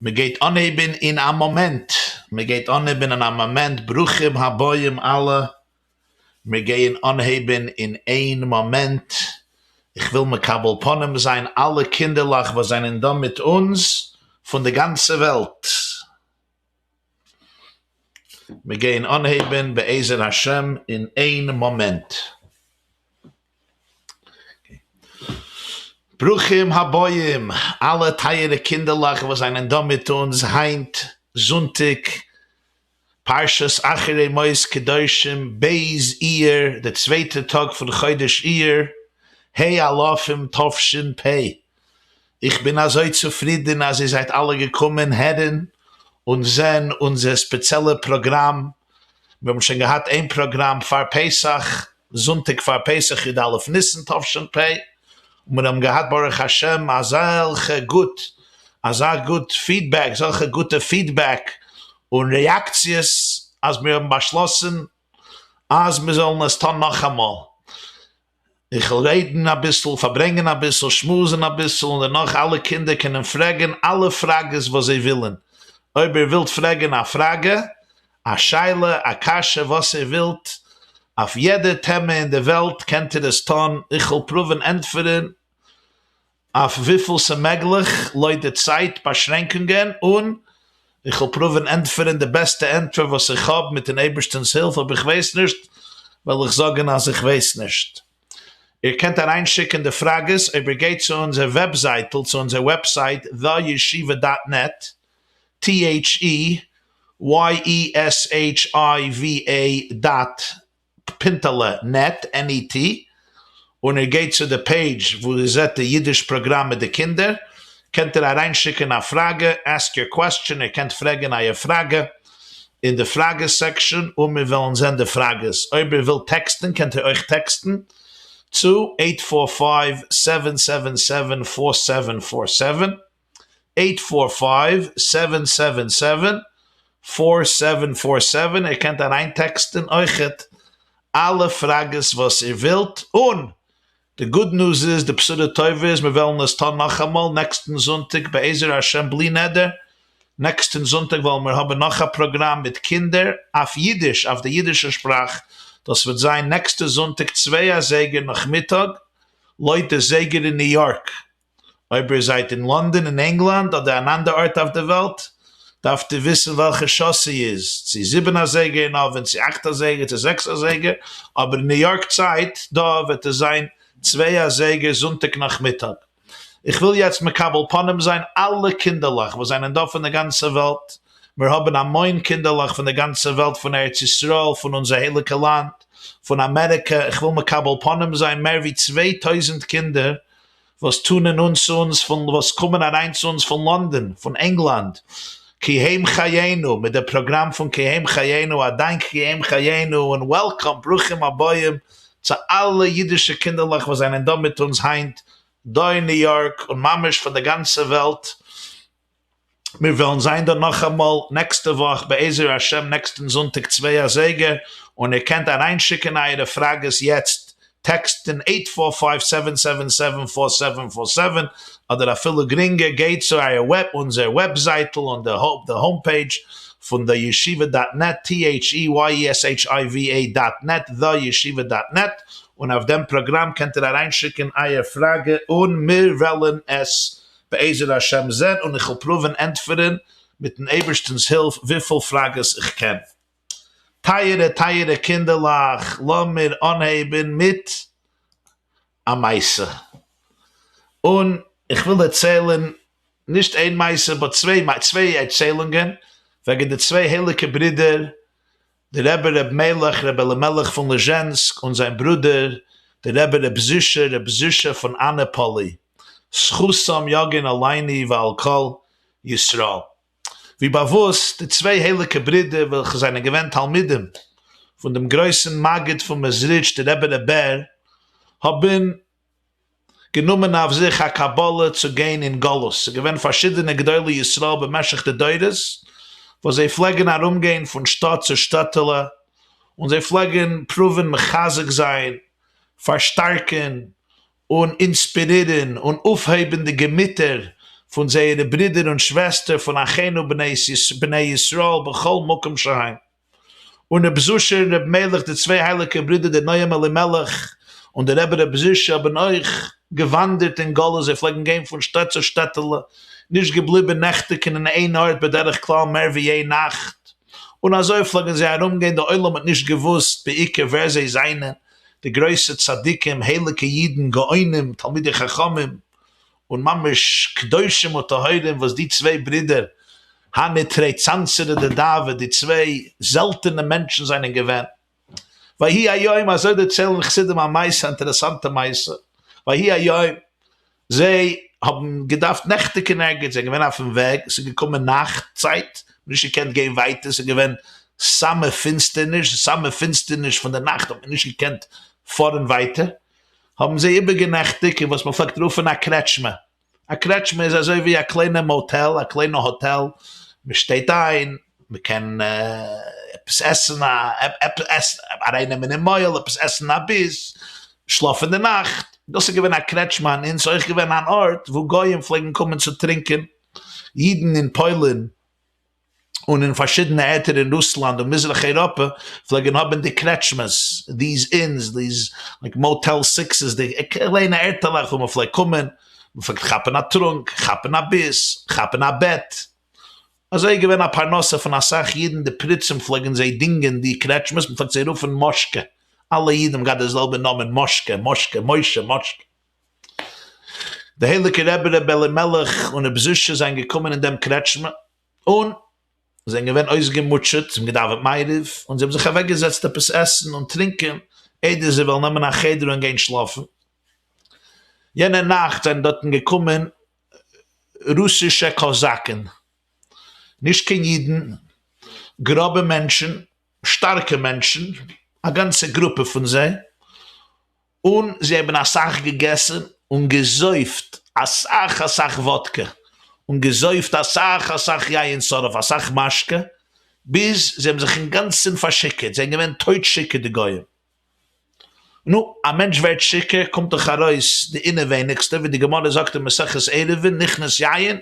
מען גייט אנהייבן אין א מאמענט, מען גייט אנהייבן אין א מאמענט, ברוכים הבאים אלע, מיר גייען אנהייבן אין איין מאמענט, איך וויל מקבל פנים זיין אלע קינדערלעך וואס זענען דא מיט אונז פון די גאנצע וועלט, מיר גייען אנהייבן בעזר השם אין איין מאמענט. ברוכים הבאים אלע טייערע קינדערלעך וואס זענען דא מיט אונז היינט זונטאג פרשת אחרי מות קדושים ב' אייר, די צווייטע טאג פון חודש אייר, ה' אלפים תשפ. איך בין אזוי צופרידען אז איר זייט אלע געקומען הערן און זען אונזער ספעציעלע פראגראם, מיר האבן שוין געהאט איין פראגראם פאר פסח, זונטאג פאר פסח י א ניסן תשפ, און מיר האבן געהאט ברוך השם אזעלכע גוט, אזא גוט feedback, אזעלכע גוטע feedback און רעאקציעס, אז מיר האבן באשלאסן אז מיר זאלן עס טון נאכאמאל. איך וועל רעדן אביסל, פארברענגען אביסל, שמועסן אביסל, און דערנאך אלע קינדער קענען פרעגן אלע פראגעס וואס זיי ווילן. אויב איר ווילט פרעגן א פראגע, א שאלה, א קשיא, וואס איר ווילט, אויף יעדע טעמע אין די וועלט קענט איר עס טון, איך וועל פרואווען ענטפערן אויף וויפיל ס'מעגליך לויט די צייט באשרענקונגען, און איך וועל פרואווען ענטפערן די בעסטע ענטפער וואס איך האב מיטן אייבערשטענ'ס הילף, אויב איך ווייס נישט וועל איך זאגן אז איך ווייס נישט. איר קענט אריינשיקן די פראגעס אויב איר גייט צו אונזער וועבזייטל, צו אונזער website theyeshiva dot net, t h e y e s h i v a dot פינטעלע net, N-E-T, און איר גייט צו די page וואו איר זעט די אידיש פראגראם מיט די קינדער, קענט איר אריינשיקן א פראגע, ask your question, איר קענט פרעגן אייער פראגע אין די פראגעס section און מיר וועלן זען די פראגעס. אויב איר ווילט טעקסטן קענט איר אויך טעקסטן צו eight four five seven seven seven four seven four seven. Eight four five seven seven seven four seven four seven, איר קענט אריינטעקסטען אויכעט אלע פראגעס וואס איר ווילט, און די good news איז, די בשורה טובה איז, מיר וועלן עס טון נאכאמאל נעקסטן זונטאג בעזר השם בלי נדר, נעקסטן זונטאג וועלן מיר האבן נאך א פראגראם מיט קינדער אויף אידיש, אויף די אידישע שפראך, דאס וועט זיין נעקסטע זונטאג צוויי אזייגער נאכמיטאג לויט די זייגער אין ניו יארק, אויב איר זייט אין לאנדאן אין ענגלאנד אדער אן אנדער ארט אויף די וועלט, דארפט איר וויסן וועלכע שעה ס'איז, צו זיבן אזייגער אין אווענט, צו אכט אזייגער, צו זעקס אזייגער, אבער אין ניו יארק צייט דא וועט עס זיין צוויי אזייגער זונטאג נאכמיטאג. איך וויל יעצט מקבל פנים זיין אלע קינדערלעך וואס זענען דא פון די גאנצע וועלט, מיר האבן המון קינדערלעך פון די גאנצע וועלט, פון ארץ ישראל, פון אונזער הייליגע לאנד, פון אמעריקע, איך וויל מקבל פנים זיין מער ווי 2000 קינדער וואס טונען אן צו אונז פון וואס קומען אריין צו אונז פון לאנדאן, פון ענגלאנד, כי הם חיינו, מיט דער פראגראם פון כי הם חיינו, א דאנק כי הם חיינו און welcome, ברוכים הבאים צו אלע אידישע קינדערלעך וואס זענען דא מיט אונז היינט דא אין ניו יארק און ממש פון די גאנצע וועלט. מיר וועלן זיין דא נאכאמאל נעקסטע וואך בעזר השם נעקסטן זונטאג צוויי אזייגער, און איר קענט אריינשיקן אייערע פראגעס יעצט, טעקסטן eight four five seven seven seven four seven four seven, אדער אפילו גרינגער גייט צו אייער וועב אונזער וועבזייטל און די home page פון The Yeshiva dot net, T H E Y E S H I V A dot net, The Yeshiva dot net, און אויף דעם פראגראם קענט איר אריינשיקן אייער פראגע און מיר וועלן עס בעזר השם זען און איך וועל פרואווען ענטפערן מיטן אייבערשטנ'ס הילף וויפיל פראגעס איך קען. טייערע טייערע קינדערלעך לאמיר אנהייבן מיט א מעשה. און איך וויל דערציילן נישט איין מעשה but צוויי צוויי ערציילונגען וועגן די צוויי הייליגע ברידער דער רבי ר' מלך ר' אלימלך פון ליזשענסק און זיין ברודער דער רבי ר' זישע ר' זישע פון אנעפאלי, זכותם יגן עלינו ועל כל ישראל. ווי באוואוסט, די צוויי הייליגע ברידער וועלכע זענען געווען תלמידים פון דעם גרויסן מגיד פון מעזריטש דער רבי ר' בער, האבן גענומען אויף זיך א קבלה צו גיין אין גלות, ס'איז געווען פארשידענע גדולי ישראל במשך די דורות וואס זיי פלעגן ארום גיין פון שטאט צו שטעטעלע און זיי פלעגן פרואווען מחזק זיין, פארשטארקען און אינספירירן און אויפהייבן די געמיטער פון זייערע ברידער און שוועסטער פון אחינו בני ישראל בכל מקום שהם. און רב זושא און רב מלך די צוויי הייליגע ברידער דער נועם אלימלך און דער רבי רב זישע האבן אויך געוואנדערט אין גלות זיי פלעגן גיין פון שטאט צו שטעטעלע נישט געבליבן נעכטיגן אין איין ארט בדרך כלל מער ווי איין נאכט און אזוי פלעגן זיי ארום גיין די עולם האט נישט געוואוסט בעיקר ווער זיי זענען די גרויסע צדיקים הייליגע אידן גאונים תלמידי חכמים און ממש קדושים וטהורים וואס די צוויי ברידער הני תרי צנצני דדהבא די צוויי זעלטענע מענטשן זענען געווען. ויהי היום אזוי דערציילן חסידים א מעשה א אינטערעסאנטע מעשה ויהי היום זיי האבן געדארפט נעכטיגן ערגעץ זיי זענען געווען אויפן וועג ס'איז געקומען נאכט צייט נישט געקענט גיין ווייטער ס'איז געווען סאמע פינסטערניש סאמע פינסטערניש פון די נאכט האט מען נישט געקענט פארן ווייטער האבן זיי איבערגענעכטיגט אין וואס מען פלעגט רופן א קרעטשמע. א קרעטשמע איז אזוי ווי א קליינע מאטעל, א קליינע האטעל, מען שטייט איין, מען קען עפעס עסן, עפעס ארייננעמען אין מויל, עפעס עסן א ביס, שלאפן די נאכט. דאס איז געווען א קרעטשמע און ס'איז אויך געווען אן ארט וואו גויים פלעגן קומען צו טרינקען. אידן אין פוילין און אין פארשידענע ערטער אין רוסלאנד און מזרח אייראפע פלעגן האבן די קרעטשמעס, these inns, these like Motel Sixes, די קליינע ערטעלעך וואו מען פלעגט קומען, מען פלעגט כאפן א טרונק, כאפן א ביס, כאפן א בעט. אזוי איז געווען א פרנסה פון אסאך אידן, די פריצים פלעגן זיי דינגען די קרעטשמעס, מען פלעגט זיי רופן מאשקע, אלע אידן האבן געהאט די זעלבע נאמען מאשקע, מאשקע, משה, מאשקע. די הייליגע רבי ר' אלימלך און ר' זושא זענען געקומען אין דעם קרעטשמע, און זענען געווען אויסגעמוטשעט, זיי האבן געדאווענט מעריב, און זיי האבן זיך אוועקגעזעצט עפעס עסן און טרינקען, איידער זיי וועלן נעמען א חדר און גיין שלאפן. יענע נאכט זענען דארטן געקומען רוסישע קאזאקן, נישט קיין אידן, גראבע מענטשן, שטארקע מענטשן, א גאנצע גרופע פון זיי, און זיי האבן אסאך געגעסן און געזויפט אסאך אסאך וואדקע, און געזויפט אסאך אסאך יין שרף, אסאך משקה, ביז זיי האבן זיך אינגאנצן פארשיכורט, זיי זענען געווען טויט שיכור די גוים. נו, א מענטש ווערט שיכור קומט דאך ארויס די אינעווייניגסטע, ווי די גמרא זאגט אין מסכת עירובין, נכנס יין,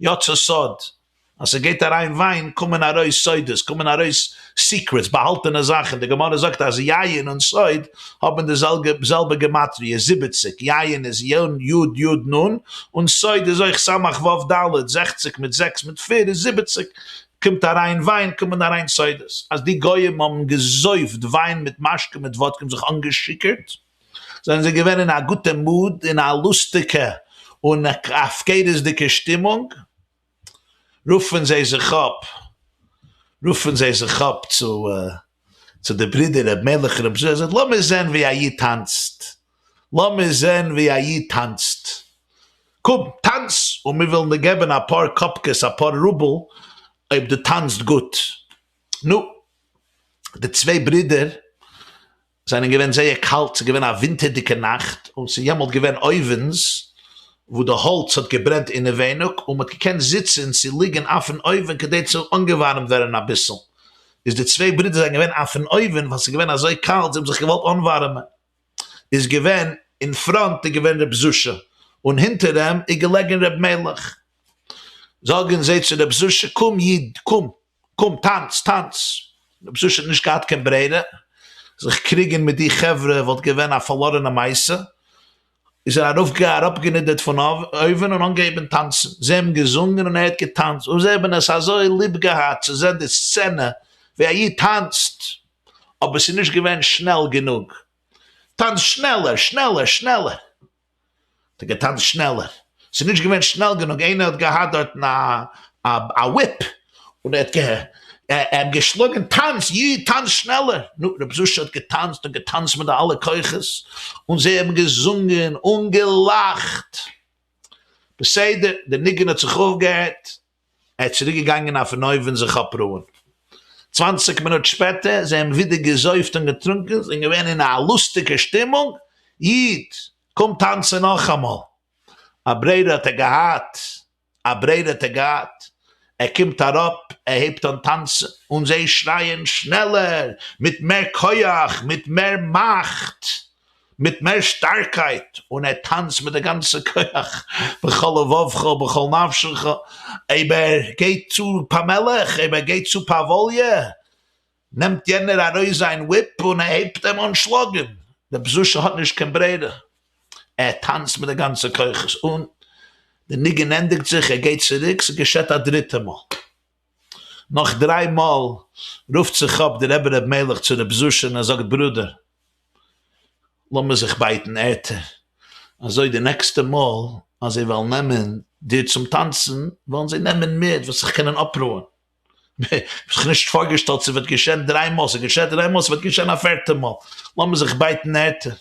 יצא סוד, אז ס'גייט אריין וויין קומען ארויס סודות, קומען ארויס secrets, באהאלטענע זאכן, די גמרא זאגט אז יין און סוד האבן די זעלבע גמטריא, זיבעציק, יין איז י י נ, און סוד איז אויך סמך ו' ד', זעכציק מיט זעקס מיט פיר איז זיבעציק, קומט אריין וויין קומען אריין סודות, אז די גויים האבן געזויפט וויין מיט משקה מיט וואדקע און זיך אנגעשיכורט, זענען זיי געווען אין א גוטע mood, אין א לוסטיגע און הפקרות'דיגע שטימונג, רופן זיי זיך אפ, רופן זיי זיך אפ צו צו די ברידער ר' מלך ר' זושא, לאמיר זען ווי א איד טאנצט, לאמיר זען ווי א איד טאנצט, קום טאנץ און מיר וועלן דיר געבן אפאר קאפקעס אפאר רובל אויב דו טאנצט גוט. נו, די צוויי ברידער זענען געווען זייער קאלט, ס'איז געווען א ווינטערדיגע נאכט, און ס'איז יעמאלט געווען אויווענס וואו די האלץ האט געברענט אינעווייניג, און מ'האט געקענט זיצן צו ליגן אויפן אויווען כדי צו אנגעווארעמט ווערן אביסל, איז די צוויי ברידער זענען געווען אויפן אויווען ווייל ס'איז געווען אזוי קאלט, זיי האבן זיך געוואלט אנווארעמען, איז געווען אין פראנט איז געווען ר' זושא, און הינטער אים איז געלעגן ר' מלך, זאגן זיי צו ר' זושא, קום איד, קום, קום טאנץ, טאנץ! רב זושא האט נישט געהאט קיין ברירה, זיך קריגען מיט די חברה וואלט געווען א פארלארענע מעשה, איז ער אראפגענידערט פון אויווען און אנגעהויבען טאנצען, זיי האבן געזונגען און ער האט געטאנצט, און זיי האבן עס אזוי ליב געהאט צו זען די סצענע ווי א איד טאנצט, אבער ס'איז נישט געווען שנעל גענוג, טאנץ שנעלער, שנעלער, שנעלער! האט ער געטאנצט שנעלער, ס'איז נישט געווען שנעל גענוג, איינער האט געהאט דארטן א whip און ער האט אים געשלאגן, טאנץ איד, טאנץ שנעלער, נו, רב זושא האט געטאנצט און געטאנצט מיט די אלע כוחות, און זיי האבן געזונגען און געלאכט, בסדר, די ניגון האט זיך אויפגעהערט, ער איז צוריק געגאנגען אויפן אויווען זיך אפרוען. צוואנציג מינוט שפעטער, זיי האבן ווידער געזויפט און געטרונקען, זענען געווען אין א לוסטיגע שטימונג, איד, קום טאנצען נאכאמאל. א ברירה האט ער געהאט? א ברירה האט ער געהאט? ער קומט אראפ, ער הייבט אן טאנצען, און זיי שרייען שנעלער, מיט מער כח, מיט מער מאכט. מיט מער שטארקייט און ער טאנצט מיט די גאנצע כח בכל לבבך ובכל נפשך, אויב ער גייט צו פאמעליך, אויב ער גייט צו פאוואליע, נעמט יענער ארויס זיין whip און ער הייבט אים אן שלאגן, רב זושא האט נישט קיין ברירה, ער טאנצט מיט די גאנצע כוחות און די ניגון ענדיגט זיך, ער גייט צוריק, ס'געשעט א דריטע מאל. נאך דריי מאל רופט זיך אפ דער רבי ר' מלך צו רב זושא און ער זאגט ברודער לאמיר זיך בייטן ערטער, אזוי די נעקסטע מאל אז זיי וועלן נעמען דיר צום טאנצן וועלן זיי נעמען מיר וועסט זיך קענען אפרוען. כ'האב זיך נישט פארגעשטעלט ס'וועט געשען דריי מאל, ס'געשעט דריי מאל ס'וועט געשען א פערטע מאל, לאמיר זיך בייטן ערטער.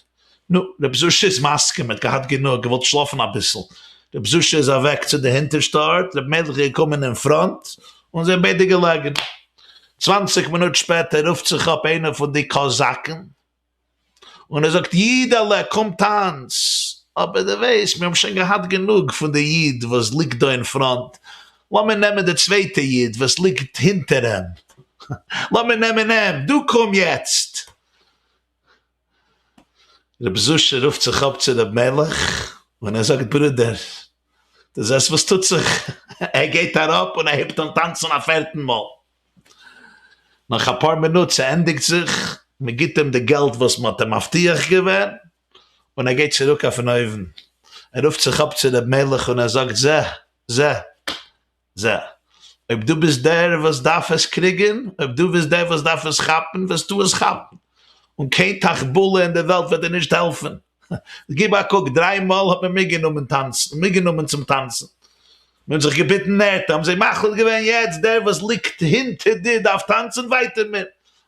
נו, רב זושא איז מסכים, ער האט געהאט גענוג, געוואלט שלאפן אביסל. רב זושא איז אוועק צו די הינטערשטע ארט, רב מלך איז געקומען אין front, און זיי האבן ביידע געלעגן. צוואנציג מינוט שפעטער רופט זיך אפ איינער פון די קאזאקן, און ער זאגט, אידעלע, קום טאנץ! אבער דו ווייסט, מיר האבן שוין געהאט גענוג פון די איד וואס ליגט דא אין front, לאמיר נעמען די צווייטע איד וואס ליגט הינטער אים, לאמיר נעמען אים, דו קום יעצט! רב זושא רופט זיך אפ צו רב מלך און ער זאגט ברודער דו זעסט וואס טוט זיך? ער גייט אראפ און ער הייבט אן טאנצן א פערטן מאל. נאך אפאר מינוט ס'ענדיגט זיך, מ'גיט אים די געלט וואס מ'האט אים מבטיח געווען און ער גייט צוריק אויפן אויוון. ער רופט זיך אפ צו רב מלך און ער זאגט זע! זע! זע, אויב דו ביסט דער וואס דארף עס קריגן, אויב דו ביסט דער וואס דארף עס כאפן, וועסטו עס כאפן, און קיין תחבולה אין דער וועלט וועט דיר נישט העלפן. גיב א קוק, דריי מאל האט מען מיר גענומען טאנצן, מיר גענומען צום טאנצן, מיר האבן זיך געביטן ערטער, האבן זיי מחליט געווען, יעצט דער וואס ליגט הינטער דיר דארף טאנצן, ווייטער מיר,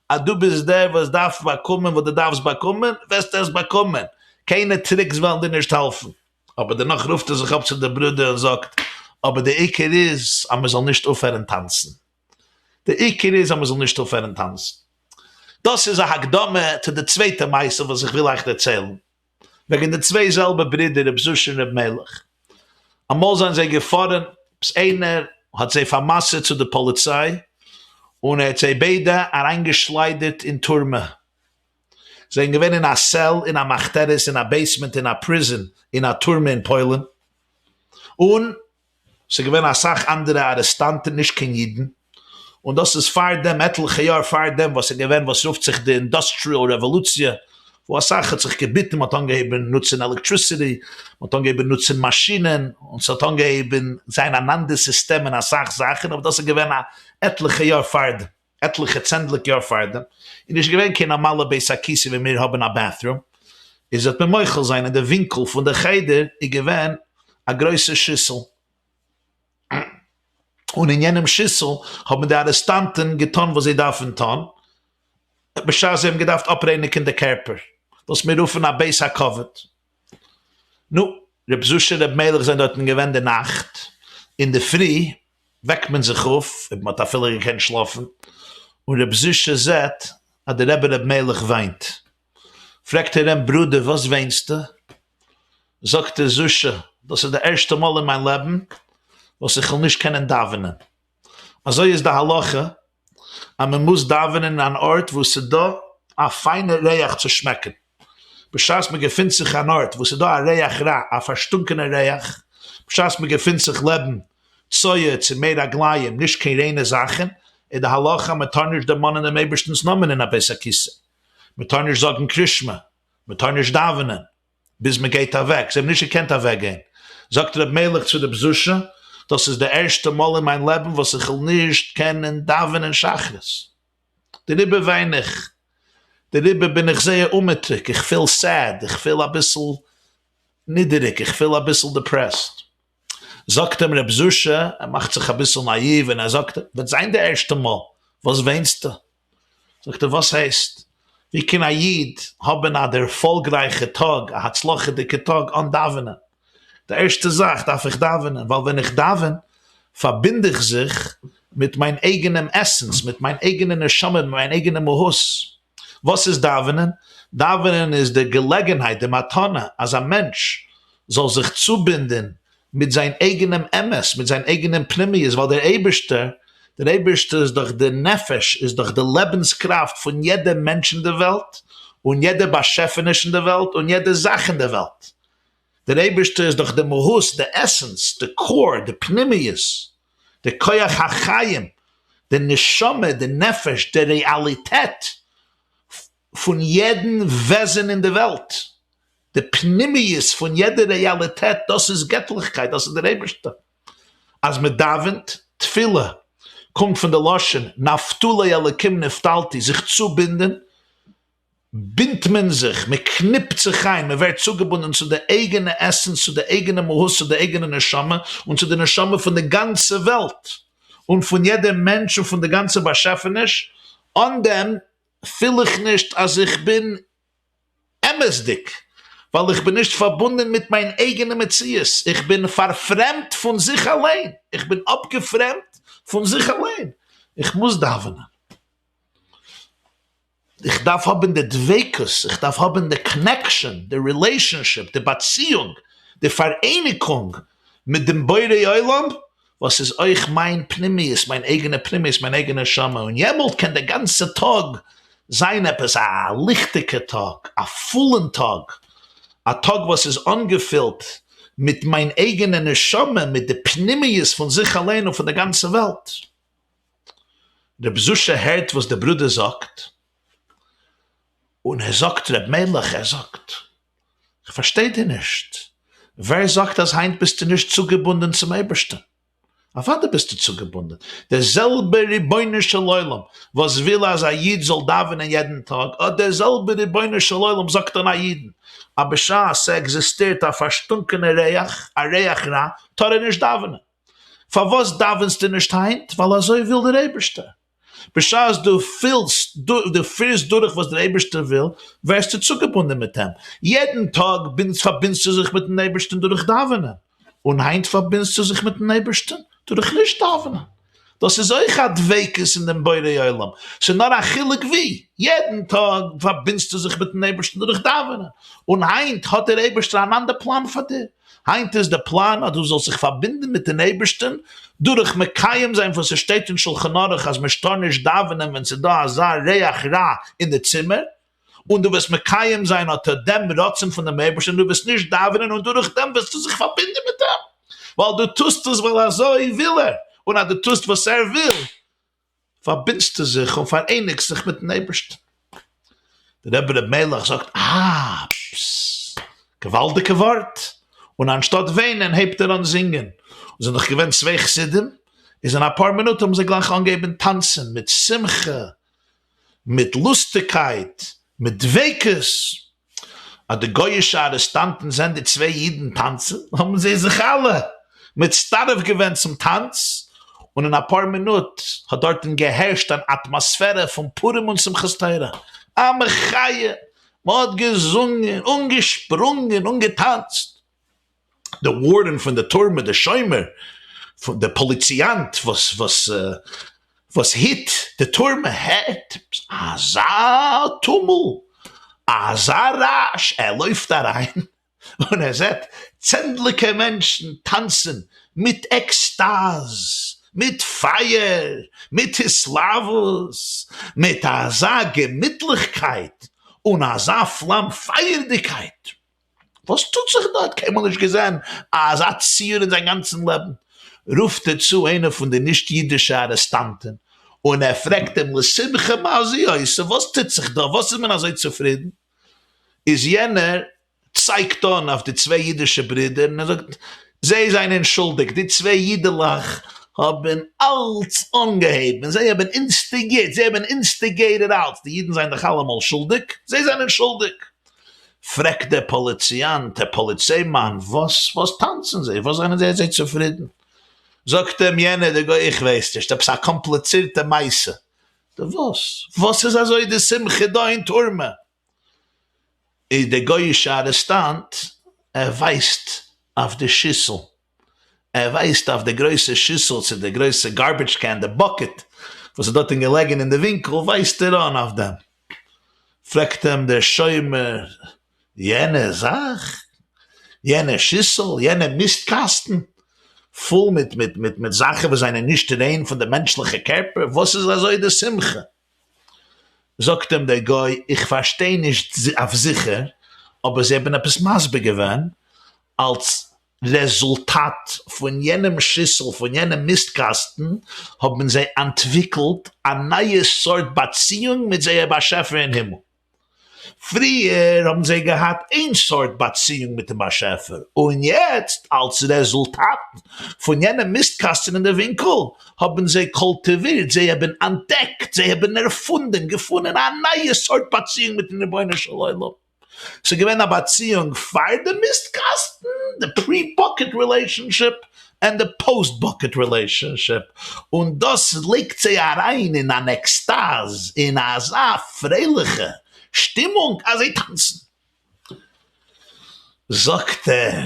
אז דו ביסט דער וואס דארף באקומען וואס דו דארפסט באקומען, וועסטו עס באקומען, קיינע tricks וועלן דיר נישט העלפן. אבער דערנאך רופט ער זיך אפ צו די ברודער און זאגט, אבער די עיקר איז אז מען זאל נישט אויפהערן טאנצן. די עיקר איז אז מען זאל נישט אויפהערן טאנצן. דאס איז א הקדמה צו די צווייטע מעשה וואס איך וויל אייך דערציילן, וועגן די צוויי זעלבע ברידער ר' זושא און ר' מלך. אמאל זענען זיי געפארן, עפעס איינער האט זיי פאר'מסר'ט צו די פאליציי, און ער האט זיי ביידע אריינגעשליידערט אין טורמע. זיי זענען געווען אין א cell אין א מחתרת אין א basement אין א prison אין א טורמע אין פוילן, און ס'איז געווען אסאך אנדערע ארעסטאנטן נישט קיין אידן, און דאס איז פאר דעם עטליכע יאר פאר דעם וואס איז געווען וואס רופט זיך די industrial רעוואלוציע, וואו אסאך האט זיך געביטן, מ'האט אנגעהויבן נוצן electricity, מ'האט אנגעהויבן נוצן מאשינען, און ס'האט אנגעהויבן זיין אן אנדער סיסטעם אין אסאך זאכן, אבער דאס איז געווען א עטליכע יאר פאר דעם. עטליכע צענדליג יאר פארדעם איז נישט געווען קיין נארמאלע בית הכסא ווי מיר האבן א bathroom, איז וועט מען מוחל זיין אין די ווינקל פון די חדר איז געווען א גרויסע שיסל, און אין יענעם שיסל האבן די ארעסטאנטן געטון וואס זיי דארפן טון, בשעת זיי האבן געדארפט אפרייניגן די קערפער, וואס מיר רופן א בית הכבוד. נו, רב זושא רב מלך זענען דארטן געווען די נאכט, אינדערפרי וועקט מען זיך אויף, אויב מען האט אפילו געקענט שלאפן, און רב זושא זעט אז דער רבי ר' מלך וויינט, פרעגט ער אים, ברודער וואס וויינסטו? זאגט ער, זושא, דאס איז די ערשטע מאל אין מיין לעבן וואס איך וועל נישט קענען דאווענען, אזוי איז די הלכה אז מען מוז דאווענען אין אן ארט וואו עס איז דא א פיינע ריח צו שמעקן, בשעת מען געפינט זיך אין אן ארט וואו עס איז דא א ריח רע, א פארשטונקענע ריח, בשעת מען געפינט זיך לעבן צואה צו מי רגליים, נישט קיין ריינע זאכן, איז די הלכה אז מען טאר נישט דערמאנען דעם אייבערשטנ'ס נאמען אין א בית הכסא, מען טאר נישט זאגן קרישמע, מען טאר נישט דאווענען. ביז מען גייט אוועק, זיי האבן נישט געקענט אוועק גיין, זאגט ר' מלך צו ר' זושא, דאס איז די ערשטע מאל אין מיין לעבן וואס איך וועל נישט קענען דאווענען שחרית, דעריבער וויין איך, דעריבער בין איך זייער אומעטיג, איך פיל sad, איך פיל אביסל נידעריג, איך פיל אביסל depressed. זאגט אים ר' זושא, ער מאכט זיך אביסל נאאיוו און ער זאגט, וועט זיין די ערשטע מאל, וואס וויינסטו? זאגט ער, וואס הייסט? ווי קען א איד האבן א דערפאלגרייכע טאג, א הצלחה'דיגע טאג אן דאווענען? די ערשטע זאך דארף איך דאווענען, ווייל ווען איך דאווען פארבינד איך זיך מיט מיין אייגענעם essence, מיט מיין אייגענע נשמה, מיט מיין אייגענע מהות. וואס איז דאווענען? דאווענען איז די געלעגנהייט, די מתנה, אז א מענטש זאל זיך צובינדען מיט זיין אייגענעם אמת, מיט זיין אייגענעם פנימיות, ווייל דער אייבערשטער, דער אייבערשטער איז דאך די נפש, איז דאך די לעבנס קראפט פון יעדע מענטש אין די וועלט, און יעדע באשעפעניש אין די וועלט און יעדע זאך אין די וועלט. דער אייבערשטער איז דאך די מהות, די essence, די core, די פנימיות, די כח החיים, די נשמה, די נפש, די רעאליטעט פון יעדן וועזן אין די וועלט, די פנימיות פון יעדע רעאליטעט, דאס איז געטליכקייט, דאס איז דער אייבערשטער. אז מען דאווענט, תפילה קומט פון די לשון נפתולי אלקים נפתלתי, זיך צובינדען, בינדט מען זיך, מען קניפט זיך איין, מען ווערט צוגעבונדען צו די אייגענע essence, צו די אייגענע מהות, צו די אייגענע נשמה, און צו די נשמה פון די גאנצע וועלט, און פון יעדע מענטש און פון די גאנצע באשעפעניש, אן דעם פיל איך נישט אז איך בין אמת'דיג, ווייל איך בין נישט פארבונדען מיט מיין אייגענע מציאות, איך בין פארפרעמדט פון זיך אליין, איך בין אפגעפרעמדט פון זיך אליין, איך מוז דאווענען. איך דארף האבן די דביקות, איך דארף האבן די connection, די relationship, די באציאונג, די פאראייניגונג מיט דעם בורא עולם, וואס איז אויך מיין פנימיות, מיין אייגענע פנימיות, מיין אייגענע נשמה, און יעמאלט קען דער גאנצער טאג זיין עפעס א ליכטיגע טאג, א פולן טאג, א טאג וואס איז אנגעפילט מיט מיין אייגענע נשמה, מיט די פנימיות פון זיך אליין און פון די גאנצע וועלט. רב זושא הערט וואס דער ברודער זאגט, און ער זאגט ר' מלך, ער זאגט, איך פארשטיי דיר נישט, ווער זאגט אז היינט ביסטו נישט צוגעבונדען צום אייבערשטען? אוודאי ביסטו צוגעבונדען, דער זעלבער רבונו של עולם וואס וויל אז א איד זאל דאווענען יעדן טאג, אט דער זעלבער רבונו של עולם זאגט אן א אידן אז בשעת ס'עקזיסטירט א פארשטונקענע ריח, א ריח רע, טאר ער נישט דאווענען. פארוואס דאווענסטו נישט היינט? ווייל אזוי וויל דער אייבערשטער. בשעת דו פילסט, דו פירסט דורך וואס דער אייבערשטער וויל, ווערסטו צוגעבונדען מיט אים. יעדן טאג פארבינדסטו זיך מיט'ן אייבערשטן דורך דאווענען, און היינט פארבינדסטו זיך מיט'ן אייבערשטן דורך נישט דאווענען. דאס איז אויך א דביקות אין דעם בורא עולם, ס'איז נאר א חילוק ווי. יעדן טאג פארבינדסטו זיך מיט'ן אייבערשטן דורך דאווענען, און היינט האט דער אייבערשטער אן אנדער פלאן פאר דיר. היינט איז די פלאן אז דו זאלסט זיך פארבינדן מיטן אייבערשטן דורך מקיים זיין וואס עס שטייט אין שלחן ערוך אז מען טאר נישט דאווענען ווען ס'איז דא אזא ריח רע אין די צימער, און דו וועסט מקיים זיין אט דעם רצון פון דעם אייבערשטן, דו וועסט נישט דאווענען און דורך דעם וועסטו זיך פארבינדן מיט אים, ווייל דו טוסט עס ווייל אזוי וויל ער, און אז דו טוסט וואס ער וויל, פארבינדסטו זיך און פאראייניגסט זיך מיטן אייבערשטן. דער רבי ר' מלך זאגט, אה, פס, געוואלדיגע ווארט, און אנשטאט וויינען הייבט ער אן זינגען, און זענען דאך געווען צוויי חסידים, איז אין אפאר מינוט האבן זיי גלייך אנגעהויבן טאנצן מיט שמחה, מיט לוסטיגקייט, מיט דביקות. אז די גוי'אישע ארעסטאנטן זעען די צוויי אידן טאנצן, האבן זיי זיך אלע מצטרף געווען צום טאנץ, און אין אפאר מינוט האט דארטן געהערשט אן אטמאספערע פון פורים און שמחת תורה, א מחיה, מען האט געזונגען און געשפרונגען און געטאנצט. די warden פון די טורמע, די שומר, די פאליציאנט וואס וואס וואס היט די טורמע הערט אזא טומל, אזא רעש, ער לויפט אריין און ער זעט צענדליגע מענטשן טאנצן מיט עקסטאז, מיט פייער, מיט התלהבות, מיט אזא געמיטליכקייט און אזא פלאם פייערדיגקייט. וואס טוט זיך דא? האט קיינמאל נישט געזען אזא ציור אין זיין גאנצן לעבן. רופט ער צו איינער פון די נישט אידישע ארעסטאנטן און ער פרעגט אים לשמחה מה זו עושה, וואס טוט זיך דא, וואס איז מען אזוי צופרידן? איז יענער צייגט אן אויף די צוויי אידישע ברידער און ער זאגט, זיי זענען שולדיג, די צוויי אידעלעך האבן אלץ אנגעהויבן, זיי האבן אינסטיגירט, זיי האבן instigated אלץ, די אידן זענען דאך אלעמאל שולדיג, זיי זענען שולדיג. פרעגט דער פאליציאנט, דער פאליציי מאן, וואס, וואס טאנצן זיי, וואס זענען זיי אזוי צופרידן? זאגט אים יענער, דער גוי, איך ווייס נישט, עפעס א קאמפליצירטע מעשה. די וואס? וואס איז אזוי די שמחה דא אין טורמע? איז דער גוי'אישע ארעסטאנט, ער ווייזט אויף די שיסל, ער ווייזט אויף די גרויסע שיסל צו די גרויסע garbage can, די bucket וואס איז דארטן געלעגן אין די ווינקל, ווייזט ער אן אויף דעם. פרעגט אים דער שומר, יענע זאך? יענע שיסל? יענע מיסט קאסטן? פול מיט מיט מיט מיט זאכן וואס זענען נישט ריין פון די מענטשליכע קערפער, וואס איז אזוי די שמחה? זאגט אים דער גוי, איך פארשטיי נישט אויף זיכער, אבער זיי האבן עפעס מסביר געווען, אלס רעזולטאט פון יענעם שיסל, פון יענעם מיסטקאסטן, האבן זיי אנטוויקלט א נייע סארט באציאונג מיט זייער באשעפער אין הימל. פריער האבן זיי געהאט איין סארט באציאונג מיטן באשעפער, און יעצט, אלס רעזולטאט פון יענע מיסטקאסטן אין די ווינקל, האבן זיי קולטיווירט, זיי האבן אנטדעקט, זיי האבן ערפונדען, געפונען א נייע סארט באציאונג מיטן רבונו של עולם. ס'איז געווען א באציאונג פאר די מיסט קאסטן, די pre bucket relationship, and די post bucket relationship, און דאס לייגט זיי אריין אין אן עקסטאז, אין אזא פרייליכע שטימונג אז זיי טאנצן. זאגט ער,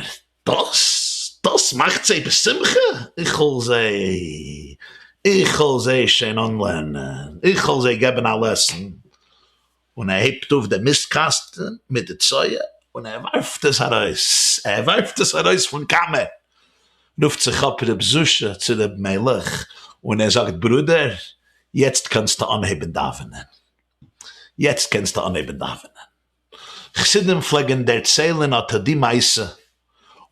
דאס? דאס מאכט זיי בשמחה? איך וועל זיי, איך וועל זיי שוין אנלערנען, איך וועל זיי געבן א lesson. און ער הייבט אויף די מיסט קאסטן מיט די צואה און ער ווארפט עס ארויס, ער ווארפט עס ארויס פון קאמער, רופט זיך אפ ר' זושא צו ר' מלך און ער זאגט ברודער יעצט קענסטו אנהייבן דאווענען, יעצט קענסטו אנהייבן דאווענען. חסידים פלעגן דערציילן אט די מעשה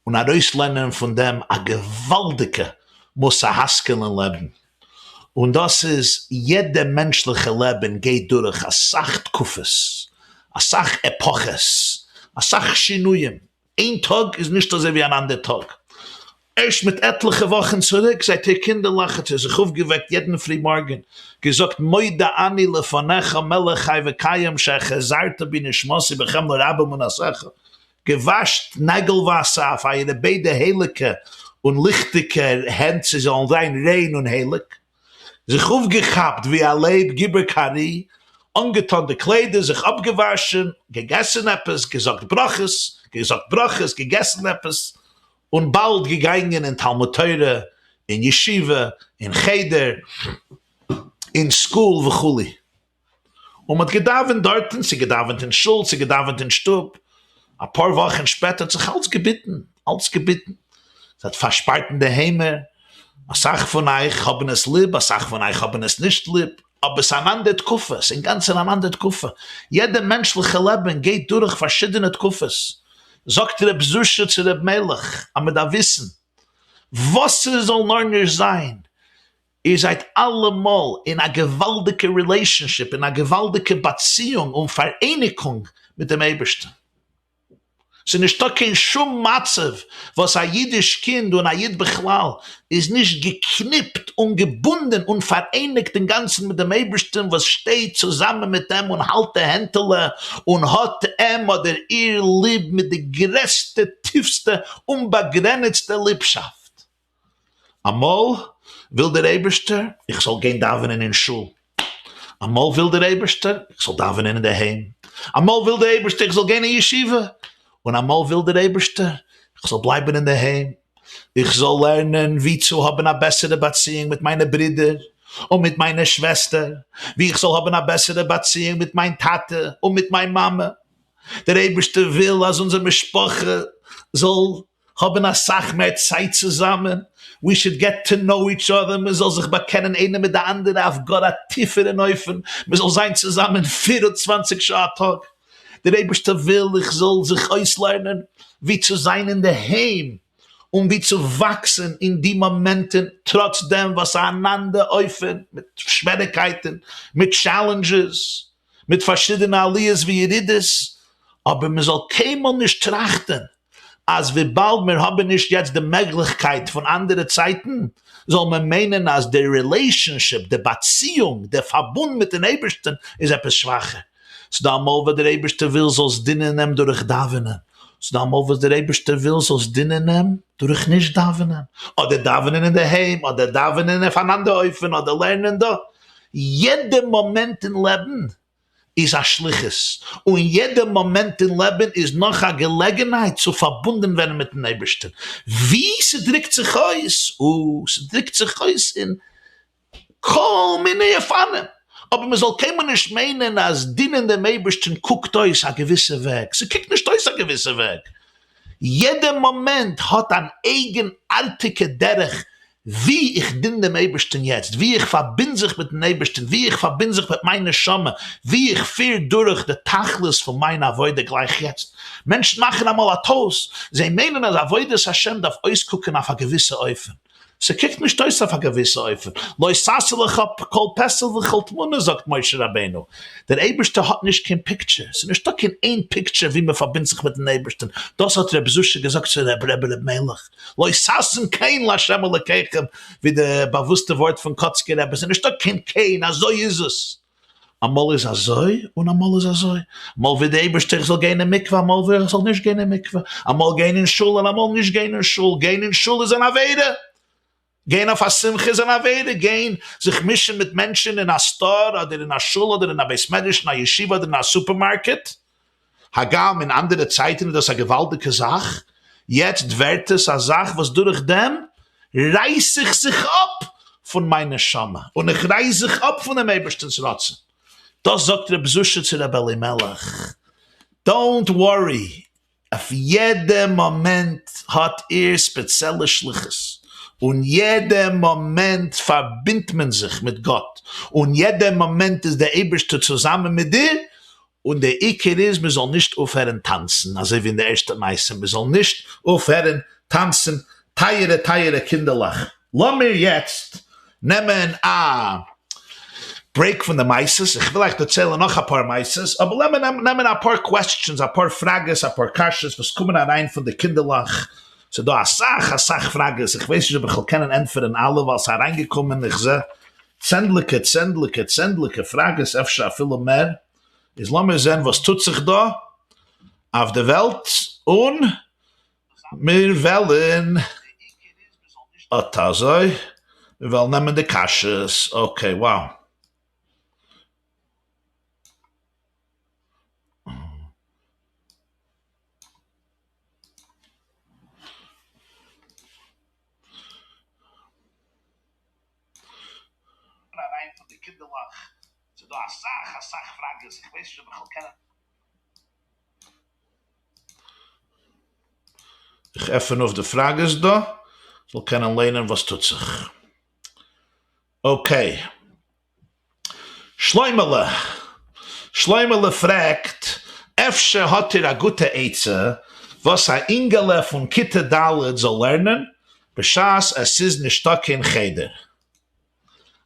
און ארויסלערנען פון דעם א געוואלדיגע מוסר השכל אין לעבן, און דאס איז, יעדע מענטשליכע לעבן גייט דורך אסאך תקופות, אסאך עפאכעס, אסאך שינויים, איין טאג איז נישט אזוי ווי אן אנדער טאג. ערשט מיט עטליכע וואכן צוריק זייט איר קינדערלעך האט איר זיך אויפגעוועקט יעדן פרי מארגן, געזאגט מודה אני לפניך מלך חי וקיים שהחזרת בי נשמתי בחמלה רבה אמונתך, געוואשט נעגל וואסער אויף אייערע ביידע הייליגע און ליכטיגע הענט זיי זאלן זיין ריין און הייליג, זיך אויפגעכאפט ווי א לייב גיבור כארי, אנגעטאן די קליידער, זיך אפגעוואשן, געגעסן עפעס, געזאגט ברכות, געזאגט ברכות, געגעסן עפעס, און באלד געגאנגען אין תלמוד תורה, אין ישיבה, אין חדר, אין school וכו'. און מ'האט געדאווענט דארטן, צו געדאווענט אין שול, צו געדאווענט אין שטוב. אפאר וואכן שפעטער האט זיך אלץ געביטן, אלץ געביטן. זייט פארשפארט אין די היימער, אסאך פון אייך האבן עס ליב, אסאך פון אייך האבן עס נישט ליב, אבער ס'איז אן אנדער תקופה, ס'איז אינגאנצן אן אנדער תקופה. יעדע מענטשליכע לעבן גייט דורך פארשידענע תקופות. זאגט ר' זושא צו ר' מלך אז מ'דארף וויסן, וואס ס'זאל נאר נישט זיין, איר זייט אלעמאל אין א געוואלדיגע relationship, אין א געוואלדיגע באציאונג און פאראייניגונג מיט דעם אייבערשטן. ס'איז נישטא קיין שום מצב וואס א אידיש קינד און א איד בכלל איז נישט געקניפט און געבונדען און פאראייניגט אינגאנצן מיט דעם אייבערשטן וואס שטייט צוזאמען מיט אים און האלט די הענטעלע און האט אים אדער איר ליב מיט די גרעסטע טיפסטע אומבאגרעניצטע ליבשאפט. אמאל וויל דער אייבערשטער איך זאל גיין דאווענען אין שול, אמאל וויל דער אייבערשטער איך זאל דאווענען אינדערהיים, אמאל וויל דער אייבערשטער איך זאל גיין אין ישיבה, און אמאל וויל דער אייבערשטער איך זאל בלייבן אינדערהיים, איך זאל לערנען ווי צו האבן א בעסערע באציאונג מיט מיינע ברודער און מיט מיינע שוועסטער, ווי איך זאל האבן א בעסערע באציאונג מיט מיין טאטע און מיט מיין מאמע. דער אייבערשטער וויל אז אונזער משפחה זאל האבן אסאך מער צייט צוזאמען, we should get to know each other, מען זאל זיך באקענען איינער מיט די אנדערע אויף גאר א טיפערן אופן, מען זאל זיין צוזאמען 24 שעה א טאג. דער אייבערשטער וויל איך זאל זיך אויסלערנען ווי צו זיין אינדערהיים און ווי צו וואקסן אין די מאמענטן, טראץ דעם וואס אן אנדער אופן, מיט שוועריקייטן, מיט challenges, מיט פארשידענע עליות וירידות, אבער מען זאל קיינמאל נישט טראכטן אז וויבאלד מיר האבן נישט יעצט די מעגליכקייט פון אנדערע צייטן, זאל מען מיינען אז די relationship, די באציאונג, די פארבונד מיטן אייבערשטן איז עפעס שוואכער. ס'דא אמאל וואס דער אייבערשטער וויל זאלסט דינען אים דורך דאווענען, ס'דא אמאל וואס דער אייבערשטער וויל זאלסט דינען אים דורך נישט דאווענען, אדער דאווענען אינדערהיים, אדער דאווענען אויף אן אנדער אופן, אדער לערנען דא. יעדע מאמענט אין לעבן איז א שליחות, און יעדע מאמענט אין לעבן איז נאך א געלעגנהייט צו פארבונדן ווערן מיטן אייבערשטן. ווי ס'דרוקט זיך אויס, און ס'דרוקט זיך אויס אין כל מיני אופנים, אבער מ'זאל קיינמאל נישט מיינען אז דינען דעם אייבערשטן קוקט אויס א געוויסע וועג, ס'קוקט נישט אויס א געוויסע וועג, יעדע מאמענט האט אן אייגנארטיגע דרך. ווי איך דין דעם אייבערשטן יעצט, ווי איך פארבינד זיך מיטן אייבערשטן, ווי איך פארבינד זיך מיט מיין נשמה, ווי איך פיר דורך די תכלית פון מיין עבודה גלייך יעצט. מענטשן מאכן אמאל א טעות, זיי מיינען אז עבודת השם דארף אויסקוקן אויף א געוויסע אופן. ס'קוקט נישט אויס אויף א געוויסע אופן. לא תעשה לך כל פסל וכל תמונה זאגט משה רבינו. דער אייבערשטער האט נישט קיין picture, ס'איז נישטא קיין איין picture ווי מ'פארבינדט זיך מיטן אייבערשטן, דאס האט רב זושא געזאגט צו רב רבי ר' מלך. לא תעשון כן לה' אלקיכם, ווי די באוואוסטע ווארט פון קאצקער רבי, ס'איז נישטא קיין כן, אזוי איז עס. אמאל איז אזוי און אמאל איז אזוי, אמאל וויל די אייבערשטער איך זאל גיין אין מקווה, אמאל וויל ער איך זאל נישט גיין אין מקווה, אמאל גיין אין שול און אמאל נישט גיין אין שול, גיין אין שול איז אן עבירה, גיין אויף א שמחה איז אן עבירה, גיין זיך מישן מיט מענטשן אין א store אדער אין א שול אדער אין א בית מדרש אין א ישיבה אדער אין א סופערמארקעט, הגם אין אנדערע צייטן איז דאס א געוואלדיגע זאך, יעצט ווערט עס א זאך וואס דורך דעם רייס איך זיך אפ פון מיין נשמה, און איך רייס זיך אפ פונעם אייבערשטענס רצון. דאס זאגט רב זושא צו רבי אלימלך, don't worry, אויף יעדע מאמענט האט איר ספעציעלע שליחות, און יעדע מאמענט פארבינדט מען זיך מיט גאט, און יעדע מאמענט איז דער אייבערשטער צוזאמען מיט דיר, און דער עיקר איז מען זאל נישט אויפהערן טאנצן, אזוי ווי אין די ערשטע מעשה, מען זאל נישט אויפהערן טאנצן, טייערע טייערע קינדערלעך, לאמיר יעצט נעמען א break פון די מעשות, איך וויל אייך דערציילן נאך אפאר מעשות, אבער לאמיר נעמען אפאר questions, אפאר פראגעס, אפאר קשיות וואס קומען אריין פון די קינדערלעך, ס'איז דא אסאך אסאך פראגעס, איך ווייס נישט אויב איך וועל קענען ענטפערן אלע ווייל ס'איז אריינגעקומען, איך זע צענדליגע צענדליגע צענדליגע פראגעס, אפשר אפילו מער, איז לאמיר זען וואס טוט זיך דא אויף די וועלט, און מיר וועלן אט אזוי, מיר וועלן נעמען די קשיות, okay, wow. אריין פון די קינדערלעך, ס'איז דא אסאך אסאך פראגעס, איך ווייס נישט אויב איך וועל קענען. איך עפען אויף די פראגעס דא, זאל קענען ליינען וואס טוט זיך. okay. שלוימעלע שלוימעלע פרעגט, אפשר האט איר א גוטע עצה וואס א אינגעלע פון כיתה ד' זאל לערנען בשעת עס איז נישטא קיין חדר?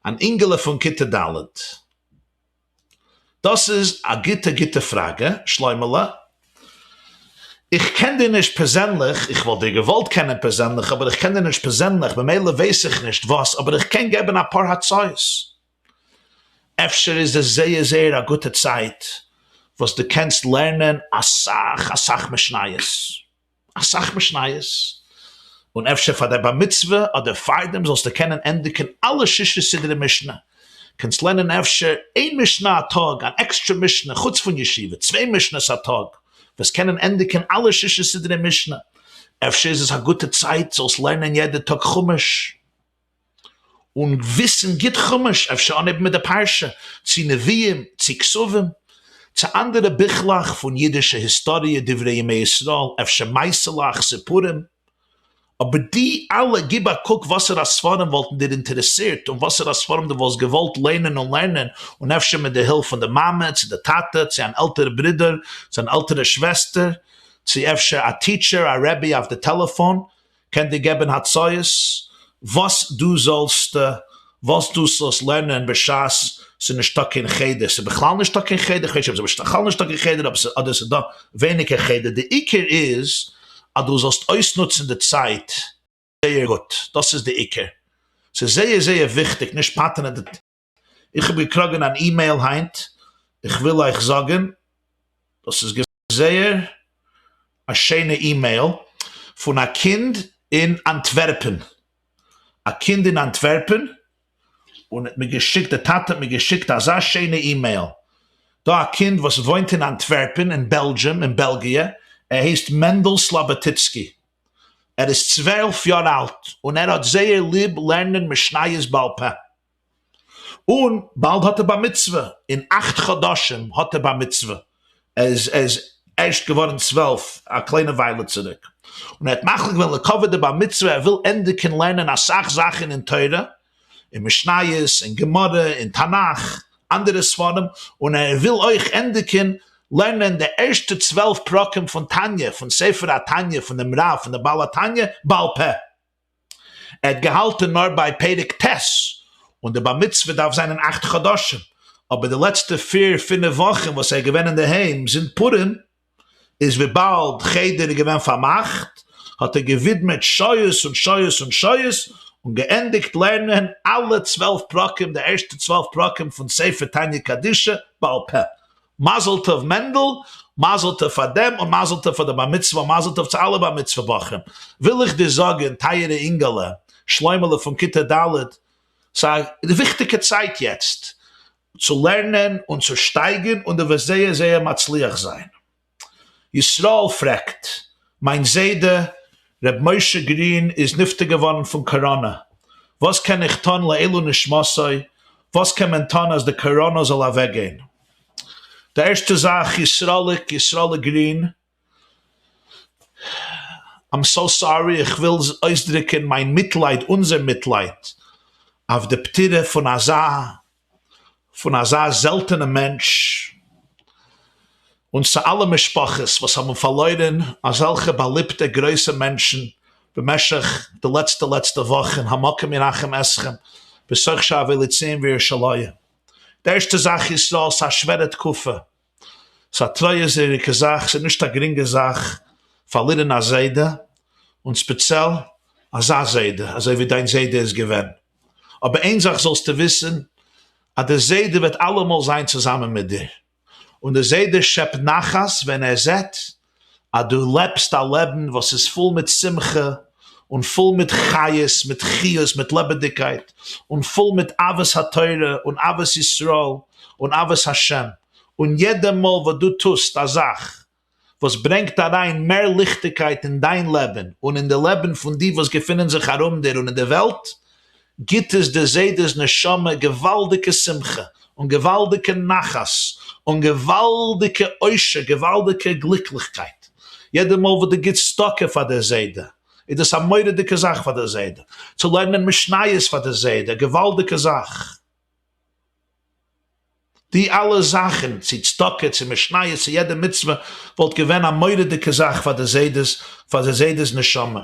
אן אינגעלע פון כיתה ד'. דאס איז א גוטע גוטע פראגע, שלוימעלע. איך קען דיר נישט פערזענליך, איך וואלט דיר געוואלט קענען פערזענליך, אבער איך קען דיר נישט פערזענליך, ממילא ווייס איך נישט וואס, אבער איך קען געבן אפאר הצעות. אפשר איז עס זייער זייער א גוטע צייט וואס דו קענסט לערנען אסאך אסאך משניות. אסאך משניות, און אפשר פאר דיין בר מצוה אדער פארדעם זאלסטו קענען ענדיגן אלע שישה סדרי משנה, קענסט לערנען אפשר איין משנה א טאג, אן עקסטרע משנה חוץ פון ישיבה, צוויי משנות א טאג, וועסט קענען ענדיגן אלע שישה סדרי משנה, אפשר איז עס א גוטע צייט זאלסט לערנען יעדע טאג חומש. און וויסן גוט חומש, אפשר אנהייבן מיט די פרשה, צו נביאים, צו כתובים, צו אנדערע ביכלעך פון אידישע היסטאריע, דברי ימי ישראל, אפשר מעשה'לעך, סיפורים. אבער די אלע, גיב א קוק וואסערע ספרים וואלטן דיר אינטערעסירט און וואסערע ספרים דו וואלסט געוואלט לערנען און לערנען, און אפשר מיט די הילף פון די מאמע, צו די טאטע, צו אן עלטערע ברודער, צו אן עלטערע שוועסטער, צו אפשר א teacher, א רבי אויף די טעלעפאן, קען דיר געבן הצעות וואס דו זאלסט וואס דו זאלסט לערנען בשעת ס'איז נישטא קיין חדר, ס'איז בכלל נישטא קיין חדר, כ'ווייס נישט אויב ס'איז בכלל נישטא קיין חדר אדער ס'איז דא ווייניגער חדר, די עיקר איז אז דו זאלסט אויסנוצן די צייט זייער גוט, דאס איז די עיקר, ס'איז זייער זייער וויכטיג נישט פאטענען די. איך האב געקראגען אן אימעיל היינט, איך וויל אייך זאגען, דאס איז זייער א שיינע אימעיל, פון א קינד אין אנטווערפען, א קינד אין אנטווערפען, און האט מיר געשיקט, די טאטע האט מיר געשיקט אזא שיינע אימעיל, דא א קינד וואס וואוינט אין אנטווערפען אין Belgium, אין בעלגיע, ער הייסט מענדל סלאבאטיצקי, ער איז 12 יאר אלט, און ער האט זייער ליב לערנען משניות בעל פה. און באלד האט ער בר מצוה, אין אכט חדשים האט ער בר מצוה, ער איז ער איז. ערשט געווארן 12 א קליינע וויילע צוריק, און ער האט מחליט געווען לכבוד די בר מצוה ער וויל ענדיגן לערנען אסאך זאכן אין תורה, אין משניות, אין גמרא, אין תנך, אנדערע ספרים, און ער וויל אויך ענדיגן לערנען די ערשטע 12 פרקים פון תניא, פון ספר התניא, פון דעם רב, פון דעם בעל התניא, בעל פה. ער האט געהאלטען נאר ביי פרק ט', און די בר מצוה דארף זיין אין 8 חדשים, אבער די לעצטע פיר פינף וואכן וואס ער איז געווען אינדערהיים זינט פורים, איז וויבאלד חדר איז געווען פארמאכט, האט ער געווידמעט שעות און שעות און שעות, און געענדיגט לערנען אלע 12 פרקים, די ערשטע 12 פרקים פון ספר תניא קדישא בעל פה. מזל טוב מענדל, מזל טוב פאר דעם און מזל טוב פאר די בר מצוה און מזל טוב צו אלע בר מצוה בחורים. וויל איך דיר זאגן טייערע אינגעלע, שלוימעלע פון כיתה ד', ס'איז א וויכטיגע צייט יעצט צו לערנען און צו שטייגן און דו וועסט זייער זייער מצליח זיין. ישראל פרעגט, מיין זיידע ר' משה גרין איז נפטר געווארן פון קאראנע, וואס קען איך טון לעילוי נשמתו, וואס קען מען טון אז די קאראנא זאל אוועקגיין? די ערשטע זאך ישראליק, ישראליק גרין, I'm so sorry, איך וויל אויסדרוקען מיין מיטלייד, אונזער מיטלייד, אויף די פטירה פון אזא זעלטענע מענטש, און צו אלע משפחות וואס האבן פארלוירען אזעלכע באליבטע גרויסע מענטשן במשך די לעצטע לעצטע וואכן, המקום ינחם אתכם בתוך שאר ציון וירושלים. די ערשטע זאך ישראל, ס'איז א שווערע תקופה, ס'איז א טרויעריגע זאך, ס'איז נישט א גרינגע זאך פארלירן א זיידע, און ספעציעל אזא זיידע אזוי ווי דיין זיידע איז געווען. אבער איין זאך זאלסטו וויסן, אז דער זיידע וועט אלעמאל זיין צוזאמען מיט דיר, און דער זיידע שעפט נחת ווען ער זעט אז דו לעבסט א לעבן וואס איז פול מיט שמחה און פול מיט חיות, מיט חיות, מיט לעבעדיגקייט, און פול מיט אהבת התורה און אהבת ישראל און אהבת השם, און יעדע מאל וואס דו טוסט א זאך וואס ברענגט אריין מער ליכטיגקייט אין דיין לעבן און אין די לעבן פון די וואס געפינען זיך ארום דיר און אין די וועלט, גיט עס די זיידע'ס נשמה געוואלדיגע שמחה און געוואלדיגע נחת און געוואלדיגע אושר, געוואלדיגע גליקליכקייט. יעדע מאל וואס דו גיבסט צדקה פאר דער זיידע, איז דאס א מורא'דיגע זאך פאר דער זיידע. צו לערנען משניות פאר דער זיידע, געוואלדיגע זאך. די אלע זאכן, צו צדקה, צו משניות, צו יעדע מצוה, וואלט געווען א מורא'דיגע זאך פאר די זיידעס, פאר די זיידעס נשמה.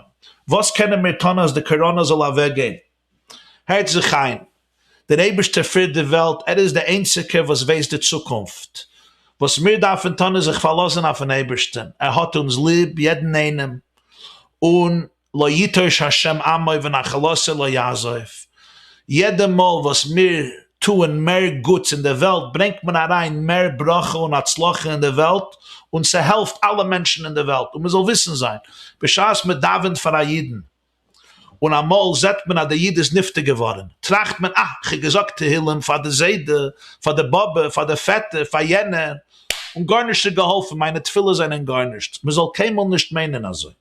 וואס קענען מיר טון אז די קאראנא זאל אוועקגיין? הערט זיך איין, דער אייבערשטער פירט די וועלט, ער איז דער איינציגער וואס ווייסט די צוקונפט. וואס מיר דארפן טון איז זיך פארלאזן אויפן אייבערשטן, ער האט אונז ליב, יעדן איינעם, און לא יטוש השם עמו ונחלתו לא יעזוב, יעדע מאל וואס מיר טוען מער גוטס אין די וועלט ברענגט מען אריין מער ברכה און הצלחה אין די וועלט, און ס'העלפט אלע מענטשן אין די וועלט, און מ'זאל וויסן זיין, בשעת מ'דאווענט פאר א אידן, און אמאל זעט מען אז דער איד איז נפטר געווארן, טראכט מען, אה, כ'האב געזאגט תהילים פאר די זיידע, פאר די באבע, פאר די פעטער, פאר יענער, און גארנישט איז געהאלפן, מיינע תפילות זענען גארנישט. מ'זאל קיינמאל נישט מיינען אזוי.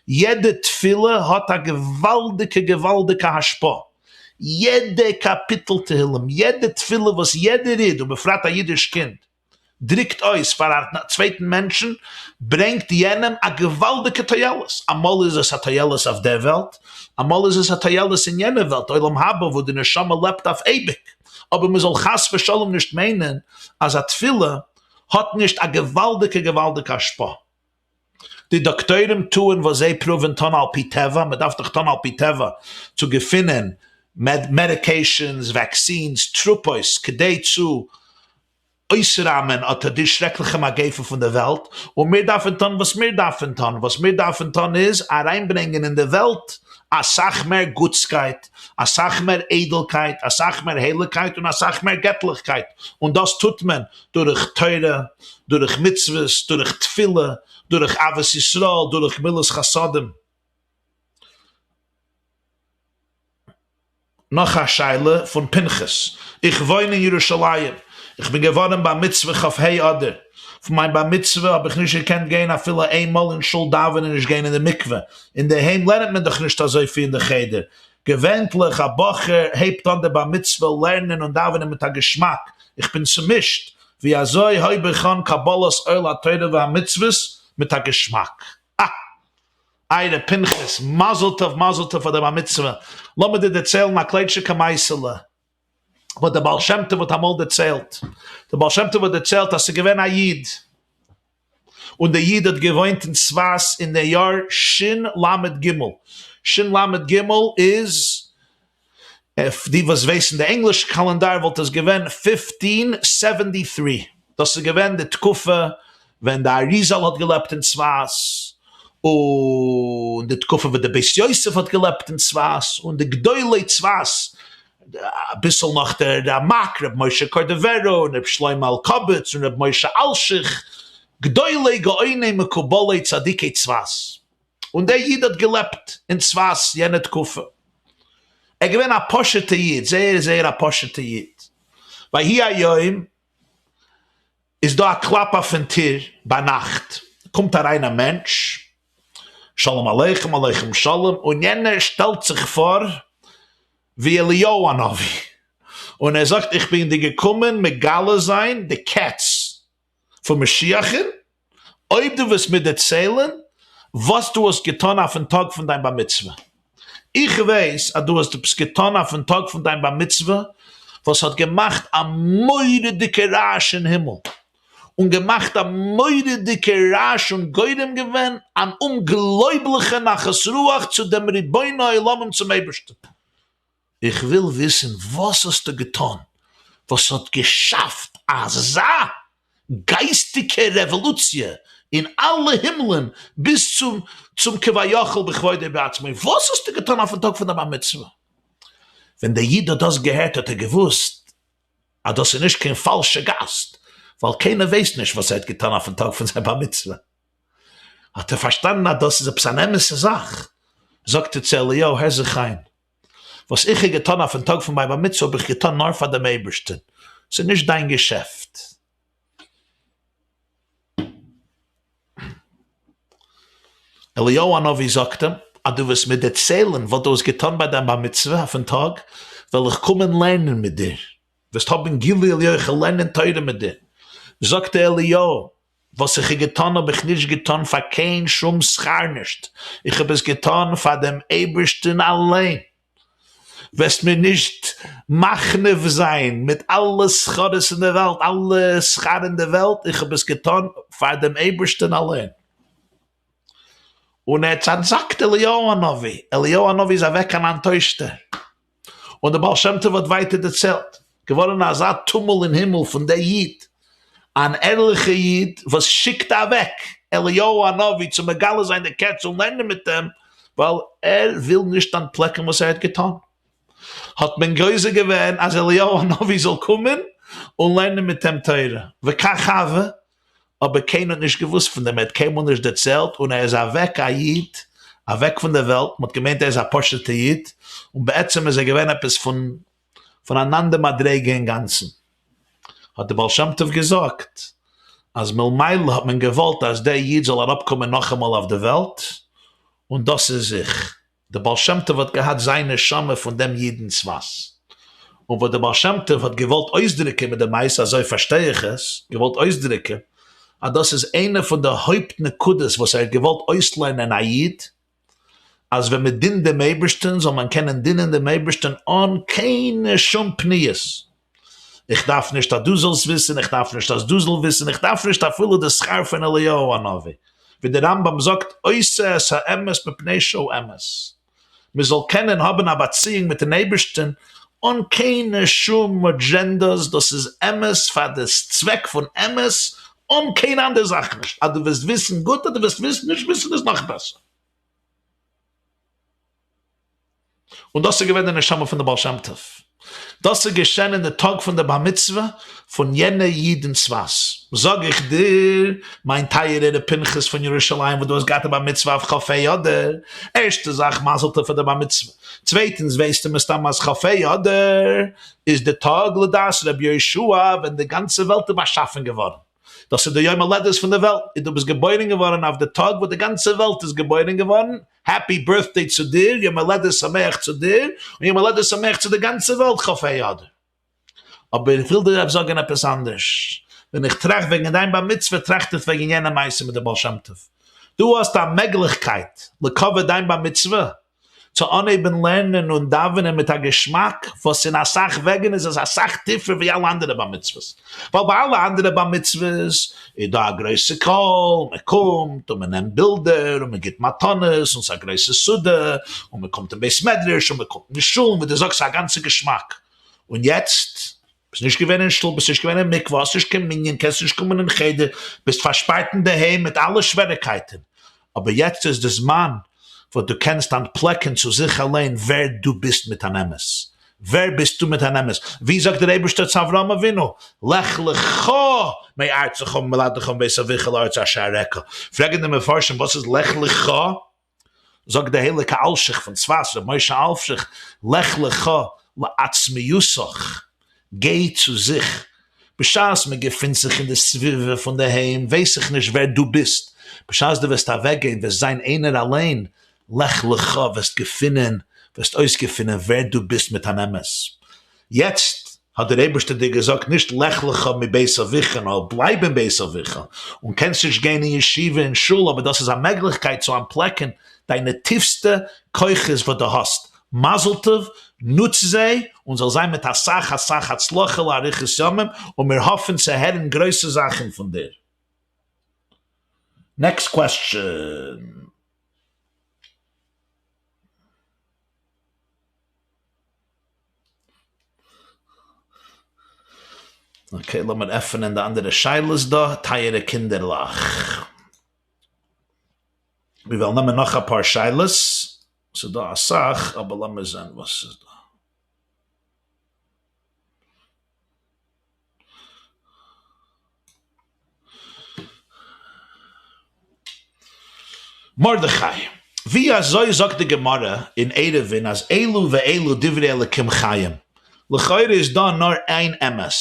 יעדע תפילה האט א געוואלדיגע געוואלדיגע השפעה, יעדע קאפיטל תהילים, יעדע תפילה וואס יעדער איד, ובפרט א אידיש קינד, דריקט אויס פאר א צווייטן מענטשן, ברענגט יענעם א געוואלדיגע תועלת, אמאל איז עס א תועלת אויף דער וועלט, אמאל איז עס א תועלת אין יענע וועלט, עולם הבא וואו די נשמה לעבט אויף אייביג, אבער מען זאל חס ושלום נישט מיינען אז א תפילה האט נישט א געוואלדיגע געוואלדיגע השפעה. די דאקטוירים טוען וואס זיי פרואווען טון על פי טבע, מען דארף דאך טון על פי טבע צו געפינען medications, vaccines, תרופות, כדי צו אויסראמען אט די שרעקליכע מגיפה פון די וועלט, און מיר דארפן טון וואס מיר דארפן טון, וואס מיר דארפן טון איז אריינברענגען אין די וועלט אסאך מער גוטסקייט, אסאך מער איידלקייט, אסאך מער הייליגקייט און אסאך מער געטליכקייט, און דאס טוט מען דורך תורה, דורך מצוות, דורך תפילה, דורך אהבת ישראל, דורך גמילות חסדים. נאך א שאלה פון פנחס, איך וואוין אין ירושלים, איך בין געווארן בר מצוה כ ה אדר, פון מיין בר מצוה האב איך נישט געקענט גיין אפילו איין מאל אין שול דאווענען נישט גיין אין די מקווה, אינדערהיים לערנט מען דאך נישט אזויפיל אין די חדר, געווענטליך א בחור הייבט אן די בר מצוה לערנען און דאווענען מיט א געשמאק, איך בין צומישט. ווי אזוי הויב איך אן קבלת עול התורה והמצוות מיט א געשמאק? אה! איי ר' פנחס, מזל טוב מזל טוב פאר די בר מצוה, לאמיר דיר דערציילן א קליינטשיקע מעשה'לע וואס דער בעל שם טוב האט אמאל דערציילט, דער בעל שם טוב האט דערציילט אז ס'איז געווען א איד, און דער איד האט געוואוינט אין צפת אין די יאר של"ג, של"ג איז, די וואס ווייסן די ענגליש קאלענדאר וואלט עס געווען fifteen seventy three, דאס איז געווען די תקופה ווען די אריזל האט געלעבט אין צפת, און די תקופה ווען די בית יוסף האט געלעבט אין צפת, און די גדולי צפת, אביסל נאך דער רמק, ר' משה קורדובירו, און ר' שלמה אלקבץ, און ר' משה אלשיך, גדולי גאוני מקובלי צדיקי צפת. און דער איד האט געלעבט אין צפת יענע תקופה. ער איז געווען א פשוט'ע איד, זייער זייער א פשוט'ע איד. ויהי היום, איז דא א קלאפ אויפן טיר ביינאכט, קומט אריין א מענטש, שלום עליכם עליכם שלום, און יענער שטעלט זיך פאר ווי אליהו הנביא, און ער זאגט איך בין דיר געקומען מגלה זיין די קץ פון משיח'ן, אויב דו וועסט מיר דערציילן וואס דו האסט געטאן אויפן טאג פון דיין בר מצוה. איך ווייס אז דו האסט עפעס געטאן אויפן טאג פון דיין בר מצוה וואס האט געמאכט א מורא'דיגע רעש אין הימל, און געמאכט א מורא'דיגע רעש און גורם געווען אן אומגלויבליכע נחת רוח צו דעם רבון העולמים צום אייבערשטן. איך וויל וויסן וואס האסטו געטון וואס האט געשאפט אזא גייסטיגע רעוואלוציע אין אלע הימלען ביז צום צום כביכול בכבודו ובעצמו, וואס האסטו געטון אויפן טאג פון די בר מצוה? ווען דער איד האט דאס געהערט האט ער געוואוסט אז דאס איז נישט קיין פאלשע גאסט, ווייל קיינער ווייסט נישט וואס ער האט געטון אויפן טאג פון זיין בר מצוה. האט ער פארשטאנען אז דאס איז עפעס אן אמת'ע זאך, זאגט ער צו אליהו, הער זיך איין, וואס איך האב געטון אויפן טאג פון מיין בר מצוה האב איך געטון נאר פאר דעם אייבערשטען, ס'איז נישט דיין געשעפט. אליהו הנביא זאגט אים, אז דו וועסט מיר דערציילן וואס דו האסט געטון ביי דיין בר מצוה אויפן טאג, וועל איך קומען לערנען מיט דיר, וועסט האבן גילוי אליהו, איך וועל לערנען תורה מיט דיר. זאגט אליהו, וואס איך האב געטאן האב איך נישט געטאן פאר קיין שום שכר נישט, איך האב עס געטאן פאר דעם אייבערשטן אליין, וועסט מיר נישט מחניף זיין מיט אלע שכרות אין די וועלט, אלע שכר אין די וועלט, איך האב עס געטאן פאר דעם אייבערשטן אליין. און ער האט אנטזאגט אליהו הנביא, אליהו הנביא איז אוועק אן אנטוישטער, און דער בעל שם טוב האט ווייטער דערציילט, געווארן אזא טומל אין הימל פון דער איד, אן ערליכער איד וואס שיקט אוועק אליהו הנביא צו מגלה זיין די קץ און לערנען מיט אים, ווייל ער וויל נישט אנטפלעקן וואס ער האט געטאן, האט מען גוזר געווען אז אליהו הנביא זאל קומען און לערנען מיט אים תורה, וכך הוה, אבער קיינער האט נישט געוואוסט פון דעם, ער האט קיינמאל נישט דערציילט, און ער איז אוועק א איד, אוועק פון דער וועלט, מען האט געמיינט ער איז א פשוט'ער איד, און בעצם איז ער געווען עפעס פון פון אן אנדער מדריגה אינגאנצן. האט דער בעל שם טוב געזאגט, אז מלמעלה האט מען געוואלט אז דער איד זאל אראפקומען נאכאמאל אויף די וועלט, און דאס איז איך. דער בעל שם טוב האט געהאט זיין נשמה פון דעם איד אין צפת, און וואס דער בעל שם טוב האט געוואלט אויסדריקען מיט די מעשה, אזוי פארשטיי איך עס, געוואלט אויסדריקען אז דאס איז איינע פון די הויפט נקודות וואס ער האט געוואלט אויסלערנען א איד, אז ווען מען דינט דעם אייבערשטען זאל מען קענען דינען דעם אייבערשטען אן קיינע שום פניות, איך דארף נישט אז דו זאלסט וויסן, איך דארף נישט אז דו זאל וויסן, איך דארף נישט אפילו די שכר פון אליהו הנביא, ווי דער רמב ם זאגט עושה את האמת מפני שהוא אמת, מען זאל קענען האבן א באציאונג מיטן אייבערשטן אן קיינע שום אדזשענדאס, דאס איז אמת פאר די צוועק פון אמת, אן קיין אנדער זאך נישט, אז דו וועסט וויסן גוט, אז דו וועסט נישט וויסן איז נאך בעסער. און דאס איז געווען די נשמה פון די בעל שם טוב. דאס איז געשען אין די טאג פון די בר מצוה פון יענע איד אין צפת. זאג איך דיר, מיין טייערער ר' פנחס פון ירושלים וואס דו האסט געהאט א בר מצוה אויף כ ה אדר, ערשטע זאך מזל טוב פאר די בר מצוה, צווייטענס ווייסטו מסתם אז כ ה אדר איז די טאג לדעת ר' יהושע ווען די גאנצע וועלט איז באשאפען געווארן, דאס איז די יום הולדת פון די וועלט, און דו ביסט געבוירן געווארן אויף די טאג וואס די גאנצע וועלט איז געבוירן געווארן, happy birthday צו דיר, יום הולדת שמח צו דיר, און יום הולדת שמח צו די גאנצע וועלט כ ה אדר. אבער איך וויל דיר זאגן עפעס אנדערש, ווען איך טראכט וועגן דיין בר מצוה טראכט איך וועגן יענע מעשה מיט די בעל שם טוב. דו האסט א מעגליכקייט לכבוד דיין בר מצוה צו אנהייבן לערנען און דאווענען מיט א געשמאק, וואס אין אסאך וועגן איז עס אסאך טיפער ווי אלע אנדערע בר מצוות, ווייל ביי אלע אנדערע בר מצוות איז דא א גרויסע קהל, מען קומט און מען נעמט בילדער און מען גיבט מתנות און ס'איז א גרויסע סעודה און מען קומט אין בית מדרש און מען קומט אין שול און ווי דו זאגסט ס'איז א גאנצע געשמאק, און יעצט ביסט נישט געווען אין שול, ביסט נישט געווען אין מקווה, האסט נישט קיין מנין, קענסט נישט קומען אין חדר, ביסט פארשפארט אינדערהיים מיט אלע שוועריקייטן, אבער יעצט איז די זמן וואס דו קענסט אנטפלעקן צו זיך אליין ווער דו ביסט מיט אן אמת. ווער ביסטו מיט אן אמת? ווי זאגט דער אייבערשטער צו אברהם אבינו, לך לך מארצך וממולדתך ומבית אביך אל הארץ אשר אראך. פרעגן די מפרשים וואס איז לך לך? זאגט דער הייליגע אלשיך פון צפת, ר' משה אלשיך, לך לך לעצמיותך, גיי צו זיך, בשעת מען געפינט זיך אין די סביבה פון די היים ווייס איך נישט ווער דו ביסט, בשעת דו וועסט אוועקגיין וועסט זיין איינער אליין, לך לך וועסט געפינען, וועסט אויסגעפינען ווער דו ביסט מיט אן אמת. יעצט האט דער אייבערשטער דיר געזאגט נישט לך לך מבית אביך נאר בלייב אין בית אביך, און קענסט נישט גיין אין ישיבה און שול אבער דאס איז א מעגליכקייט צו אנטפלעקן דיינע טיפסטע כוחות וואס דו האסט, מזל טוב, נוץ זיי, און זאל זיין מיט אסאך אסאך הצלחה לאריכות ימים, און מיר האפן צו הערן גרויסע זאכן פון דיר. Next question. Okay, לאמיר עפענען די אנדערע שאלות דא, טייערע קינדערלעך. מיר וועלן נעמען נאך אפאר שאלות, ס'איז דא אסאך, אבער לאמיר זען וואס ס'איז דא. מרדכי, ווי אזוי זאגט די גמרא אין עירובין אז אלו ואלו דברי אלקים חיים? לכאורה איז דא נאר איין אמת.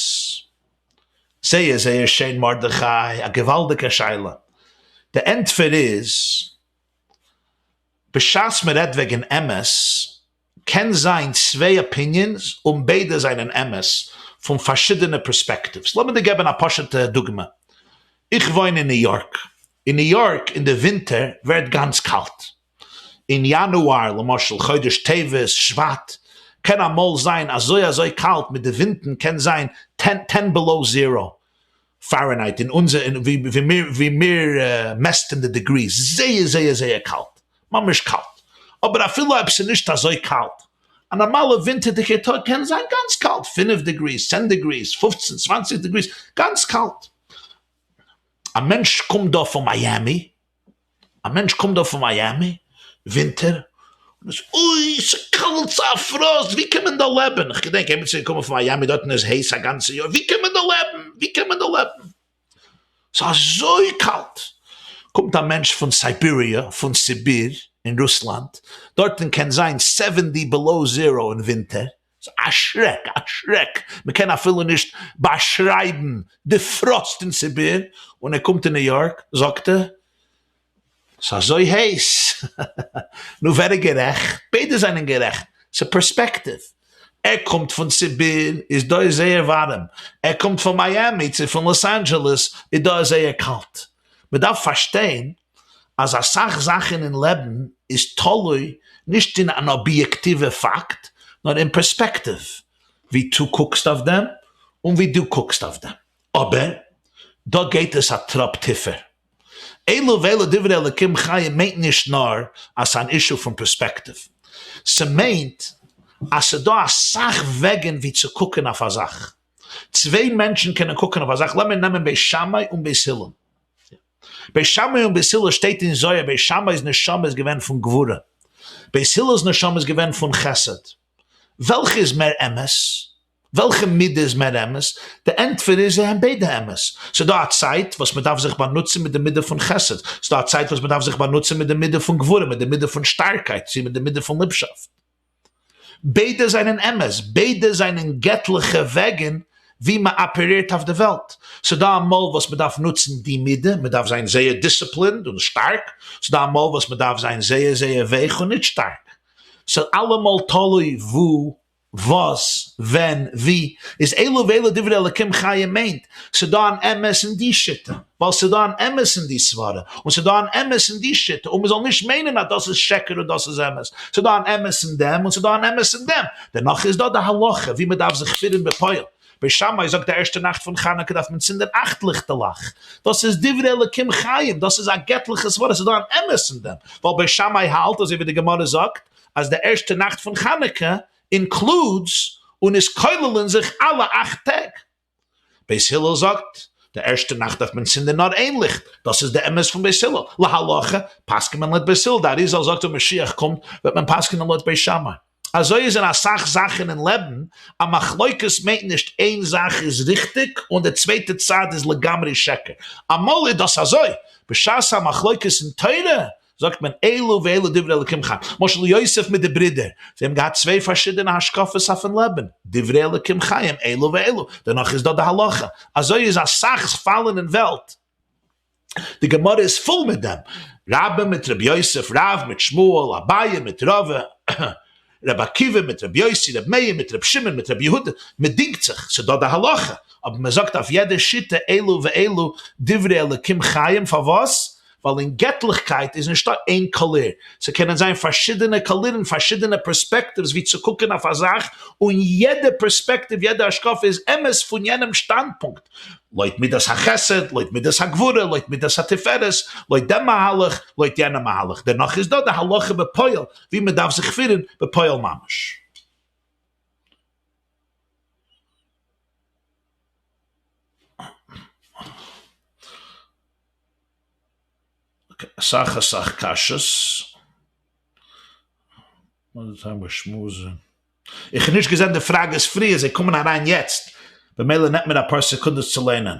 זייער זייער שיין מרדכי, א געוואלדיגע שאלה. די ענטפער איז, בשעת מען רעדט וועגן אמת, קען זיין צוויי opinions און ביידע זענען אמת פון פארשידענע perspectives. לאמיר דיר געבן א פשוטע דוגמא. איך וואוין אין ניו יארק. אין ניו יארק אין די ווינטער ווערט גאנץ קאלט. אין יאנואר למשל חודש טבת, שבט, קען אמאל זיין אזוי אזוי קאלט מיט די ווינטן קען זיין ten below zero Fahrenheit אין אונזער ווי מיר ווי מיר מעסטן די degrees זייער זייער זייער קאלט ממש קאלט אבער אפילו אויב ס'איז נישט אזוי קאלט א נארמאלע ווינטערדיגע טאג קען זיין גאנץ קאלט פינף degrees צען degrees פופצן צוואנציג degrees גאנץ קאלט א מענטש קומט דא פון מיאמי א מענטש קומט דא פון מיאמי ווינטער און איז אוי ס'קאלט ס'א פראסט ווי קען מען דא לעבן, איך געדענק עמיצער איז געקומען פון מיאמי דארטן איז הייס א גאנצע יאר ווי קען מען דא לעבן ווי קען מען דא לעבן ס'איז אזוי קאלט, קומט א מענטש פון סייביריע פון סיביר אין רוסלאנד דארטן קען זיין seventy below zero אין ווינטער, ס'איז א שרעק, א שרעק, מען קען אפילו נישט באשרייבן די פראסט אין סיביר, און ער קומט אין ניו יארק, זאגט ער, ס'איז אזוי הייס, נו ווער איז גערעכט? ביידע זענען גערעכט, ס'איז פערספעקטיוו, ער קומט פון סיביר, איז דא איז זייער ווארעם, ער קומט פון מיאמי צו פון לאס אנדזשעלעס, איז דא איז זייער קאלט, מען דארף פארשטיין אז אסאך זאכן אין לעבן איז תלוי נישט אין אן אביעקטיווע פאקט, נאר אין פערספעקטיוו, ווי דו קוקסט אויף דעם און ווי דו קוקסט אויף דעם. אבער דא גייט עס א טראפ טיפער. אלו ואלו דברי אלקים חיים מיינט נישט נאר אז ס'איז אן issue פון פערספעקטיוו. ס'מיינט אז ס'דא אסאך וועגן ווי צו קוקן אויף א זאך. צוויי מענטשן קענען קוקן אויף א זאך, לאמיר נעמען בית שמאי און בית הלל. בית שמאי און בית הלל שטייט אין זוהר, בית שמאי'ס נשמה איז געווען פון גבורה, בית הלל'ס נשמה איז געווען פון חסד. וועלכע איז מער אמת? וועלכע מידה איז מער אמת? די ענטפער איז זיי האבן ביידע אמת. ס'איז דא א צייט וואס מ'דארף זיך באנוצן מיט די מידה פון חסד, ס'איז דא א צייט וואס מ'דארף זיך באנוצן מיט די מידה פון גבורה, מיט די מידה פון שטארקייט, צו מיט די מידה פון ליבשאפט. ביידע זענען אמת, ביידע זענען געטליכע וועגן ווי מען אפערירט אויף די וועלט. ס'דא אמאל וואס מען דארף נוצן די מידה, מען דארף זיין זייער disciplined און שטארק, ס'דא אמאל וואס מען דארף זיין זייער זייער ווייך און נישט שטארק. ס'איז אלעמאל תלוי וואו. וואס, ווען, ווי, איז אלו ואלו דברי אלקים חיים מיינט, ס'דא אן אמת אין די שיטה, ווייל ס'דא אן אמת אין די סברה, און ס'דא אן אמת אין די שיטה, און מ'זאל נישט מיינען אז דאס איז שקר און דאס איז אמת, ס'דא אן אמת אין דעם און ס'דא אן אמת אין דעם, דערנאך איז דא די הלכה ווי מ'דארף זיך פירן בפועל. בית שמאי זאגט די ערשטע נאכט פון חנוכה דארף מען צינדען אכט ליכטעלעך, דאס איז דברי אלקים חיים, דאס איז א געטליכע סברה, ס'איז דא אן אמת אין דעם, ווייל בית שמאי האלט אזוי ווי די גמרא זאגט אז די ערשטע נאכט פון חנוכה includes און איז כולל אין זיך אלע אכט טעג. בית הלל זאגט די ערשטע נאכט דארף מען צינדען נאר איין ליכט, דאס איז די אמת פון בית הלל, להלכה פסק'נט מען לויט בית הלל, די אריזל זאגט ווען משיח קומט וועט מען פסק'נען לויט בית שמאי. אזוי איז אין אסאך זאכן אין לעבן, א מחלוקת מיינט נישט איין זאך איז ריכטיג און די צווייטע צד איז לגמרי שקר, אמאל איז דאס אזוי, בשעת א מחלוקת אין תורה זאגט מען אלו ואלו דברי אלקים חיים, למשל יוסף מיט די ברידער, זיי האבן געהאט צוויי פארשידענע השקפות אויפן לעבן, דברי אלקים חיים אלו ואלו, דערנאך איז דא די הלכה, אזוי איז אסאך פאלן אין וועלט. די גמרא איז פול מיט דעם, רבה מיט רב יוסף, רב מיט שמואל, אביי מיט רבא, רבי עקיבא מיט רבי יוסי, רבי מאיר מיט רבי שמעון מיט רבי יהודה, מען דינגט זיך, ס'איז דא די הלכה, אבער מען זאגט אויף יעדע שיטה אלו ואלו דברי אלקים חיים, פארוואס? ווייל אין געטליכקייט איז נישטא איין קאליר, ס'קענען זיין פארשידענע קאלירן, פארשידענע perspectives ווי צו קוקן אויף א זאך, און יעדע פערספעקטיוו, יעדע השקפה איז אמת פון יענעם שטאנדפונקט. לויט מידת החסד, לויט מידת הגבורה, לויט מידת התפארת, לויט דעם מהלך, לויט יענעם מהלך. דערנאך איז דא די הלכה בפועל, ווי מען דארף זיך פירן בפועל ממש. אסאך אסאך קשיות. איך האב נישט געזען די פראגעס פריער, זיי קומען אריין יעצט, במילא נעמט מיר אפאר סעקונדעס צו ליינען.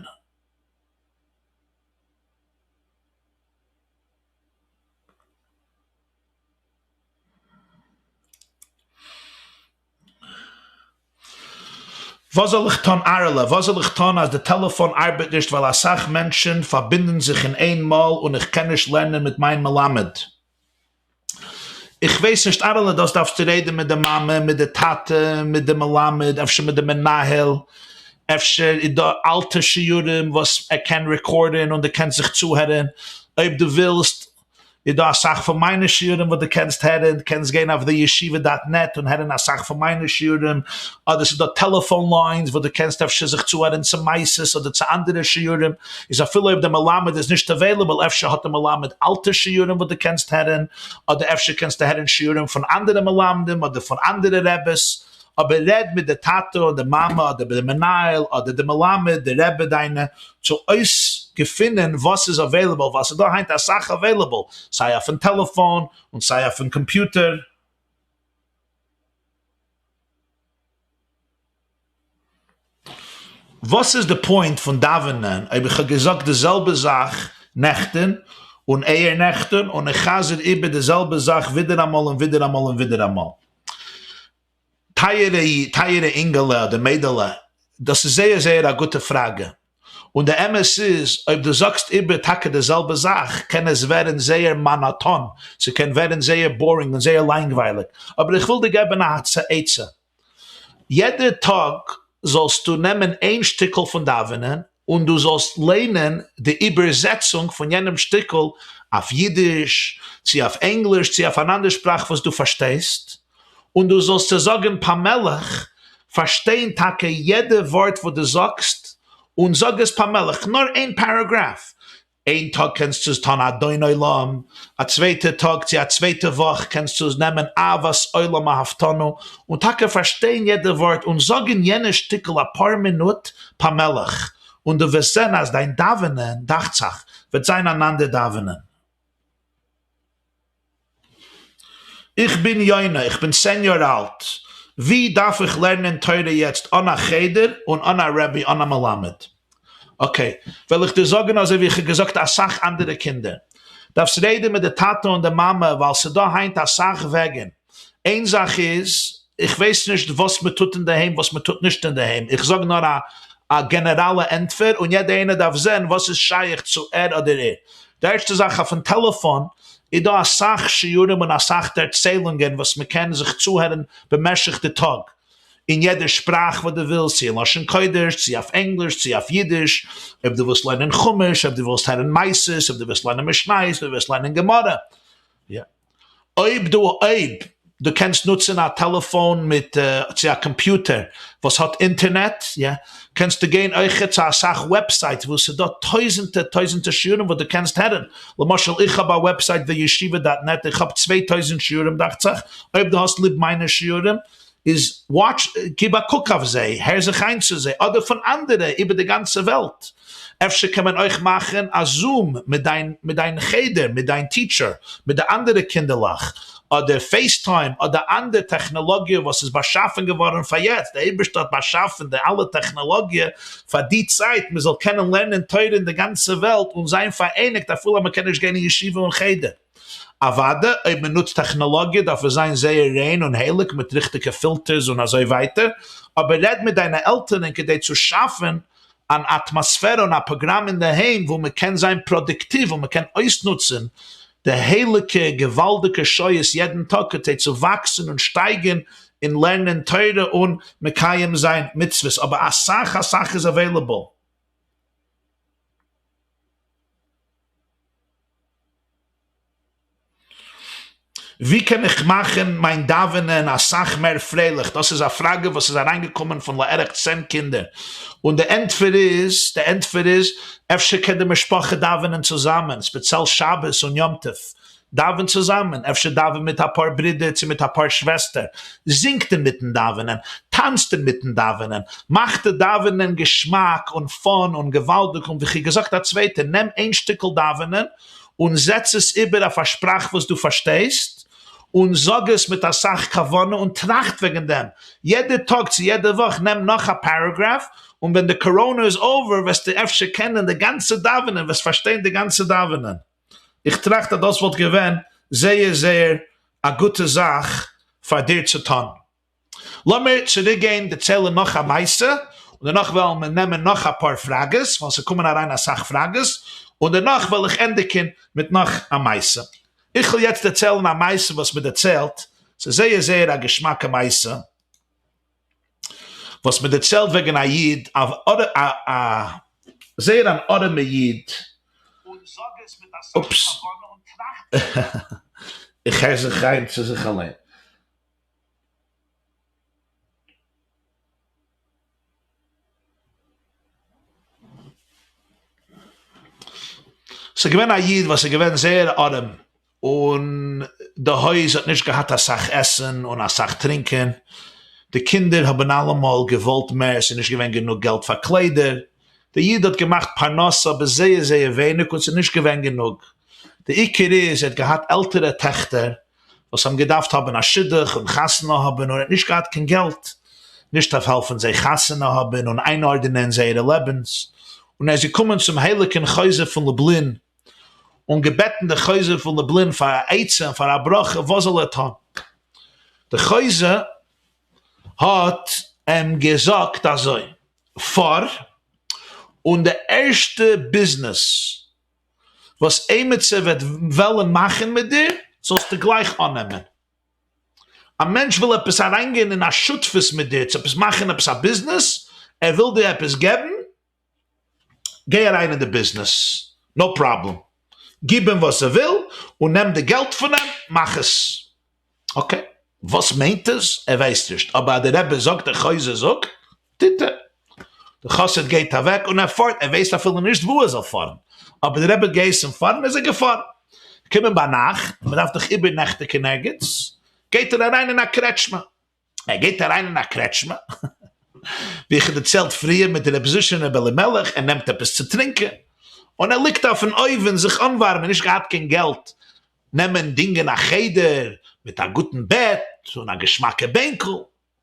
וואס זאל איך טון אהרעלע, וואס זאל איך טון אז די טעלעפאן ארבעט נישט ווייל אסאך מענטשן פארבינדן זיך אין איין מאל און איך קען נישט לערנען מיט מיין מלמד. איך ווייס נישט אהרעלע דאס דארפסטו רעדן מיט די מאמע, מיט די טאטע, מיט די מלמד, אפשר מיט די מנהל, אפשר איז דא אלטע שיעורים וואס ער קען רעקארדען און דו קענסט זיך צוהערן, אויב דו ווילסט איז דא אסאך פון מיינע שיעורים וואס דו קענסט הערן, קענסט גיין אויף די ישיבה dot net און הערן אסאך פון מיינע שיעורים, אדער ס'איז דא טעלעפאן lines וואס דו קענסט אפשר זיך צוהערן צו מעשות אדער צו אנדערע שיעורים, איז אפילו אויב דער מלמד איז נישט available אפשר האט דער מלמד אלטע שיעורים וואס דו קענסט הערן, אדער אפשר קענסטו הערן שיעורים פון אנדערע מלמדים אדער פון אנדערע רעבעס, אבער רעד מיט די טאטע אדער מאמע אדער די מנהל אדער די מלמד די רבי דיינע צו אויסגעפינען וואס איז available ווייל ס'איז דא היינט אסאך available סיי אויפן טעלעפאן און סיי אויפן קאמפיוטער. וואס איז די point פון דאווענען אויב איך האב געזאגט די זעלבע זאך נעכטען און אייער נעכטען און איך חזר איבער די זעלבע זאך ווידעראמאל און ווידעראמאל און ווידעראמאל? טייערע טייערע אינגעלע אדער מיידעלע, דאס איז זייער זייער א גוטע פראגע, און די אמת איז אויב דו זאגסט איבער טאקע די זעלבע זאך קען עס ווערן זייער מאנאטאן, ס'קען ווערן זייער boring און זייער לאנגווייליג, אבער איך וויל דיר געבן א עצה, יעדע טאג זאלסטו נעמען איין שטיקל פון דאווענען און דו זאלסט ליינען די איבערזעצונג פון יענעם שטיקל אויף אידיש, צו אויף ענגליש, צו אויף אן אנדער שפראך וואס דו פארשטייסט, און דו זאלסט עס זאגן פאמעליך, פארשטיין טאקע יעדע ווארט וואס דו זאגסט, און זאג עס פאמעליך, נאר איין paragraph, איין טאג קענסטו עס טון אדון עולם, א צווייטע טאג צו א צווייטע וואך קענסטו עס נעמען אהבת עולם אהבתנו, און טאקע פארשטיין יעדע ווארט און זאגן יענע שטיקל אפאר מינוט פאמעליך, און דו וועסט זען אז דיין דאווענען, דאכצעך, וועט זיין אן אנדער דאווענען. איך בין יונה, איך בין 10 יאר אלט, ווי דארף איך לערנען תורה יעצט אן א חדר און אן א רבי אן א מלמד? okay, וועל איך דיר זאגן אזוי ווי איך האב געזאגט אסאך אנדערע קינדער, דארפסט רעדן מיט די טאטע און די מאמע ווייל ס'דא היינט אסאך וועגן, איין זאך איז, איך ווייס נישט וואס מען טוט אינדערהיים וואס מען טוט נישט אינדערהיים, איך זאג נאר א א גענעראלע ענטפער און יעדער איינער דארף זען וואס איז שייך צו ער אדער איר. די ערשטע זאך אויפן טעלעפאן איז דא אסאך שיעורים און אסאך ערציילונגען וואס מען קען זיך צוהערן במשך די טאג. אין יעדע שפראך וואס דו ווילסט, צו אין לשון קודש, צו אויף ענגליש, צו אויף אידיש, אויב דו ווילסט לערנען חומש, אויב דו ווילסט הערן מעשות, אויב דו ווילסט לערנען משניות, אויב דו ווילסט לערנען גמרא. אויב דו אויב דו קענסט נוצן א טעלעפאון מיט צו א קאמפיוטער וואס האט אינטערנעט, יא, קענסטו גיין אויכעט צו אסאך websites וואו ס'איז דא טויזענטער טויזענטער שיעורים וואס דו קענסט הערן, למשל איך האב א website וישיבה dot net איך האב 2000 שיעורים דאכצעך, אויב דו האסט ליב מיינע שיעורים איז watch גיב א קוק אויף זיי, הער זיך איין צו זיי, אדער פון אנדערע איבער די גאנצע וועלט. אפשר קען מען אויך מאכן א Zoom מיט דיין מיט דיין חדר, מיט דיין teacher, מיט די אנדערע קינדערלעך, אדער FaceTime, אדער אנדער טעכנעלאגיע וואס איז באשאפן געווארן פאר יעצט, דער אייבערשטער האט באשאפן די אלע טעכנעלאגיע פאר די צייט מען זאל קענען לערנען תורה אין די גאנצע וועלט און זיין פאראייניגט אפילו אז מען קען נישט גיין אין ישיבה און חדר. אוואדע, אויב מען נוצט טעכנאלאגיע דארף עס זיין זייער ריין און הייליג מיט ריכטיגע filters און אזוי ווייטער, אבער רעד מיט דיינע עלטערן כדי צו שאפן אן אטמאספערע און א פראגראם אינדערהיים וואו מען קען זיין פראדוקטיוו און מען קען אויסנוצן די הייליגע געוואלדיגע שעות יעדן טאג כדי צו וואקסן און שטייגן אין לערנען תורה און מקיים זיין מצוות, אבער אסאך אסאך איז available. ווי קען איך מאכן מיין דאווענען אסאך מער פרייליך? דאס איז א פראגע וואס איז אריינגעקומען פון לערך צען קינדער, און די ענטפער איז, די ענטפער איז, אפשר קען די משפחה דאווענען צוזאמען, ספעציעל שבת און יום טוב, דאווען צוזאמען, אפשר דאווען מיט אפאר ברודער צו מיט אפאר שוועסטער, זינגט אינמיטן דאווענען, טאנצט אינמיטן דאווענען, מאכט די דאווענען געשמאק און fun און געוואלדיג און ווי געזאגט א צווייטע, נעם איין שטיקל דאווענען און זעץ עס איבער אויף א שפראך וואס דו פארשטייסט, און זאג עס מיט אסאך כוונה און טראכט וועגן דעם, יעדע טאג צו יעדע וואך נעם נאך א paragraph, און ווען די קאראנע איז over וועסטו אפשר קענען די גאנצע דאווענען, וועסט פארשטיין די גאנצע דאווענען. איך טראכט אז דאס וואלט געווען זייער זייער א גוטע זאך פאר דיר צו טון. לאמיר צוריק גיין דערציילן נאך א מעשה, און דערנאך וועלן מיר נעמען נאך אפאר פראגעס, ווייל ס'קומען אריין אסאך פראגעס, און דערנאך וועל איך ענדיגן מיט נאך א מעשה. איך וועל יעצט דערציילן א מעשה וואס מ'דערציילט, ס'איז זייער זייער א געשמאקע מעשה, וואס מ'דערציילט וועגן א איד, א זייער אן ארעמע איד, אופס, איך הער זיך איין צו זיך אליין. ס'איז געווען א איד וואס איז געווען זייער ארעם, און די הויז האט נישט געהאט אסאך עסן און אסאך טרינקען, די קינדער האבן אלעמאל געוואלט מער, ס'איז נישט געווען גענוג געלט פאר קליידער, די איד האט געמאכט פרנסה אבער זייער זייער ווייניג און ס'איז נישט געווען גענוג, די עיקר איז ער האט געהאט עלטערע טעכטער וואס האבן געדארפט האבן א שידוך און חתונה האבן און ער האט נישט געהאט קיין געלט נישט אויף העלפן זיי חתונה האבן און איינארדענען זייערע לעבנס, און ער איז געקומען צום הייליגן חוזה פון לובלין און געבעטן די חוזה פון לובלין פאר א עצה און פאר א ברכה וואס זאל ער טון, די חוזה האט אים געזאגט אזוי, פאר און די ערשטע ביזנעס וואס עימיצער וועט וועלן מאכן מיט דיר, זאלסטו גלייך אננעמען. א מענטש וויל עפעס אריינגיין אין א שותפות מיט דיר, צו עפעס מאכן עפעס א ביזנעס, ער וויל דיר עפעס געבן, גיי אריין אין די ביזנעס, no problem, גיב אים וואס ער וויל, און נעם די געלט פון אים, מאך עס. okay, וואס מיינט עס? ער ווייסט נישט, אבער אז די רבי זאגט, דער חוזה זאגט, טוט ער. דער חסיד גייט אוועק און ער פארט, ער ווייסט אפילו נישט וואו ער זאל פארן, אבער דער רבי האט געהייסן פארן איז ער געפארן. געקומען ביינאכט, מען דארף דאך איבערנעכטיגן ערגעץ, גייט ער אריין אין א קרעטשמע. ער גייט אריין אין א קרעטשמע, ווי איך האב דערציילט פריער מיט רבי זושא און רבי אלימלך, ער נעמט עפעס צו טרינקען, און ער ליגט אויפן אויוון זיך אנווארעמען, נישט געהאט קיין געלט נעמען דינגען א חדר מיט א גוטן בעט און א געשמאקע בענקל,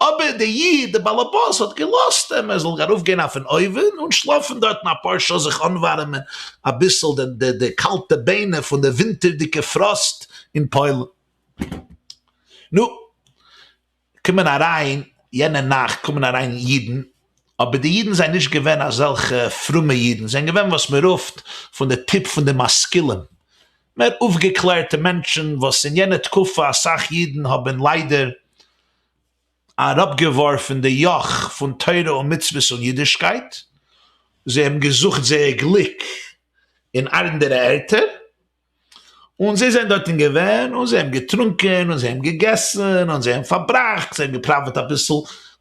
אבער דער איד דער באלעבאס האט געלאזט אים ער זאל ארויפגיין אויפן אויוון און שלאפן דארטן אפאר שעה זיך אנווארעמען אביסל די די קאלטע ביינער פון די ווינטערדיגע פראסט אין פוילן. נו, קומען אריין יענע נאכט קומען אריין אידן, אבער די אידן זענען נישט געווען אזעלכע פרומע אידן, זענען געווען וואס מען רופט פון די טיפ פון די משכילים, מער אויפגעקלערטע מענטשן וואס אין יענע תקופה אסאך אידן האבן ליידער. אראפגעווארפן די יאך פון תורה און מצוות און אידישקייט, זיי האבן געזוכט זייער גליק אין אנדערע ערטער, און זיי זענען דארטן געווען, און זיי האבן געטרונקען, און זיי האבן געגעסן, און זיי האבן פארבראכט, זיי האבן געפראוועט אביסל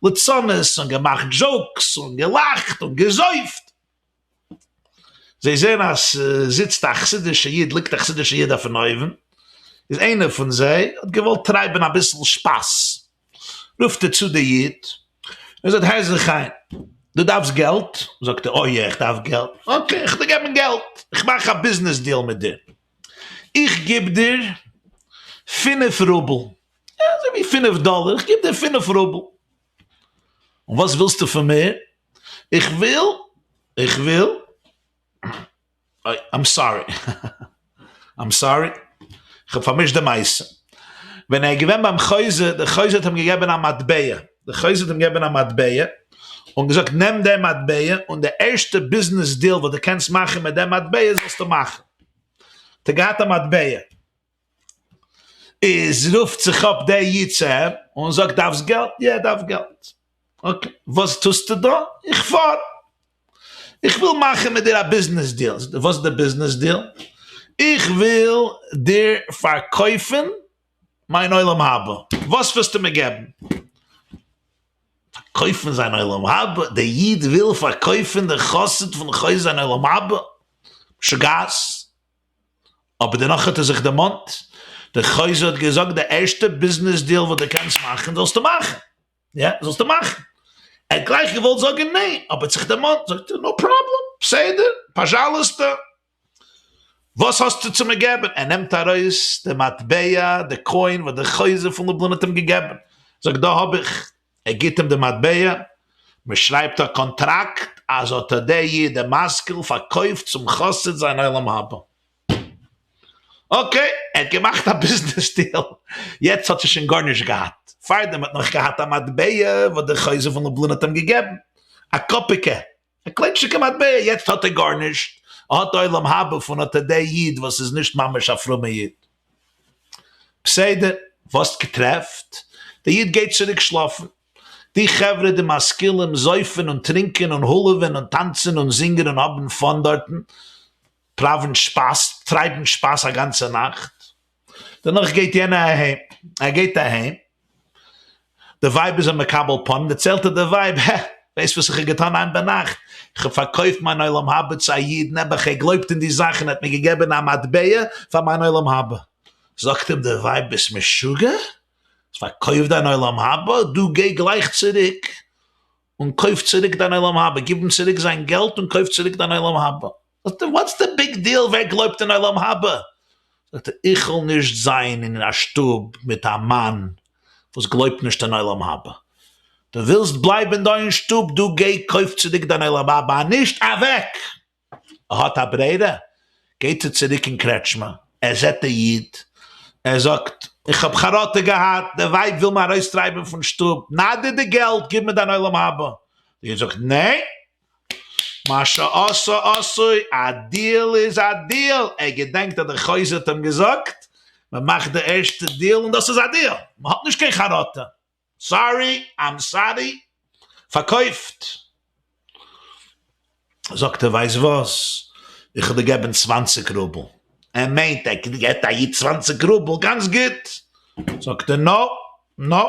ליצנות, און געמאכט jokes, און געלאכט, און געזויפט. זיי זעען אז ס'זיצט א חסידישע איד, ליגט א חסידישע איד אויפן אויוון, איז איינער פון זיי האט געוואלט טרייבן אביסל שפאס, רופט ער צו די איד, און זאגט הער זיך איין, דו דארפסט געלט? זאגט ער, אוי יא איך דארף געלט, okay איך וועל דיר געבן געלט, איך מאך א ביזנעס deal מיט דיר, איך גיב דיר פינף רובל, אזוי ווי פינף דאלער, איך גיב דיר פינף רובל, און וואס ווילסטו פון מיר? איך וויל, איך וויל, אוי, I'm sorry, I'm sorry, איך האב פארמישט די מעשה. ווען ער איז געווען ביים חוזה, דער חוזה האט אים געגעבן א מטבע, דער חוזה האט אים געגעבן א מטבע, און געזאגט נעם די מטבע, און די ערשטע ביזנעס deal וואס דו קענסט מאכן מיט די מטבע זאלסטו מאכן. האט ער געהאט א מטבע. איז רופט זיך אפ דער איד צו אים און זאגט דארפסט געלט? יא דארף געלט. okay וואס טוסטו דא? איך פאר. איך וויל מאכן מיט דיר א ביזנעס deal. זאגט ער וואס איז די ביזנעס deal? איך וויל דיר פארקויפן מיין עולם הבא. וואס וועסטו מיר געבן? פארקויפן זיין עולם הבא? דער איד וויל פארקויפן דער חסיד פון חוזה זיין עולם הבא? משוגעת! אבער דערנאך האט ער זיך דערמאנט, דער חוזה האט געזאגט די ערשטע ביזנעס deal וואס דו קענסט מאכן זאלסטו מאכן, יא זאלסטו מאכן, ער האט גלייך געוואלט זאגן ניין, אבער האט זיך דערמאנט, זאגט ער no problem, בסדר, пожалуйста, וואס האסטו צו מיר געבן, ער נעמט ארויס די מטבע, די coin וואס דער חוזה פון לובלין האט אים געגעבן, זאגט דא האב איך, ער גיבט אים די מטבע, מען שרייבט א קאנטראקט אז אט אט דער איד דער משכיל פארקויפט צום חסיד זיין עולם הבא. okay, ער האט געמאכט א ביזנעס deal, יעצט האט ער שוין גארנישט געהאט, פארדעם האט נאך געהאט א מטבע וואס דער חוזה פון לובלין האט אים געגעבן, א קאפיקע, א קליינטשיקע מטבע, יעצט האט ער גארנישט, ער האט עולם הבא פון אט דער איד וואס איז נישט ממש א פרומע איד. בסדר, וואס געטרעפט? דער איד גייט צוריק שלאפן. די חברה די משכילים זויפן און טרינקען און הולעווען און טאנצן און זינגען און האבן fun דארטן, פראווען שפאס, טרייבן שפאס א גאנצע נאכט. דערנאך גייט יענער אהיים, ער גייט אהיים, די ווייב איז אים מקבל פנים, דערציילט ער די ווייב, הע, ווייסט וואס איך האב געטאן היינט ביינאכט? איך האב פארקויפט מיין עולם הבא צו א איד, נעבעך ער גלויבט אין די זאכן, ער האט מיר געגעבן א מטבע פאר מיין עולם הבא. זאגט אים די ווייב, ביסט משוגע? האסט פארקויפט דיין עולם הבא? דו גיי גלייך צוריק און קויף צוריק דיין עולם הבא, גיב אים צוריק זיין געלט און קויף צוריק דיין עולם הבא. What's the big deal ווער גלויבט אין עולם הבא? זאגט ער, איך וויל נישט זיין אין א שטוב מיט א מאן וואס גלויבט נישט אין עולם הבא. דו ווילסט בלייבן דא אין שטוב, דו גיי קויף צוריק דיין עולם הבא, נישט אוועק! ער האט א ברירה? גייט ער צוריק אין קרעטשמע, ער זעט די איד, ער זאגט, איך האב חרטה געהאט, די ווייב וויל מיר ארויסטרייבן פון שטוב, נא דיר די געלט, גיב מיר דיין עולם הבא. די איד זאגט, ניין! מה שעשה עשוי, א deal איז א deal, ער געדענקט אז דער חוזה האט אים געזאגט, מען מאכט די ערשטע deal און דאס איז א deal, מען האט נישט קיין חרטה, sorry, I'm sorry, פארקויפט. זאגט ער, ווייסט וואס, איך וועל דיר געבן צוואנציג רובל. ער מיינט ער געבט א איד צוואנציג רובל, גאנץ גוט. זאגט ער, no, no,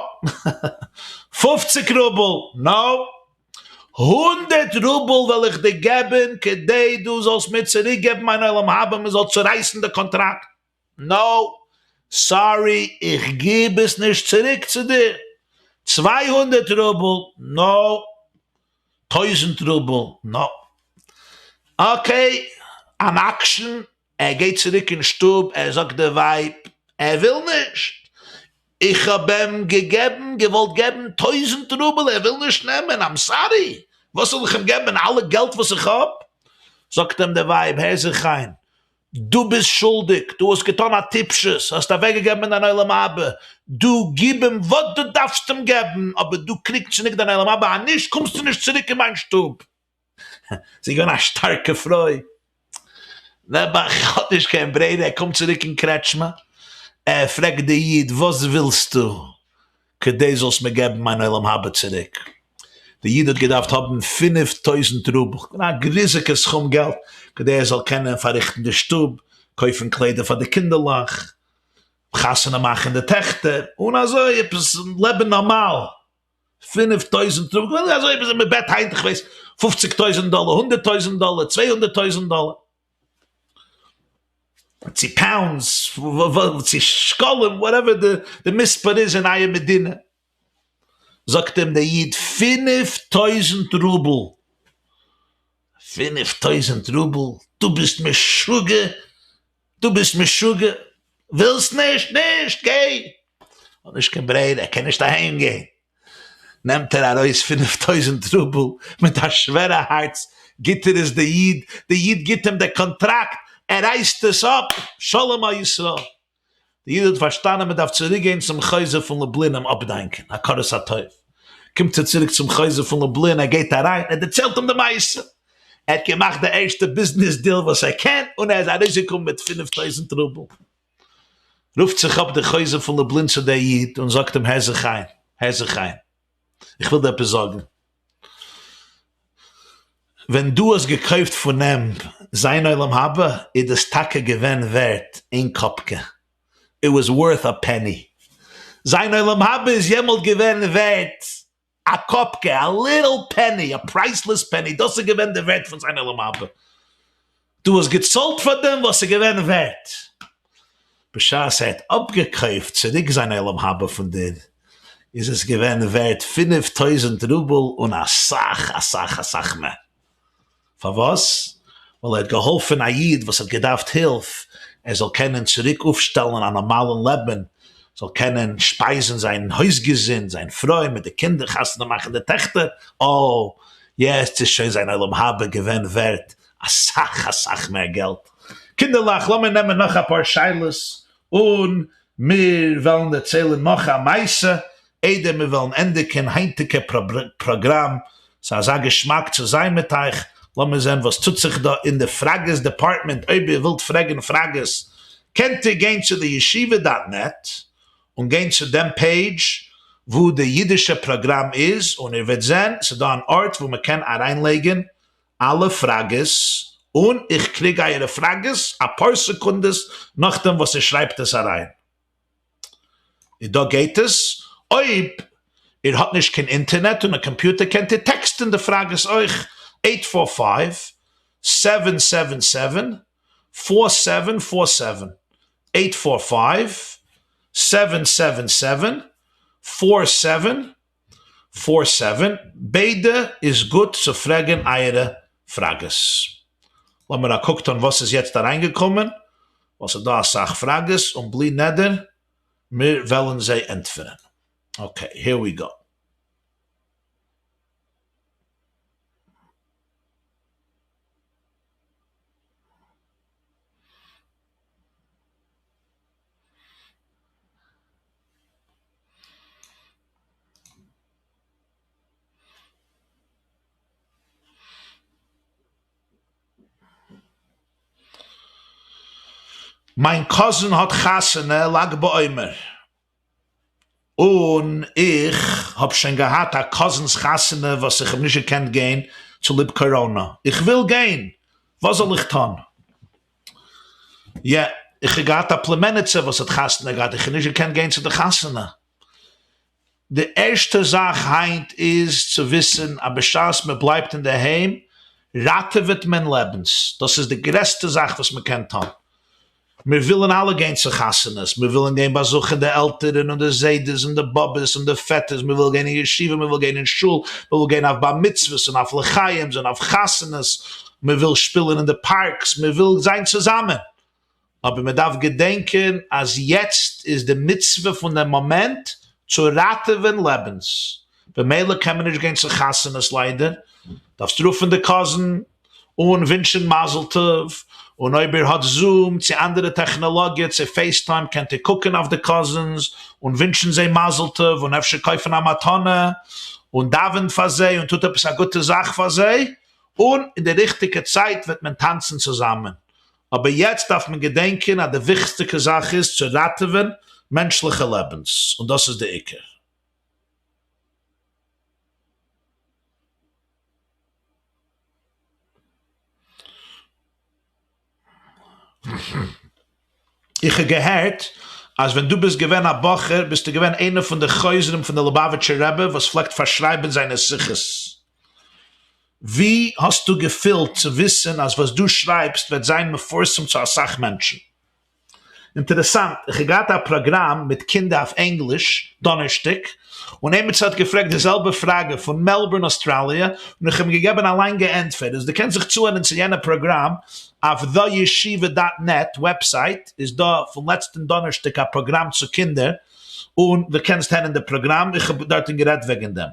פופציג רובל, no, הונדערט רובל וועל איך דיר געבן כדי דו זאלסט מיר צוריק געבן מיין עולם הבא, מען זאל צורייסן די קאנטראקט. No, sorry, איך גיב עס נישט צוריק צו דיר. 200 רובל, no. טויזנט רובל, no. Okay, אן אקשן, ער גייט צוריק אין שטוב, ער זאגט די ווייב, ער וויל נישט, איך האב אים געגעבן, געוואלט געבן טויזנט רובל, ער וויל נישט נעמען, I'm sorry, וואס זאל איך אים געבן, אלע געלט וואס איך האב? זאגט אים די ווייב, הער זיך איין, דו ביסט שולדיג, דו האסט געטאן א טיפשות, האסט אוועקגעגעבן דיין עולם הבא, דו גיב אים וואס דו דארפסט אים געבן, אבער דו קריג צוריק דיין עולם הבא, אז נישט קומסטו נישט צוריק אין מיין שטוב. זי איז געווען א שטארקע פרוי, נעבעך האט נישט קיין ברירה, ער קומט צוריק אין קרעטשמע, ער פרעגט די איד וואס ווילסטו? כדי זאלסט מיר געבן מיין עולם הבא צוריק. דער איד האט געדארפט האבן 5000 רובל, א ריזיגע סכום געלט, כדי ער זאל קענען פארריכטן די שטוב, קויפן קליידער פאר די קינדערלעך, חתונה מאכן די טעכטער, און אזוי עפעס לעבן נארמאל. 5000 רובל, אזוי ווי מען בעט היינט, איך ווייס, 50 טויזנט דאלער, 100 טויזנט דאלער, 200 טויזנט דאלער. צו pounds, צו שקלים, whatever די מספר איז אין אייער מדינה. זאגט אים דער איד, 5000 רובל! 5000 רובל? דו ביסט משוגע? דו ביסט משוגע? ווילסט נישט? נישט! גיי! האט נישט קיין ברירה, ער קען נישט אהיים גיין. נעמט ער ארויס 5000 רובל מיט א שווערע הארץ, גיט ער עס די איד, די איד גיט אים די קאנטראקט, ער רייסט עס אפ, שלום על ישראל. די איד האט פארשטאנען מען דארף צוריק גיין צום חוזה פון לובלין אים אפדאנקען, הכרת הטוב. קומט ער צוריק צום חוזה פון לובלין, ער גייט אריין, ער דערציילט אים די מעשה, ער האט געמאכט די ערשטע ביזנעס deal וואס ער קען, און ער איז ארויסגעקומען מיט 5000 רובל. רופט זיך אפ דער חוזה פון לובלין צו דער איד און זאגט אים, הער זיך איין, הער זיך איין, איך וויל דיר עפעס זאגן, ווען דו האסט געקויפט פון אים זיין עולם הבא איז דאס טאקע געווען ווערט איין קאפקע, it was worth a penny, זיין עולם הבא איז יעמאלט געווען ווערט א קאפקע, א little penny, א priceless penny, דאס איז געווען די ווערט פון זיין עולם הבא. דו האסט געצאלט פאר דעם וואס איז געווען ווערט. בשעת ער האט אפגעקויפט צוריק זיין עולם הבא פון דיר, איז עס געווען ווערט 5000 רובל און אסאך אסאך אסאך מער. פארוואס? ווייל ער האט געהאלפן א איד וואס האט געדארפט הילף ער זאל קענען צוריק אויפשטעלן א נארמאלן לעבן, זאל קענען שפייזן זיין הויזגעזינד, זיין פרוי מיט די קינדער, חתונה מאכן די טעכטער, אוי, יעצט איז שוין זיין עולם הבא געווען ווערט אסאך אסאך מער געלט. קינדערלעך, לאמיר נעמען נאך אפאר שאלות און מיר וועלן דערציילן נאך א מעשה איידער מיר וועלן ענדיגן היינטיגע פראגראם. ס'איז אזא געשמאק צו זיין מיט אייך, לאמיר זען וואס טוט זיך דא אין די פראגעס department, אויב איר ווילט פרעגן פראגעס קענט איר גיין צו די ישיבה dot net און גיין צו דעם page וואו די אידישע פראגראם איז און איר וועט זען ס'איז דא אן ארט וואו מ'קען אריינלייגן אלע פראגעס, און איך קריג אייערע פראגעס אפאר סעקונדעס נאכדעם וואס איר שרייבט עס אריין. און דא גייט עס, אויב איר האט נישט קיין אינטערנעט און א קאמפיוטער קענט איר טעקסטען די פראגעס אויך, eight four five, seven seven seven, four seven four seven, eight four five, seven seven seven, four seven four seven, ביידע איז גוט צו פרעגן אייערע פראגעס. לאמיר א קוק טון וואס איז יעצט אריינגעקומען, ווייל ס'איז דא אסאך פראגעס און בלי נדר מיר וועלן זיי ענטפערן. okay, here we go. מיין cousin האט חתונה לג בעומר, און איך האב שוין געהאט א cousin's חתונה וואס איך האב נישט געקענט גיין צוליב קאראנא, איך וויל גיין, וואס זאל איך טון? יע, איך האב געהאט א פלימעניצע וואס האט חתונה געהאט, איך האב נישט געקענט גיין צו די חתונה. די ערשטע זאך היינט איז צו וויסן אז בשעת מען בלייבט אינדערהיים ראטעוועט מען לעבנס, דאס איז די גרעסטע זאך וואס מען קען טון. מיר ווילן אלע גיין צו חתונות, מיר ווילן גיין באזוכן די עלטערן און די זיידעס און די באבעס און די פעטערס, מען וויל גיין אין ישיבה, מען וויל גיין אין שול, מען וויל גיין אויף בר מצוות און אויף לחיים'ס און אויף חתונות, מען וויל שפילן אין די parks, מען וויל זיין צוזאמען. אבער מען דארף געדענקען אז יעצט איז די מצוה פון דעם מאמענט צו ראטעווען לעבנס, במילא קען מען נישט גיין צו חתונות ליידער, דארפסט רופן די cousin און ווינטשן מזל טוב, און אויב איר האט זום צו אנדערע טעכנאלאגיע צו פעיסטיים קענט איר קוקן אויף די cousins און ווינטשן זיי מזל טוב און אפשר קויפן א מתנה און דאווענט פאר זיי און טוט עפעס א גוטע זאך פאר זיי, און אין די ריכטיגע צייט וועט מען טאנצן צוזאמען. אבער יעצט דארף מען געדענקען אז די וויכטיגסטע זאך איז צו ראטעווען מענטשליכע לעבנס, און דאס איז די עיקר. איך האב געהערט אז ווען דו ביסט געווען א בחור ביסטו געווען איינער פון די חוזרים פון די ליובאוויטשער רבי וואס פלעגט פארשרייבען זיינע שיחות. ווי האסטו געפילט צו וויסען אז וואס דו שרייבסט וועט זיין מפורסם צו אסאך מענטשן? אינטערעסאנט, איך האב געהאט א פראגראם מיט קינדער אויף ענגליש דאנערשטאג, און עימיצער האט געפרעגט די זעלבע פראגע פון מעלבורן אוסטראליע, און איך האב אים געגעבן א לאנגע ענטפער, איז דו קענסט זיך צוהערן צו יענע פראגראם אויף theyeshiva dot net website, איז דא פון לעצטען דאנערשטאג א פראגראם צו קינדער, און דו קענסט הערן די פראגראם, איך האב דארטן גערעדט וועגן דעם.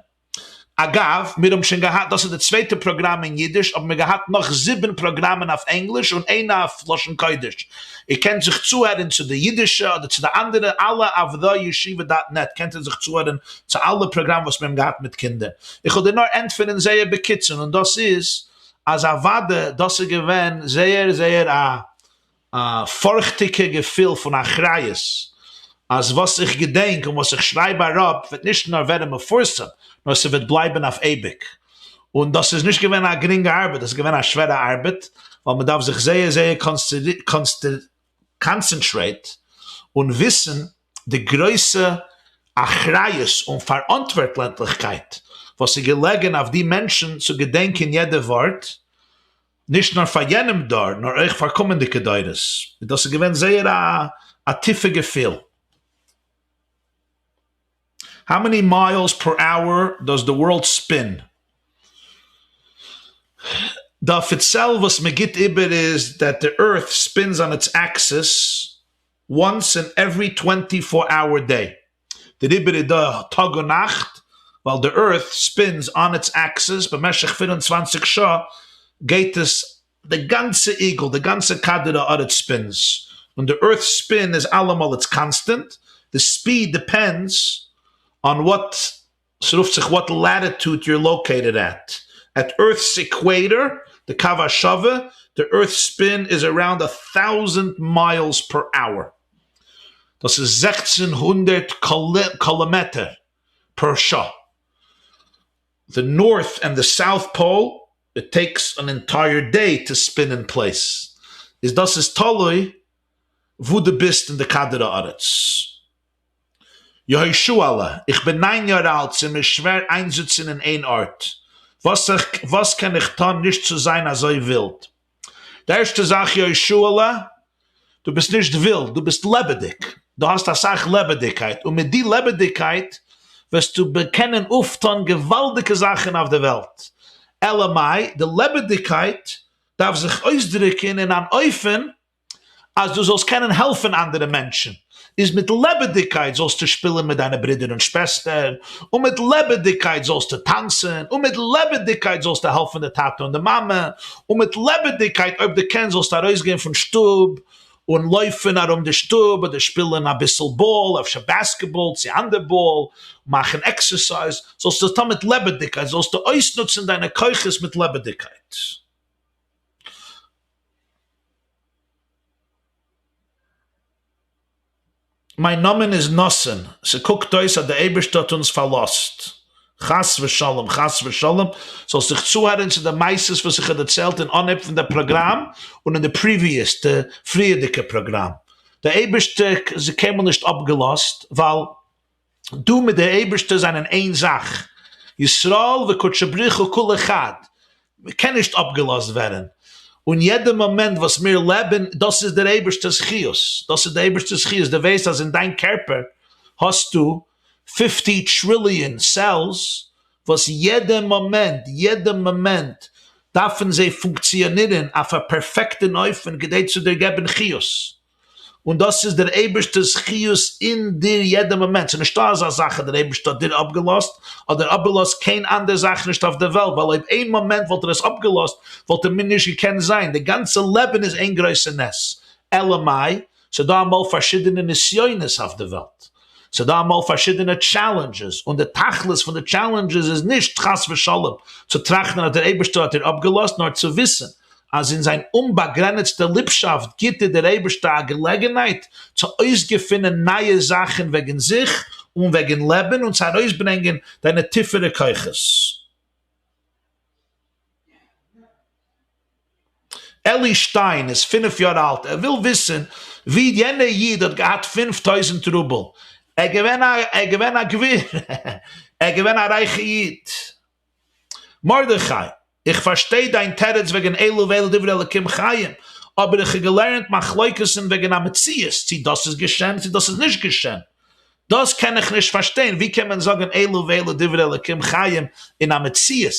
אגב, מיר האבן שוין געהאט, דאס איז די צווייטע פראגראם אין אידיש, האבן מיר געהאט נאך זיבן פראגראמען אויף ענגליש און איינע אויף לשון קודש. איר קענט זיך צוהערן צו די אידישע אדער צו די אנדערע, אלע אויף theyeshiva dot net קענט איר זיך צוהערן צו אלע פראגראמען וואס מיר האבן געהאט מיט קינדער. איך וועל דיר נאר ענטפערן זייער בקיצור, און דאס איז, אז אוודאי דאס איז געווען זייער זייער א א פארכטיגע געפיל פון אחריות אז וואס איך געדענק און וואס איך שרייב אראפ וועט נישט נאר ווערן מפורסם נאר ס'וועט בלייבן אויף אייביג. און דאס איז נישט געווען א גרינגע ארבעט, דאס איז געווען א שווערע ארבעט ווייל מ'דארף זיך זייער זייער concentrate און וויסן די גרויסע אחריות און פאראנטווארטליכקייט וואס איז געלעגן אויף די מענטשן צו געדענקען יעדע ווארט, נישט נאר פאר יענעם דור, נאר אויך פאר קומענדיגע דורות, און דאס איז געווען זייער א א טיפע געפיל. How many miles per hour does the world spin? די אפיציעל וואס מען גיבט איבער איז that the earth spins on its axis once in every twenty four hour day. דעריבער איז דא טאג און נאכט, ווייל די earth spins on its axis, במשך 24 שעה גייט עס די גאנצע עיגול, די גאנצע כדור הארץ spins, און די earth spin איז אלעמאל it's constant, די speed depends on what ס'רופט זיך what latitude you're located at, at earth's equator, די קו השווה, די earth spin איז around a thousand miles per hour, דאס איז 1600 קילאמעטער per שעה. The north and the south pole, it takes an entire day to spin in place, איז דאס איז תלוי וואו דו ביסט אין די כדור הארץ. יהושע'לע, איך בין ניין יאר אלט, ס'איז מיר שווער איינזיצן אין איין ארט. וואס קען איך טון נישט צו זיין אזוי ווילד? די ערשטע זאך יהושע'לע, דו ביסט נישט ווילד, דו ביסט לעבעדיג. דו האסט אסאך לעבעדיגקייט, און מיט די לעבעדיגקייט וועסטו קענען אויפטון געוואלדיגע זאכן אויף די וועלט. אלא מאי, די לעבעדיגקייט דארף זיך אויסדרוקן אין אן אופן אז דו זאלסט קענען העלפן אנדערע מענטשן, איז מיט לעבעדיגקייט זאלסטו שפילן מיט דיינע ברודער און שוועסטער, און מיט לעבעדיגקייט זאלסטו טאנצן, און מיט לעבעדיגקייט זאלסטו העלפן די טאטע און די מאמע, און מיט לעבעדיגקייט אויב דו קענסט זאלסטו ארויסגיין פון שטוב און לויפן ארום די שטוב אדער שפילן אביסל באל, אפשר basketball צו אנדער באל, מאכן exercise, זאלסטו עס טון מיט לעבעדיגקייט, זאלסטו אויסנוצן דיינע כוחות מיט לעבעדיגקייט. מיין נאמען איז נתן, ס'קוקט אויס אז די אייבערשטער האט אונז פארלאזט, חס ושלום חס ושלום, זאלסט זיך צוהערן צו די מעשות וואס איך האב דערציילט אין אנהייב פון די פראגראם און אין די previous די פריערדיגע פראגראם, די אייבערשטער איז קיינמאל נישט אפגעלאזט ווייל דו מיט דער אייבערשטער זענען איין זאך, ישראל וקודשא בריך הוא כולא חד, מען קען נישט אפגעלאזט ווערן, און יעדע מאמענט וואס מיר לעבן, דאס איז דער אייבערשטער'ס חיות, דאס איז דער אייבערשטער'ס חיות, דו ווייסט אז אין דיין קערפער האסטו fifty trillion cells, וואס יעדע מאמענט, יעדע מאמענט דארפן זיי פונקציאנירן אויף א פערפעקטן אופן כדי צו דיר געבן חיות. און דאס איז דער אייבערשטער'ס חיות אין דיר יעדע מאמענט, ס'איז נישטא אזא זאך אז דער אייבערשטער האט דיר אפגעלאזט, אדער אפגעלאזט קיין אנדער זאך נישט אויף דער וועלט, ווייל אויב איין מאמענט וואלט ער עס אפגעלאזט, וואלט ער מיר נישט געקענט זיין, די גאנצע לעבן איז איין גרויסע נס, אלא מאי, ס'איז דא אמאל פארשידענע נסיונות אויף די וועלט, ס'איז דא אמאל פארשידענע challenges, און די תכלית פון די challenges איז נישט חס ושלום צו טראכטן אז דער אייבערשטער האט דיר אפגעלאזט, נאר צו וויסן אז אין זיין אומבאגרעניצטע ליבשאפט גיט דיר דער אייבערשטער א געלעגנהייט צו אויסגעפינען נייע זאכן וועגן זיך און וועגן לעבן און צו ארויסברענגען דיינע טיפערע כוחות. אלי שטיין איז פינף יאר אלט, ער וויל וויסן ווי יענער איד האט געהאט 5000 רובל, ער געווען א ער געווען א גביר, ער געווען א רייכע איד. מרדכי, איך פארשטיי דיין תירוץ וועגן אלו ואלו דברי אלקים חיים, אבער איך האב געלערנט מחלוקת'ן וועגן א מציאות, צי דאס איז געשען צי דאס איז נישט געשען. דאס קען איך נישט פארשטיין, ווי קען מען זאגן אלו ואלו דברי אלקים חיים אין א מציאות?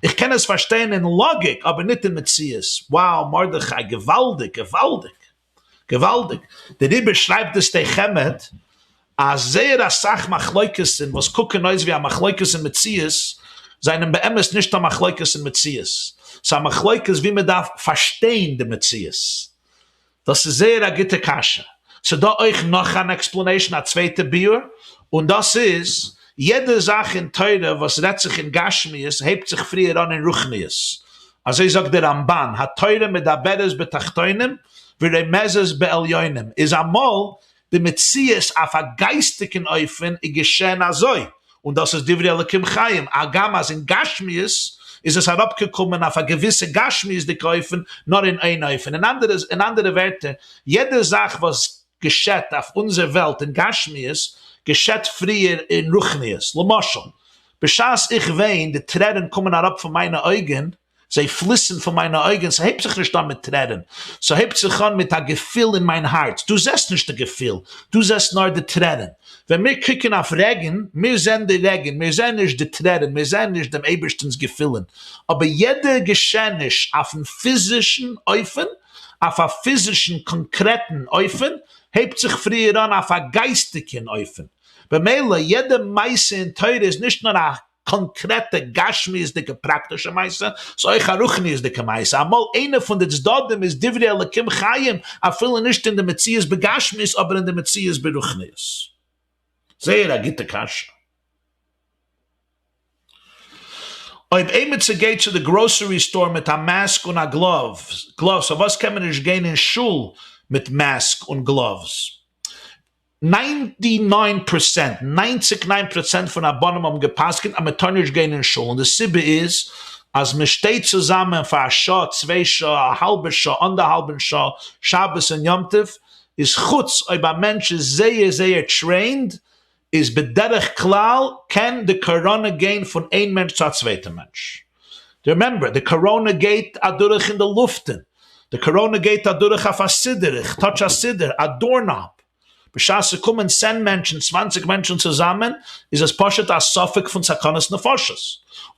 איך קען עס פארשטיין אין לאגיק אבער ניט אין מציאות. Wow מרדכי, געוואלדיג, געוואלדיג, געוואלדיג. דעריבער שרייבט די שדי חמד אז זייער אסאך מחלוקת'ן וואס קוקן אויס ווי א מחלוקת אין מציאות זענען באמת נישט א מחלוקת אין מציאות, ס'איז א מחלוקת ווי מ'דארף פארשטיין די מציאות. דאס איז זייער א גוטע קשיא. ס'דא אויך נאך אן explanation, א צווייטע ביאור, און דאס איז, יעדע זאך אין תורה וואס רעדט זיך אין גשמיות הייבט זיך פריער אן אין רוחניות. אזוי זאגט דער רמבן, התורה מדברת בתחתונים ורומזת בעליונים, איז אמאל די מציאות אויף א גייסטיגן אופן איז געשען אזוי, און דאס איז דברי אלקים חיים, הגם אז אין גשמיות איז עס אראפגעקומען אויף א געוויסע גשמיות'דיגע אופן, נאר אין איין אופן. אין אנדערע אין אנדערע ווערטער, יעדע זאך וואס געשעט אויף אונזער וועלט אין גשמיות, געשעט פריער אין רוחניות. למשל, בשעת איך וויין, די טרערן קומען אראפ פון מיינע אויגן, זיי פליסן פון מיינע אויגן, ס'הייבט זיך נישט אן מיט טרערן, ס'הויבט זיך אן מיט א געפיל אין מיין הארץ, דו זעסט נישט די געפיל, דו זעסט נאר די טרערן. ווען מיר קוקן אויף רעגן, מיר זעען די רעגן, מיר זעען נישט די טרערן, מיר זעען נישט דעם אייבערשטנ'ס געפילן, אבער יעדע געשעעניש אויפ'ן פיזישן אופן, אויף א פיזישן קאנקרעטן אופן, הייבט זיך פריער אן אויף א גייסטיגן אופן. במילא יעדע מעשה אין תורה איז נישט נאר א קאנקרעטע גשמיות'דיגע פראקטישע מעשה, ס'איז אויך א רוחניות'דיגע מעשה, אמאל איינע פון די צדדים איז דברי אלקים חיים אפילו נישט אין די מציאות בגשמיות אבער אין די מציאות ברוחניות. זייער א גוטע קשיא. אויב עימיצער גייט צו די grocery store מיט א mask און א glove, gloves, פארוואס קען מען נישט גיין אין שול מיט mask און gloves? Ninety nine percent, ניינציג ניין פראצענט פון רבנים האבן גע'פסק'נט אז מען טאר נישט גיין אין שול, און די סיבה איז אז מען שטייט צוזאמען פאר א שעה, צוויי שעה, א האלבע שעה, אנדערהאלבן שעה, שבת און יום טוב, איז חוץ אויב א מענטש איז זייער זייער trained, איז בדרך כלל קען די קאראנע גיין פון איין מענטש צו א צווייטע מענטש. Remember, די קאראנע גייט אדורך אין די לופטן, די קאראנע גייט אדורך אויף א סידור, איך touch א סידור, א doorknob, בשעת ס'קומען 10 מענטשן, 20 מענטשן צוזאמען, איז עס פשוט א ספק פון סכנת נפשות.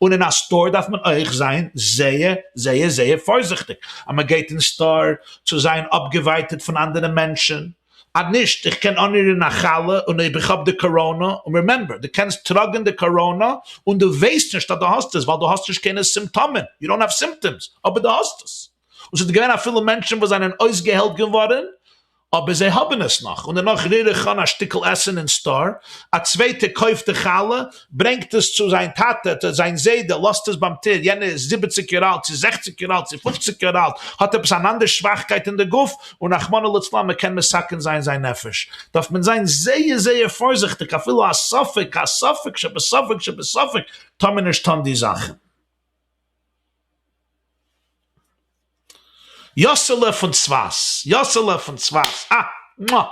און אין א store דארף מען אויך זיין זייער זייער זייער פארזיכטיג אז מ'גייט אין store צו זיין אפגעווייטערט פון אנדערע מענטשן. אז נישט, איך קען אנרירן א חלה און אויב איך האב די קאראנא, און remember, דו קענסט טראגן די קאראנא און דו ווייסט נישט אז דו האסט עס ווייל דו האסט נישט קיינע סימפטאמען, you don't have symptoms, אבער דו האסט עס. און ס'איז געווען אפילו מענטשן וואס זענען אויסגעהיילט געווארן אבער זיי האבן עס נאך, און דערנאך ריר איך אן א שטיקל עסן אין store, א צווייטער קויפט די חלה, ברענגט עס צו זיין טאטע, צו זיין זיידע, לאזט עס ביים טיר, יענער איז 70 יאר אלט, צו 60 יאר אלט, צו 50 יאר אלט, האט עפעס אן אנדער שוואכקייט אין די גוף, און רחמנא לצלן מען קען מסכן זיין זיין נפש, דארף מען זיין זייער זייער פארזיכטיג, אפילו א ספק, א ספק שבספק שבספק, טאר מען נישט טון די זאכן. יאסעלע פון צפת, יאסעלע פון צפת, אה! מואה!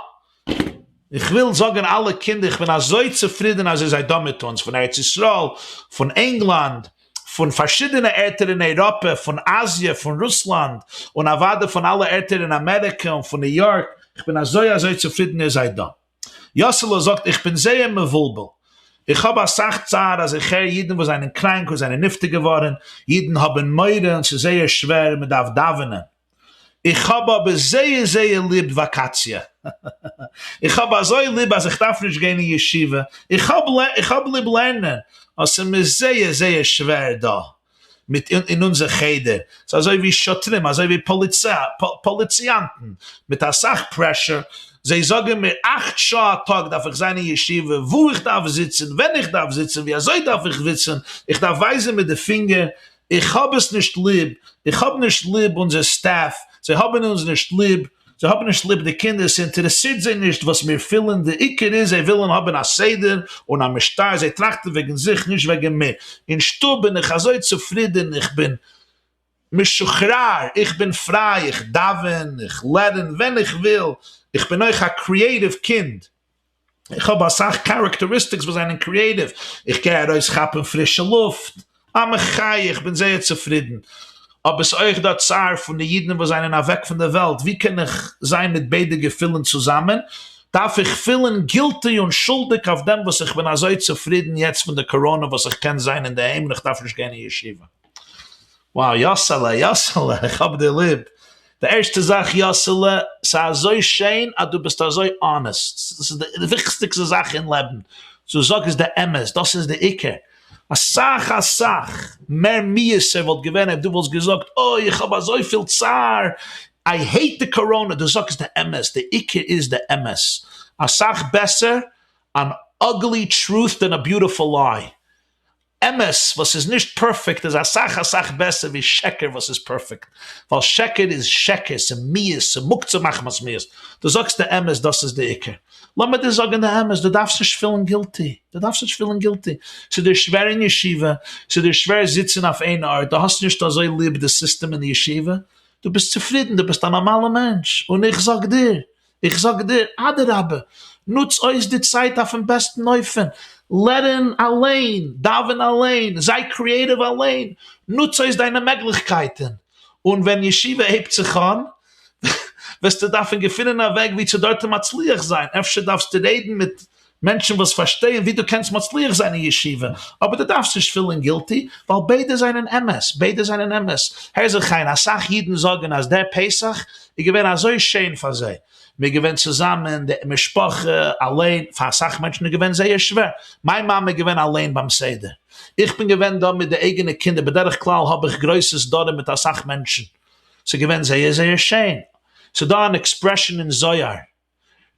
איך וויל זאגן אלע קינדער, איך בין אזוי צופרידן אז איר זייט דא מיט אונז, פון ארץ ישראל, פון ענגלאנד, פון פארשידענע ערטער אין אייראפע, פון אזיע, פון רוסלאנד, און אוודאי פון אלע ערטער אין אמעריקע און פון ניו יארק, איך בין אזוי אזוי צופרידן איר זייט דא. יאסעלע זאגט, איך בין זייער מבולבל, איך האב אסאך צער אז איך הער אידן וואס זענען קראנק און זענען נפטר געווארן, אידן האבן מורא און ס'איז זייער שווער, מען דארף דאווענען. איך האב אבער זייער זייער ליב וואקאציע, איך האב אזוי ליב אז איך דארף נישט גיין אין ישיבה, איך האב איך האב ליב לערנען, אבער ס'איז מיר זייער זייער שווער דא. מיט אין אונזער חדר, ס'איז אזוי ווי שוטרים, אזוי ווי פאליציאנטן, מיט אסאך pressure, זיי זאגן מיר אכט שעה א טאג דארף איך זיין אין ישיבה, וואו איך דארף זיצן, ווען איך דארף זיצן, ווי אזוי דארף איך זיצן, איך דארף ווייזן מיט די פינגער, איך האב עס נישט ליב, איך האב נישט ליב אונזער staff, זיי האבן אונז נישט ליב, זיי האבן נישט ליב די קינדער, ס'אינטערעסירט זיי נישט וואס מיר פילן, די עיקר איז זיי ווילן האבן א סדר און א משטר, זיי טראכטן וועגן זיך נישט וועגן מיר, אין שטוב בין איך אזוי צופרידן, איך בין. משוחרר, איך בין פריי, איך דאווען, איך לערן ווען איך וויל, איך בין אויך א creative קינד, איך האב אסאך characteristics וואס זענען creative, איך גיי ארויס כאפן פרישע לופט, א מחיה, איך בין זייער צופרידן, אבער ס'איז אויך דא צער פון די אידן וואס זענען אוועק פון די וועלט, ווי קען איך זיין מיט ביידע געפילן צוזאמען? דארף איך פילן guilty און שולדיג אויף דעם וואס איך בין אזוי צופרידן יעצט פון די קאראנע וואס איך קען זיין אינדערהיים און איך דארף נישט גיין אין ישיבה? Wow יאסעלע יאסעלע איך האב דיר ליב. די ערשטע זאך יאסעלע, ס'איז אזוי שיין אז דו ביסט אזוי honest, דאס איז די וויכטיגסטע זאך אין לעבן, דו זאגסט די אמת, דאס איז די עיקר, אסאך אסאך מער מיאוס'ער וואלט געווען אויב דו וואלסט געזאגט אוי איך האב אזויפיל צער, I hate די קאראנע, דו זאגסט די אמת, די עיקר איז די אמת, אסאך בעסער אן ugly truth than a beautiful lie. אמת וואס איז נישט פערפעקט איז אסאך אסאך בעסער ווי שקר וואס איז פערפעקט, ווייל שקר איז שקר, ס'מיאוס, ס'מוקצה מחמת מיאוס, דו זאגסט די אמת דאס איז די עיקר. לאמיר דיר זאגן די אמת, דו דארפסט נישט פילן guilty, דו דארפסט נישט פילן guilty, ס'איז דיר שווער אין ישיבה, ס'איז דיר שווער זיצן אויף איין ארט, דו האסט נישט אזוי ליב די סיסטעם אין די ישיבה, דו ביסט צופרידן, דו ביסט א נארמאלע מענטש, און איך זאג דיר, איך זאג דיר, אדרבה, נוץ אויס די צייט אויפן בעסטן אופן, לערן אליין, דאווען אליין, זיי creative אליין, נוץ אויס דיינע מעגליכקייטן, און ווען ישיבה הייבט זיך אן, וועסטו דארפן געפינען א וועג ווי צו דארטן מצליח זיין, אפשר דארפסטו רעדן מיט מענטשן וואס פארשטייען ווי דו קענסט מצליח זיין אין ישיבה, אבער דו דארפסט נישט פילן guilty, ווייל ביידע זענען אמת, ביידע זענען אמת. הער זיך איין, אסאך אידן זאגן אז דער פסח איז געווען אזוי שיין פאר זיי, מ'איז געווען צוזאמען, די משפחה, אליין, פאר אסאך מענטשן איז געווען זייער שווער, מיין מאמע איז געווען אליין ביים סדר, איך בין געווען דא מיט די אייגענע קינדער, בדרך כלל האב איך גרויסע סדרים מיט אסאך מענטשן, ס'איז געווען זייער זייער שיין. ס'איז דא אן expression אין זוהר,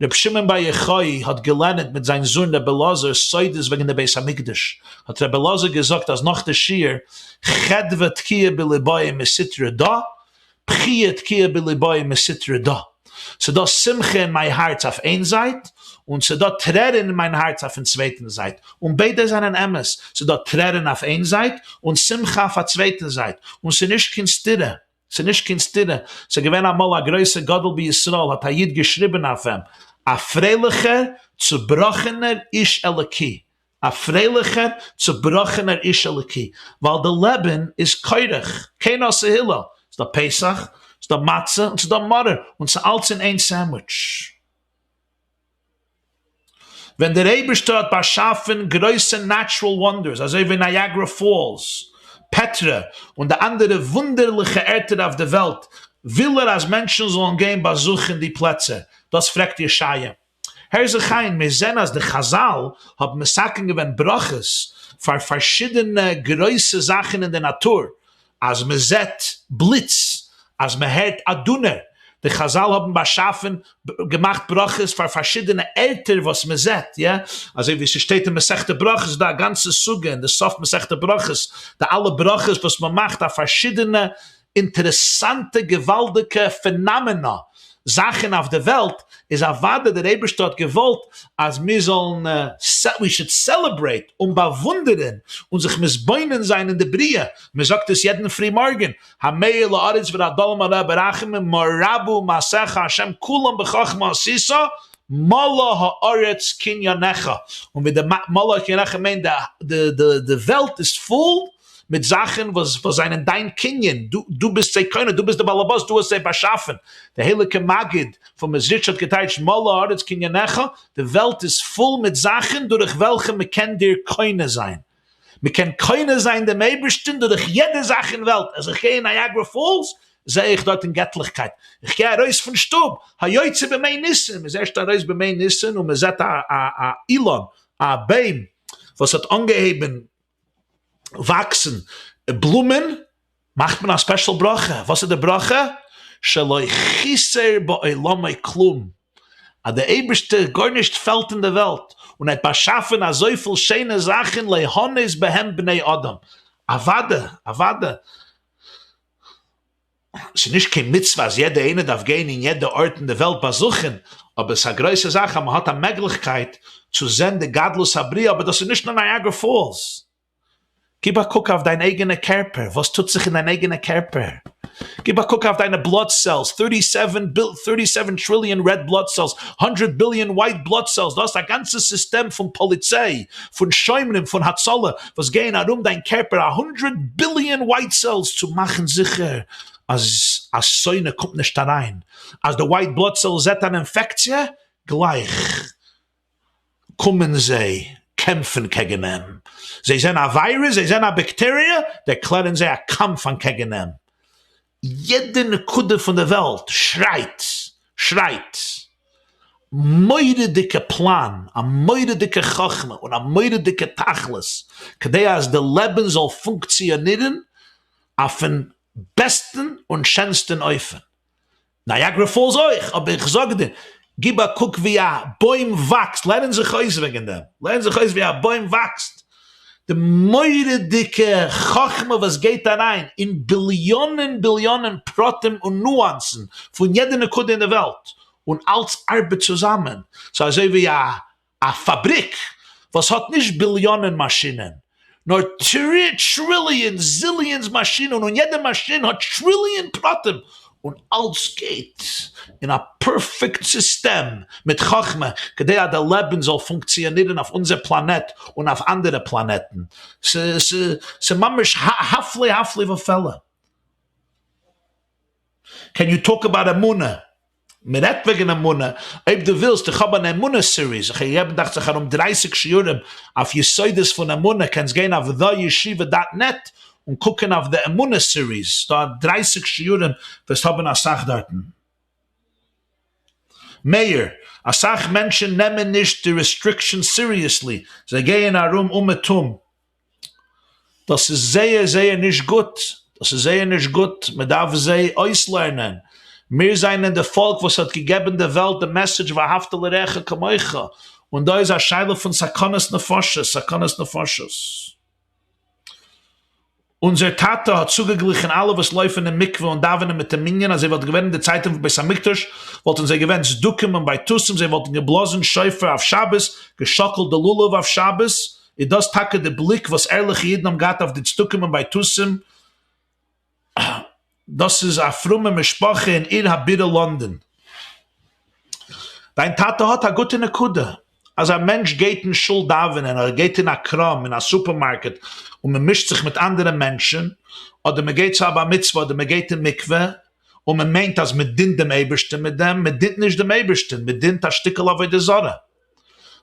רבי שמעון בר יוחאי האט געלערנט מיט זיין זון רבי אלעזר סודות וועגן די בית המקדש, האט רבי אלעזר געזאגט אז נאך די שיעור חדוה תקיעא בליבאי מסטרא דא, בכיה תקיעא בליבאי מסטרא דא, ס'דא שמחה אין מיין הארץ אויף איין זייט, און ס'דא טרערן אין מיין הארץ אויפן צווייטן זייט, און ביידע זענען אמת, ס'דא טרערן אויף איין זייט, און שמחה אויף א צווייטן זייט, און ס'נישט קיין סתירה. ס'איז נישט קיין סתירה, ס'איז געווען אמאל א גרויסער גדול בישראל האט א איד געשריבען אויף אים, א פרייליכער צובראכענער איש אלוקי, א פרייליכער צובראכענער איש אלוקי, ווייל די לעבען איז כורך, כן עשה הלל, ס'איז דא פסח, ס'איז דא מצה, און ס'איז דא מרור, און ס'איז אלץ אין איין סענדוויטש. ווען דער אייבערשטער האט באשאפן גרויסע natural wonders אזוי ווי נייאגרא פאלס, פעטרא, און די אנדערע וואונדערליכע ערטער אויף די וועלט, וויל ער אז מענטשן זאלן גיין באזוכן די פלעצער. דאס פרעגט ישעיה. הער זיך איין, מיר זעען אז די חזל האבן מתקן געווען ברכות פאר פארשידענע גרויסע זאכן אין די נאטור, אז מען זעט בליץ, אז מען הערט א דונער, די חזל האבן באשאפן, געמאכט ברכות פאר פארשידענע ערטער וואס מען זעט, יא, אזוי ווי ס'שטייט אין מסכת ברכות איז דא א גאנצע סוגיא אין די סוף מסכת ברכות, די אלע ברכות וואס מען מאכט אויף פארשידענע אינטערעסאנטע געוואלדיגע phenomena, זאכן אויף די וועלט, איז אוודאי דער אייבערשטער האט געוואלט אז מיר זאלן, we should celebrate, און באוואונדערן און זיך מתבונן זיין אין די בריאה, מען זאגט עס יעדן פרי מארגן, המאיר לארץ ולדלים עליה ברחמים מה רבו מעשיך ה' כולם בחכמה עשית, מלאה הארץ קניינך, און ווי די מלאה קניינך מיינט די די וועלט איז פול מיט זאכן וואס וואס זענען דיין קנין, דו דו ביסט זיי קונה, דו ביסט די באלעבאס, דו האסט זיי באשאפן. די הייליגע מגיד פון מעזריטש האט געטייטשט מלאה הארץ קניינך, די וועלט איז פול מיט זאכן דורך וועלכע מען קען דיר קונה זיין. מען קען קונה זיין דעם אייבערשטן דורך יעדע זאך אין וועלט, אז איך גיי אין נייאגרא פאלס, זע איך דארטן געטליכקייט, איך גיי ארויס פון שטוב, היוצא בימי ניסן, מען איז ערשט ארויס בימי ניסן און מען זעט א א א אילן, א בוים וואס האט אנגעהויבן וואקסן בלומען, מאכט מען א special ברכה, וואס איז די ברכה? שלא חיסר בעולמו כלום, אז דער אייבערשטער גארנישט פעלט אין די וועלט, און ער האט באשאפן אזויפיל שיינע זאכן ליהנות בהם בני אדם, אוואדע, אוואדע, ס'איז נישט קיין מצוה אז יעדער איינער דארף גיין אין יעדע ארט אין די וועלט באזוכן, אבער ס'איז א גרויסע זאך אז מ'האט א מעגליכקייט צו זען די גדלות הבריאה, אבער דאס איז נישט נאר נייאגרא פאלס. גיב א קוק אויף דיין אייגענע קערפער, וואס טוט זיך אין דיין אייגענע קערפער? גיב א קוק אויף דיינע blood cells, thirty seven thirty seven trillion red blood cells, hundred billion white blood cells, דו האסט א גאנצע סיסטעם פון פאליציי, פון שומרים, פון הצלה, וואס גייען ארום דיין קערפער, א hundred billion white cells צו מאכן זיכער אז א שונא קומט נישט אריין, אז די white blood cell זעט אן אינפעקציע, גלייך קומען זיי קעמפן קעגן אים, זיי זעען א וויירוס, זיי זעען א באקטעריע, דערקלערן זיי א קאמף אנטקעגן אים. יעדע נקודה פון די וועלט שרייט, שרייט, מורא'דיגע פלאן, א מורא'דיגע חכמה און א מורא'דיגע תכלית, כדי אז די לעבן זאל פונקציאנירן אויפן בעסטן און שענסטן אופן. Niagara Falls אויך, אבער איך זאג דיר, גיב א קוק ווי א בוים וואקסט, לערן זיך אויס וועגן דעם, לערן זיך אויס ווי א בוים וואקסט, די מורא'דיגע חכמה וואס גייט אריין אין ביליאנען ביליאנען פרטים און ניואנסן פון יעדע נקודה אין די וועלט, און אלץ ארבעט צוזאמען, ס'איז אזוי ווי א א פאבריק וואס האט נישט ביליאנען מאשינען, נאר trillions, zillions מאשינען, און יעדע מאשין האט טריליאן פרטים, און אלץ גייט אין א פערפעקט סיסטעם מיט חכמה, כדי אז די לעבן זאל פונקציאנירן אויף אונזער פלאנעט און אויף אנדערע פלאנעטן. ס'ממש הפלא הפלא ופלא. Can you talk about אמונה? מען רעדט וועגן אמונה, אויב דו ווילסט, איך האב אן אמונה series, איך האב געגעבן דאכט זיך ארום 30 שיעורים אויף יסודות פון אמונה, קענסט גיין אויף The Yeshiva dot net און קוקן אויף די אמונה series, ס'דא 30 שיעורים, וועסט האבן אסאך דארטן. מאיר, אסאך מענטשן נעמען נישט די restrictions seriously, זיי גייען ארום אומעטום, דאס איז זייער זייער נישט גוט, דאס איז זייער נישט גוט, מען דארף זיי אויסלערנען, מיר זענען די פאלק וואס האט געגעבן די וועלט די message ואהבת לרעך כמוך, און דא איז א שאלה פון סכנת נפשות, סכנת נפשות. אונזער טאטע האט צוגעגליכן אלע וואס לויפן אין מקווה און דאווענען מיט די מנין אז זיי וואלטן געווען אין די צייטן פון בית המקדש וואלטן זיי געווען צדוקים און בייתוסים זיי וואלטן געבלאזן שופר אויף שבת געשאקלט די לולב אויף שבת איז דאס טאקע די בליק וואס ערליכע אידן האבן געהאט אויף די צדוקים און בייתוסים? דאס איז א פרומע משפחה אין עיר הבירה לאנדאן. דיין טאטע האט א גוטע נקודה, אז א מענטש גייט אין שול דאווענען אדער גייט אין א קראם אין א סופערמארקעט און מען מישט זיך מיט אנדערע מענטשן, אדער מען גייט צו א בר מצוה אדער מען גייט אין מקווה, און מען מיינט אז מען דינט דעם אייבערשטען מיט דעם, מען דינט נישט דעם אייבערשטען, מען דינט א שטיקל עבודה זרה.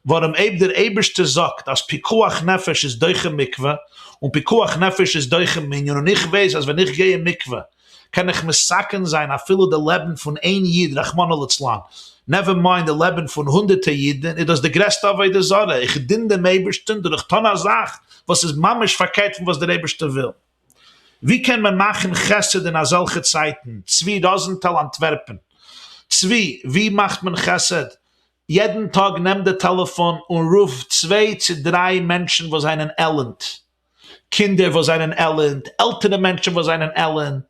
ווארום אויב דער אייבערשטער זאגט אז פיקוח נפש איז דוחה מקווה, און פיקוח נפש איז דוחה מנין, און איך ווייס אז ווען איך גיי אין מקווה קען איך מסכן זיין אפילו די לעבן פון איין איד רחמנא לצלן, never mind די לעבן פון הונדערטער אידן, איז דאס די גרעסטע עבודה זרה, איך דין דעם אייבערשטן דורך טון א זאך וואס איז ממש פארקערט פון וואס דער אייבערשטער וויל. ווי קען מען מאכן חסד אין אזעלכע צייטן? צבי ראזענטאל אנטווערפן. צבי, ווי מאכט מען חסד? יעדן טאג נעם די טעלעפאן און רוף צוויי צו דריי מענטשן וואס זענען עלנד, קינדער וואס זענען עלנד, עלטערע מענטשן וואס זענען עלנד,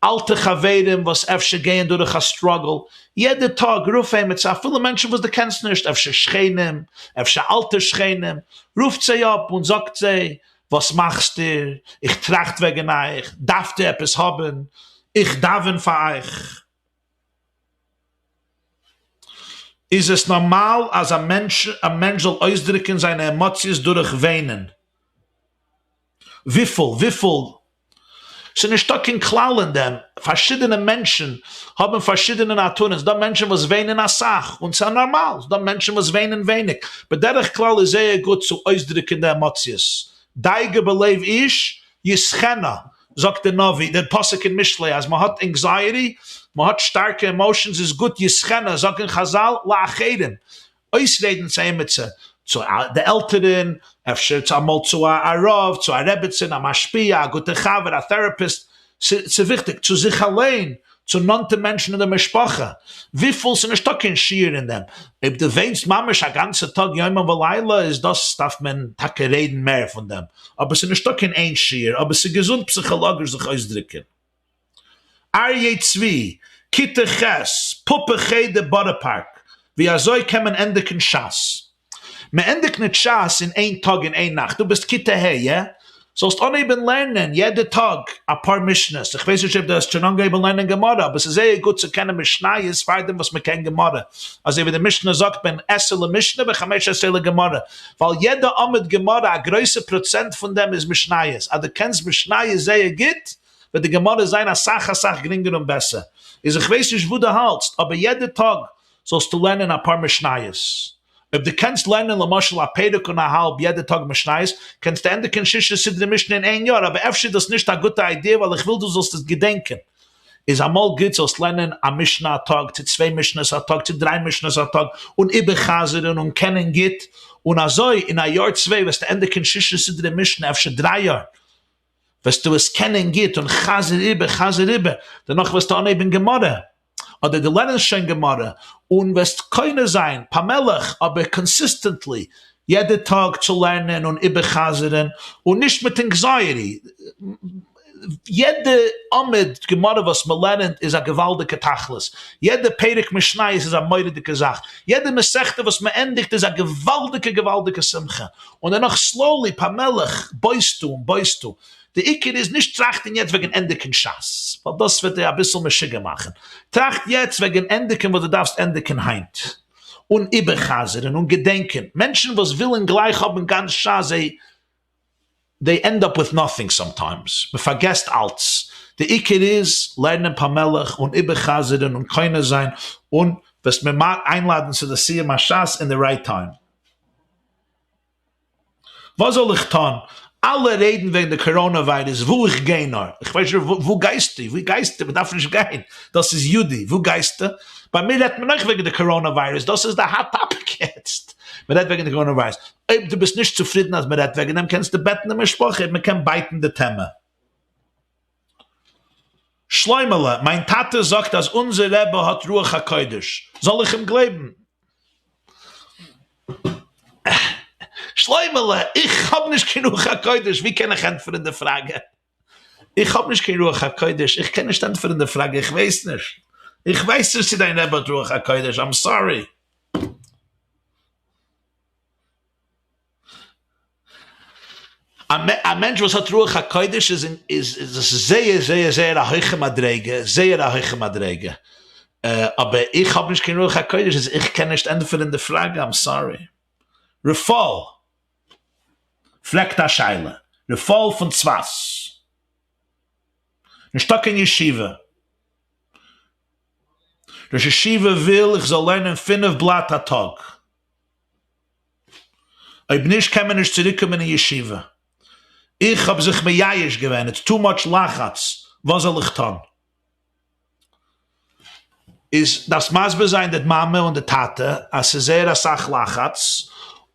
אלטע חברים וואס אפשר גייען דורך א struggle, יעדע טאג רוף עימיצער, אפילו מענטשן וואס דו קענסט נישט, אפשר שכנים, אפשר אלטע שכנים, רופט זיי אפ און זאגט זיי, וואס מאכסט דיר, איך טראכט וועגן אייך, דארפט איר עפעס האבן, איך דאווען פאר אייך. איז עס נארמאל אז א מענטש א מענטש זאל אויסדרוקען זיינע עמאציעס דורך וויינען? וויפיל? וויפיל? ס'איז נישטא קיין כלל אין דעם, פארשידענע מענטשן האבן פארשידענע נאטורן, ס'דא מענטשן וואס וויינען אסאך און ס'איז נארמאל, ס'דא מענטשן וואס וויינען ווייניג, בדרך כלל איז זייער גוט צו אויסדרוקען די עמאציעס, דאגה בלב איש ישחנה, זאגט דער נביא, דער פסוק אין משלי, אז מען האט anxiety, מען האט שטארקע emotions איז גוט ישחנה, זאגן חזל, לאחרים, אויסרעדן צו עימיצער, צו די עלטערן, אפשר צו אמאל צו א רב, צו א רעבעצין, א משפיע, א גוטע חבר, א therapist, ס'איז וויכטיג, צו זיך אליין, צו נאנטע מענטשן אין די משפחה, וויפיל ס'איז נישטא קיין שיעור אין דעם, אויב דו וויינסט ממש א גאנצע טאג יומם ולילה איז דאס דארף מען טאקע רעדן מער פון דעם, אבער ס'איז נישטא קיין איין שיעור, אבער ס'איז געזונט פסיכאלאגיש זיך אויסדרוקען. אריה צבי, כיתה ח', פאפא חדר בארא פארק, ווי אזוי קען מען ענדיגן שס? מען ענדיגט נישט שס אין איין טאג אין איין נאכט, דו ביסט כיתה ה', איא? זאלסט אנהייבן לערנען יעדע טאג אפאר משניות, איך ווייס נישט אויב דו האסט שוין אנגעהויבן לערנען גמרא, אבער ס'איז זייער גוט צו קענען משניות פארדעם וואס מ'קען גמרא, אזוי ווי די משנה זאגט בן עשר למשנה וחמש עשרה לגמרא, ווייל יעדע עמוד גמרא א גרויסע פראצענט פון דעם איז משניות, אז דו קענסט משניות זייער גוט וועט די גמרא זיין אסאך אסאך גרינגער און בעסער, איז איך ווייס נישט וואו דו האלטסט, אבער יעדע טאג זאלסטו לערנען אפאר משניות. אויב דו קענסט לערנען למשל א פרק און א האלב יעדע טאג משניות, קענסטו ענדיגען שישה סדרי משנה אין איין יאר, אבער אפשר איז דאס נישט א גוטע idea ווייל איך וויל דו זאלסט עס געדענקען. איז אמאל גוט זאלסט לערנען א משנה א טאג, צו צוויי משניות א טאג, צו דריי משניות א טאג, און איבער'חזר'ן און קענען גוט, און אזוי אין א יאר צוויי וועסטו ענדיגען שישה סדרי משנה, אפשר דריי יאר. וועסטו עס קענען גוט און חזר איבער חזר איבער, דערנאך וועסטו אנהייבן גמרא, אדער דו לערנסט שוין גמרא, און וועסט קונה זיין פאמעליך אבער consistently יעדע טאג צו לערנען און איבערחזר'ן, און נישט מיט anxiety, יעדע עמוד גמרא וואס מען לערנט איז א געוואלדיגע תכלית, יעדע פרק משניות איז א מורא'דיגע זאך, יעדע מסכתא וואס מען ענדיגט איז א געוואלדיגע געוואלדיגע שמחה, און דערנאך slowly, פאמעליך, בויסטו און בויסטו. די עיקר איז נישט טראכטן יעצט וועגן ענדיגן שס, ווייל דאס וועט דיר אביסל משוגע מאכן. טראכט יעצט וועגן ענדיגן וואס דו דארפסט ענדיגן היינט. און איבער'חזר'ן און געדענקען. מענטשן וואס ווילן גלייך האבן גאנץ שס זיי they end up with nothing sometimes, מען פארגעסט אלץ. די עיקר איז לערנען פאמעליך און איבער'חזר'ן און קונה זיין, און וועסט מיר איינלאדן צו די סיום השס אין די right time. וואס זאל איך טון? אלע רעדן וועגן די קאראנע וויירוס וואו איך גיי נאר, איך ווייס נישט וואו גייסטו? וואו גייסטו? מען דארף נישט גיין, דאס איז יודי, וואו גייסטו? ביי מיר רעדט מען אויך וועגן די קאראנע וויירוס, דאס איז די hot topic יעצט, מען רעדט וועגן די קאראנע וויירוס, אויב דו ביסט נישט צופרידן אז מען רעדט וועגן דעם קענסטו בעטן די משפחה אויב מען קען בייטן די טעמע. שלוימעלע, מיין טאטע זאגט אז אונזער רבי האט רוח הקודש, זאל איך אים גלייבן? שלוימעלע, איך האב נישט קיין רוח הקודש, ווי קען איך ענטפערן די פראגע? איך האב נישט קיין רוח הקודש, איך קען נישט ענטפערן די פראגע, איך ווייס נישט. איך ווייס נישט צו דיין רבי האט רוח הקודש, I'm sorry. א מענטש וואס האט רוח הקודש איז איז עס זייער זייער זייער א הויכע מדריגה, זייער א הויכע מדריגה, אבער איך האב נישט קיין רוח הקודש איז איך קען נישט ענטפערן די פראגע, I'm sorry. רפאל פרעגט א שאלה, רפאל פון צפת, נישטא קיין ישיבה, ראש ישיבה וויל איך זאל לערנען פינף בלאט א טאג, אויב נישט קען מען נישט צוריקקומען אין ישיבה. איך האב זיך מייאש געווען, it's too much לחץ, וואס זאל איך טון? איז דארפסט מסביר זיין די מאמע און די טאטע אז ס'איז זייער אסאך לחץ,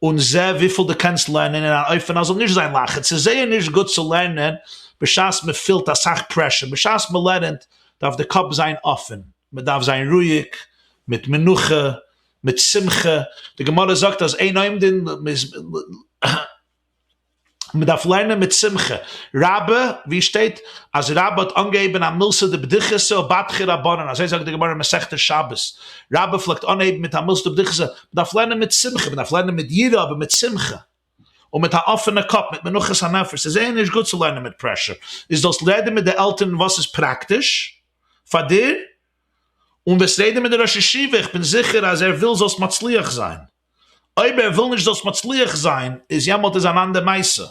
און זע וויפיל דו קענסט לערנען אין אן אופן אז זאל נישט זיין לחץ, ס'איז זייער נישט גוט צו לערנען בשעת מ'פילט אסאך pressure, בשעת מ'לערנט דארף די קאפ זיין אפען, מ'דארף זיין רואיג, מיט מנוחה, מיט שמחה, די גמרא זאגט אז אין עומדין, מען דארף לערנען מיט שמחה, רבה, ווי שטייט אז רבה האט אנגעהויבן א מילתא דבדיחותא ובדחי רבנן, אזוי זאגט די גמרא אין מסכת שבת, רבה פלעגט אנהייבן מיט א מילתא דבדיחותא, מען דארף לערנען מיט שמחה, מען דארף לערנען מיט יראה אבער מיט שמחה, און מיט א אפענע קאפ, מיט מנוחת הנפש, ס'איז זייער נישט גוט צו לערנען מיט pressure, איז זאלסט רעדן מיט די עלטערן וואס איז פראקטיש פאר דיר, און וועסט רעדן מיט די ראש ישיבה, איך בין זיכער אז ער וויל זאלסט מצליח זיין, אויב ער וויל נישט זאלסט מצליח זיין איז יעמאלט איז אן אנדער מעשה.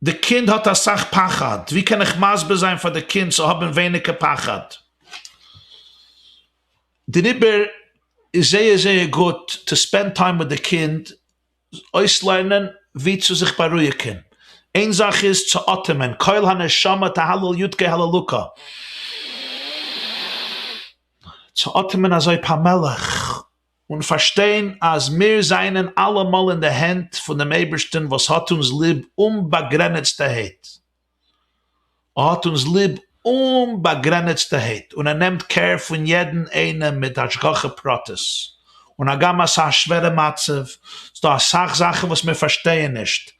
די קינד האט אסאך פחד, ווי קען איך מסביר זיין פאר די קינד צו האבן ווייניגער פחד? דעריבער איז זייער זייער גוט to spend time מיט די קינד אויסלערנען ווי צו זיך בארואיגן. איין זאך איז צו אטעמען, כל הנשמה תהלל יו"ד ק"א הללוקה. צו אטעמען אזוי פאמעליך, און פארשטיין אז מיר זענען אלעמאל אין די הענט פון דעם אייבערשטן וואס האט אונז ליב אומבאגרעניצטערהייט. ער האט אונז ליב אומבאגרעניצטערהייט און ער נעמט care פון יעדן איינעם מיט השגחה פרטית, און הגם אז ס'איז א שווערע מצב, ס'דא אסאך זאכן וואס מיר פארשטייען נישט,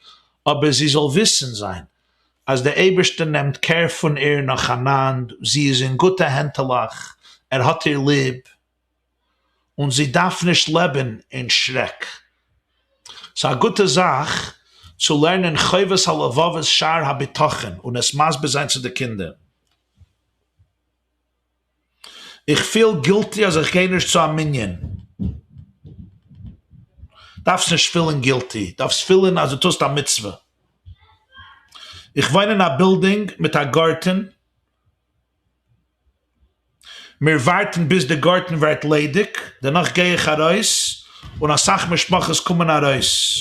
אבער זי זאל וויסן זיין אז דער אייבערשטער נעמט care פון איר נאכאנאנד, זי איז אין גוטע הענטעלעך, ער האט איר ליב, און זי דארף נישט לעבן אין שרעק. ס'איז א גוטע זאך צו לערנען חובת הלבבות שער הביטחון און עס מסביר זיין צו די קינדער. איך פיל guilty אז איך גיי נישט צו א מנין. דארפסט נישט פילן guilty, דארפסט פילן אז דו טוסט א מצוה. איך וואוין אין א בילדינג מיט א גארטן, מיר ווארטן ביז די גארטן ווערט ליידיג, דערנאך גיי איך ארויס, און אסאך משפחות קומען ארויס.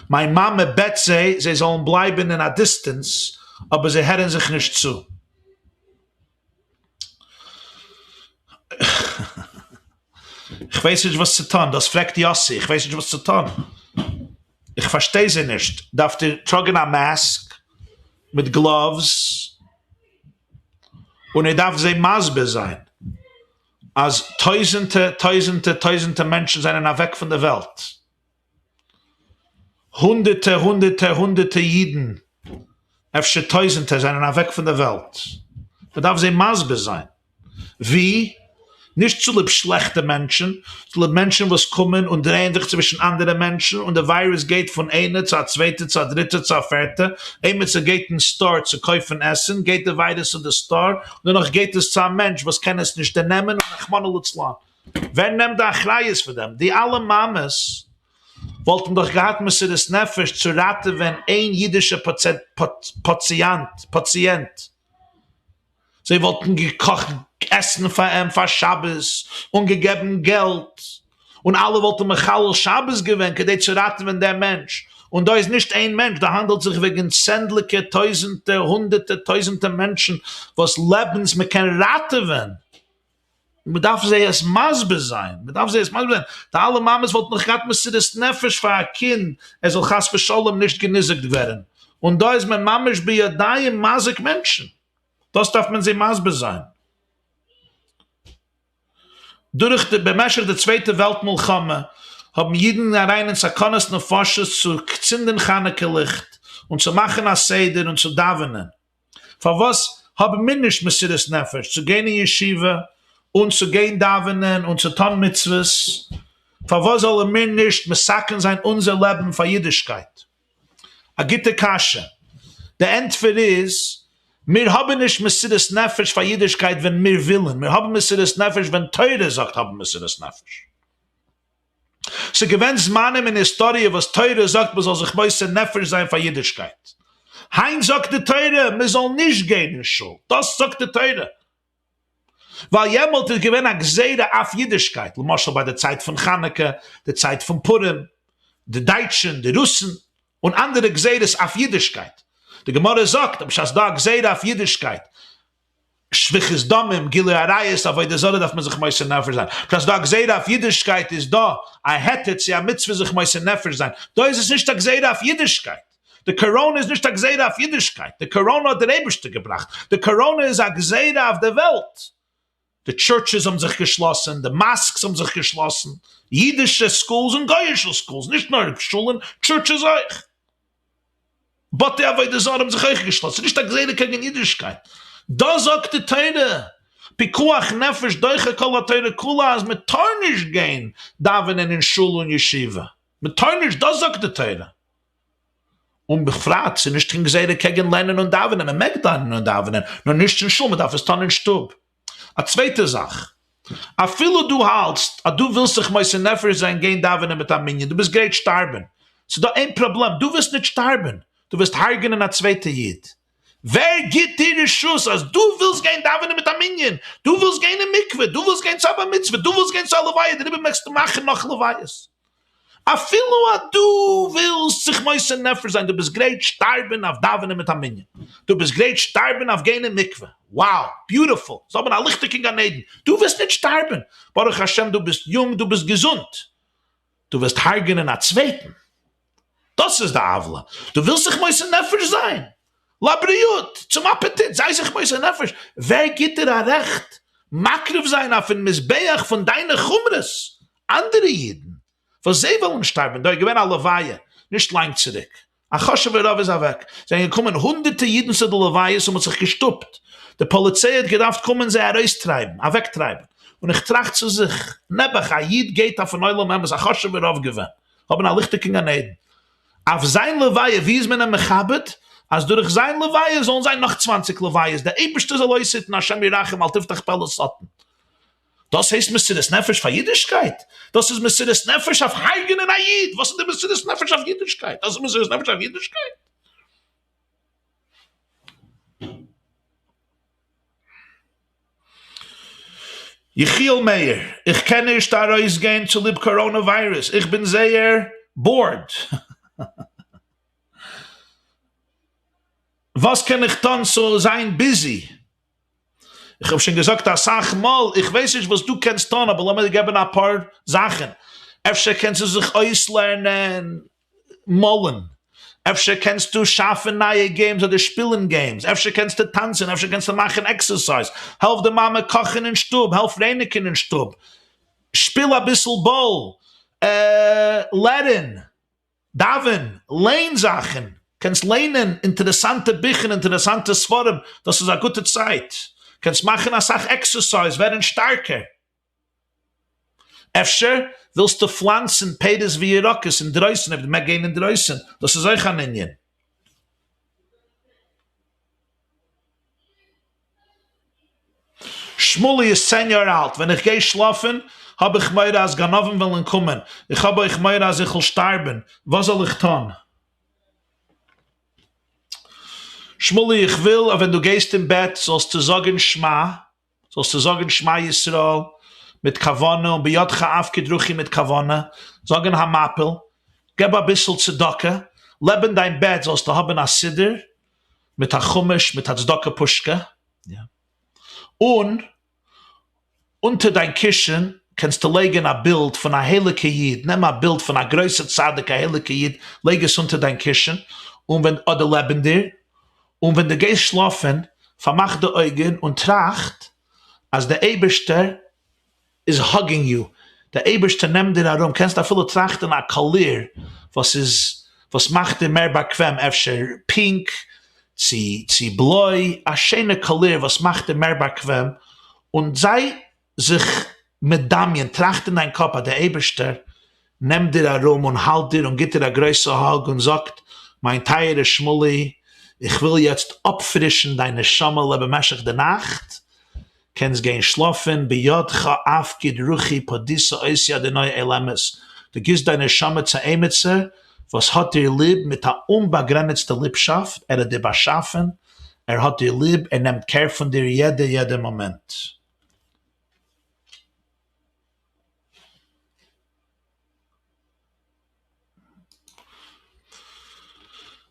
מיין מאמע בעט זיי זיי זאלן בלייבן אין א distance, אבער זיי הערן זיך נישט צו. איך ווייס נישט וואס צו טון, דאס פרעגט יאסי, איך ווייס נישט וואס צו טון, איך פארשטיי זיי נישט, דארפט איר טראגן א mask מיט gloves, און איר דארפט זיי מסביר זיין אז טויזענטע טויזענטע טויזענטע מענטשן זענען אוועק פון די וועלט. הונדערטער הונדערטער הונדערטער אידן, אפשר טויזענטער, זענען אוועק פון דער וועלט. מען דארף זיי מסביר זיין. ווי? נישט צוליב שלעכטע מענטשן, צוליב מענטשן וואס קומען און דרייען זיך צווישן אנדערע מענטשן און די וויירוס גייט פון איינער צו א צווייטע צו א דריטע צו א פערטע, עימיצער גייט אין store צו קויפן עסן, גייט די וויירוס צו די store, און דערנאך גייט עס צו א מענטש וואס קען עס נישט דערנעמען און רחמנא לצלן. ווער נעמט די אחריות פאר דעם? די אלע מאמעס וואלטן דאך געהאט מסירות נפש צו ראטעווען איין אידישע פאציענט, פאציענט, זיי וואלטן געקאכט עסן פאר אים פאר שבת און געגעבן געלט, און אלע וואלטן מחלל שבת געווען כדי צו ראטעווען דעם מענטש, און דא איז נישט איין מענטש, דא האנדלט זיך וועגן צענדליגע טויזענטער הונדערטער טויזענטער מענטשן וואס לעבנס מען קען ראטעווען. מען דארף זיי עס מסביר זיין, מען דארף זיי עס מסביר זיין, די אלע מאמעס וואלטן דאך געהאט מסירות נפש פאר א קינד ער זאל חס ושלום נישט געניזוקט ווערן, און דא איז מען ממש בידיים מזיק מענטשן, דאס דארף מען זיי מסביר זיין. דורך די במשך די צווייטע וועלט מלחמה האבן אידן אריין אין סכנת נפשות צו צינדן חנוכה ליכט און צו מאכן א סדר און צו דאווענען, פארוואס האבן מיר נישט מסירות נפש צו גיין אין ישיבה און צו גיין דאווענען און צו טון מצוות? פארוואס זאלן מיר נישט מסכן זיין אונזער לעבן פאר אידישקייט? א גוטע קשיא. די ענטפער איז, מיר האבן נישט מסירות נפש פאר אידישקייט ווען מיר ווילן, מיר האבן מסירות נפש ווען תורה זאגט האבן מסירות נפש. ס'איז געווען זמנים אין היסטאריע וואס תורה זאגט מ'זאל זיך מוסר נפש זיין פאר אידישקייט. היינט זאגט די תורה מ'זאל נישט גיין אין שול. דאס זאגט די תורה. ווייל יעמאלט איז געווען א גזירה אויף אידישקייט, למשל ביי די צייט פון חנוכה, די צייט פון פורים, די דייטשן, די רוסן, און אנדערע גזירות אויף אידישקייט. די גמרא זאגט אז בשעת ס'דא א גזירה אויף אידישקייט, שפיכות דמים, גילוי עריות, עבודה זרה דארף מען זיך מוסר נפש זיין. בשעת ס'דא א גזירה אויף אידישקייט איז דא א היתר צו א מצוה זיך מוסר נפש זיין. דא איז עס נישט א גזירה אויף אידישקייט. די קאראנע איז נישט א גזירה אויף אידישקייט. די קאראנע האט דער אייבערשטער געבראכט. די קאראנע איז א גזירה אויף דער וועלט. די churches האבן זיך געשלאסן, די mosques האבן זיך געשלאסן, אידישע schools און גויאישע schools, נישט נאר שולן, churches אויך. בתי עבודה זרה האבן זיך אויך געשלאסן, ס'איז נישט א גזירה קעגן אידישקייט. דא זאגט די תורה, פיקוח נפש דוחה כל התורה כולה אז מען טאר נישט גיין דאווענען אין שול און ישיבה, מען טאר נישט, דאס זאגט די תורה. און בפרט ס'איז נישט קיין גזירה קעגן לערנען און דאווענען, מען מעג לערנען און דאווענען, נאר נישט אין שול, מען דארף עס טון אין שטוב. א צווייטע זאך, אפילו דו האלטסט אז דו ווילסט זיך מוסר נפש זיין גיין דאווענען מיט א מנין, דו ביסט גרייט שטארבען, ס'איז דא איין פראבלעם, דו וועסט נישט שטארבען, דו וועסט הרג'נען א צווייטע איד. ווער גיבט דיר רשות אז דו ווילסט גיין דאווענען מיט א מנין, דו ווילסט גיין אין מקווה, דו ווילסט גיין צו א בר מצוה, דו ווילסט גיין צו א לוויה, דעריבער מעגסטו מאכן נאך לוויות. אפילו אז דו ווילסט זיך מוסר נפש זיין, דו ביסט גרייט שטארבען אויף דאווענען מיט א מנין, דו ביסט גרייט שטארבען אויף גיין אין מקווה, wow, beautiful, זאל האבן א ליכטיגן גן עדן, דו וועסט נישט שטארבען, ברוך השם דו ביסט יונג, דו ביסט געזונט, דו וועסט הרג'נען א צווייטן, דאס איז די עוולה, דו ווילסט זיך מוסר נפש זיין, לבריאות, צום אפעטיט, זיי זיך מוסר נפש, ווער גיט דיר א רעכט מקריב זיין אויפן מזבח פון דיינע חומרות אנדערע אידן וואס זיי וועלן שטארבן, דא איז געווען א לוויה נישט לאנג צוריק, א חשוב'ער רב איז אוועק, זענען געקומען הונדערטער אידן צו די לוויות און מ'האט זיך געשטופט, די פאליציי האט געדארפט קומען זיי ארויסטרייבן, אוועקטרייבן, און איך טראכט צו זיך, נעבעך, א איד גייט אויפן עולם האמת, א חשוב'ער רב געווען. האבן א ליכטיגן גן עדן. אויף זיין לוויה, ווי איז מען אים מכבד? אז דורך זיין לוויה זאלן זיין נאך צוואנציג לוויות, דער אייבערשטער זאל אויסהיטן השם ירחם אל תפתח פה לשטן. דאס הייסט מסירת נפש פאר אידישקייט? דאס איז מסירת נפש אויף הרג'נען א איד! וואס איז די מסירת נפש אויף אידישקייט? דאס איז מסירת נפש אויף אידישקייט? יחיאל מאיר, איך קען נישט ארויסגיין צוליב קאראנע וויירוס, איך בין זייער bored. וואס קען איך טון צו זיין busy? איך האב שוין געזאגט אסאך מאל, איך ווייס נישט וואס דו קענסט טון, אבער לאמיר דיר געבן אפאר זאכן. אפשר קענסטו זיך אויסלערנען מאלן, אפשר קענסטו שאפן נייע games אדער שפילן games, אפשר קענסטו טאנצן, אפשר קענסטו מאכן exercise, העלף די מאמע קאכן אין שטוב, העלף רייניגן אין שטוב, שפיל אביסל באל, לערן, דאווען, ליין זאכן, קענסט ליינען אינטערעסאנטע ביכער, אינטערעסאנטע ספרים, דאס איז א גוטע צייט, קענסט מאכן אסאך exercise, ווערן שטארקער. אפשר ווילסטו פלאנצן פירות וירקות אינדרויסן, אויב דו מעגסט גיין אינדרויסן, דאס איז אויך אן ענין. שמואלי איז צען יאר אלט, ווען איך גיי שלאפן האב איך מורא אז גנבים וועלן קומען, איך האב אויך מורא אז איך וועל שטארבן, וואס זאל איך טון? שמואלי איך וויל אז ווען דו גייסט אין בעט זאלסטו זאגן שמע, זאלסטו זאגן שמע ישראל מיט כוונה און בידך אפקיד רוחי מיט כוונה, זאגן המפיל, געב אביסל צדקה, לעבן דיין בעט זאלסטו האבן א סידור מיט א חומש מיט א צדקה פושקע, און אונטער דיין קישן קענסטו לייגן א בילד פון א הייליגע איד, נעם א בילד פון א גרויסע צדיק א הייליגע איד, לייג עס אונטער דיין קישן, און ווען אדער לעבן דיר, און ווען דו גייסט שלאפן פארמאך די אויגן און טראכט אז דער אייבערשטער איז hugging you, דער אייבערשטער נעמט דיר ארום, קענסט אפילו טראכטן א קאליר וואס איז וואס מאכט דיר מער באקוועם, אפשר pink צו צו בלוי, א שיינע קאליר וואס מאכט דיר מער באקוועם, און זיי זיך מדמיין, טראכט אין דיין קאפ אז דער אייבערשטער נעמט דיר ארום און האלט דיר און גיט דיר א גרויסע hug און זאגט, מיין טייערע שמואלי, איך וויל יעצט אפפרישן דיין נשמה'לע במשך די נאכט, קענסט גיין שלאפן, בידך אפקיד רוחי פדית אותי אדוני אל אמת, דו גיבסט דיין נשמה צו עימיצער וואס האט דיר ליב מיט א אומבאגרעניצטע ליבשאפט, ער האט דיר באשאפן, ער האט דיר ליב, ער נעמט קער פון דיר יעדע יעדע מאמענט.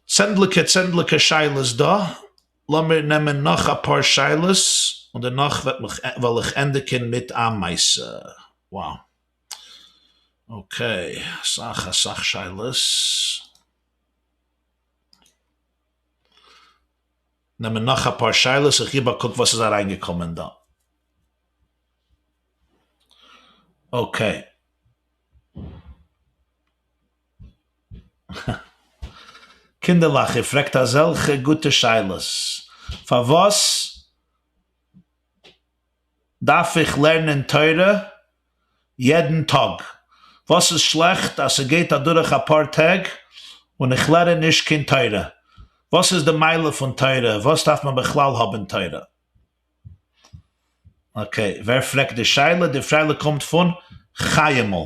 צענדליגע צענדליגע שאלות דא, לאמיר נעמען נאך אפאר שאלות און דערנאך וועל איך ענדיגן מיט א מעשה. Wow. Okay, אסאך אסאך שאלות. נעמען נאך אפאר שאלות, איך גיב א קוק וואס איז אריינגעקומען דא. Okay. קינדערלעך איר פרעגט אזעלכע גוטע שאלות, פארוואס דארף איך לערנען תורה יעדן טאג? וואס איז שלעכט אז ס'גייט אדורך אפאר טעג און איך לערן נישט קיין תורה? וואס איז די מעלה פון תורה? וואס דארף מען בכלל האבן תורה? Okay, ווער פרעגט די שאלה? די שאלה קומט פון חיים'ל.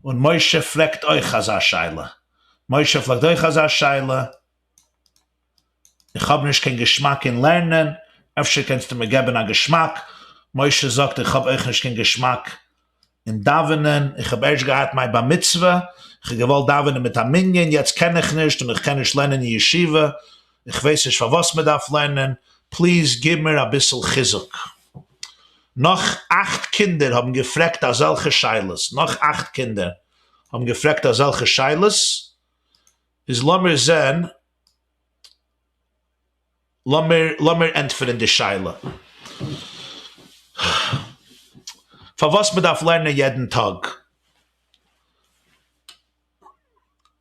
און משה פרעגט אויך אזא שאלה. משה פרעגט אויך אזא שאלה. איך האב נישט קיין געשמאק אין לערנען, אפשר קענסטו מיר געבן א געשמאק? משה זאגט איך האב אויך נישט קיין געשמאק אין דאווענען, איך האב ערשט געהאט מיין בר מצוה, איך האב געוואלט דאווענען מיט א מנין, יעצט קען איך נישט און איך קען נישט לערנען אין ישיבה, איך ווייס נישט פארוואס מען דארף לערנען, please גיב מיר אביסל חיזוק. נאך אכט קינדער האבן געפרעגט אזעלכע שאלות, נאך אכט קינדער האבן געפרעגט אזעלכע שאלות, איז לאמיר זען, לאמיר לאמיר ענטפערן די שאלה. פארוואס מען דארף לערנען יעדן טאג.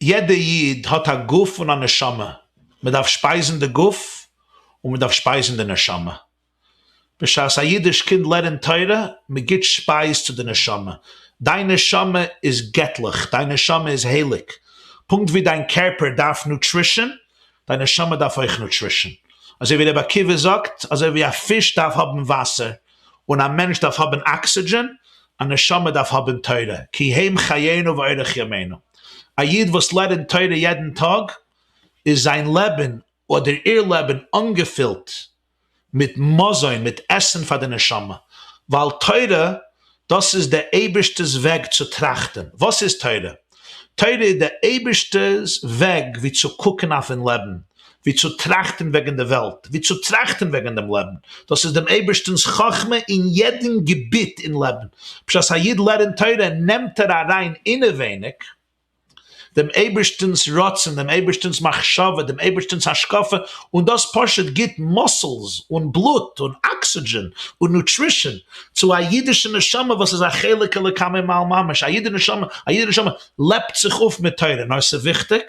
יעדע איד האט א גוף און א נשמה, מען דארף שפייזן די גוף און מען דארף שפייזן די נשמה. בשעת א אידיש קינד לערנט תורה, מען גיט שפייז צו די נשמה. דיין נשמה איז געטליך, דיין נשמה איז הייליג, פונקט ווי דיין קערפער דארף nutrition, דיין נשמה דארף אויך nutrition. אזוי ווי רבי עקיבא זאגט, אזוי ווי א פיש דארף האבן וואסער, און א מענטש דארף האבן אקסידזשען, א נשמה דארף האבן תורה, כי הם חיינו ואורך ימינו. א איד וואס לערנט תורה יעדן טאג, איז זיין לעבן אדער איר לעבן אנגעפילט מיט מזון, מיט עסן פאר די נשמה, ווייל תורה דאס איז דער אייבערשטער'ס וועג צו טראכטן. וואס איז תורה? תורה איז דער אייבערשטער'ס וועג ווי צו קוקן אויפ'ן לעבן, ווי צו טראכטן וועגן די וועלט, ווי צו טראכטן וועגן דעם לעבן. דאס איז דעם אייבערשטענ'ס חכמה אין יעדן געביט אין לעבן. בשעת א איד לערנט תורה נעמט ער אריין אינעווייניג דעם אייבערשטנ'ס רצון, דעם אייבערשטנ'ס מחשבה, דעם אייבערשטנ'ס השקפה, און דאס פשוט גיט muscles און בלוט און אקסידזשען און nutrition צו א אידישע נשמה וואס איז א חלק אלוקה ממעל ממש, א אידישע נשמה, א אידישע נשמה לעבט זיך אויף מיט תורה, נאר ס'איז וויכטיג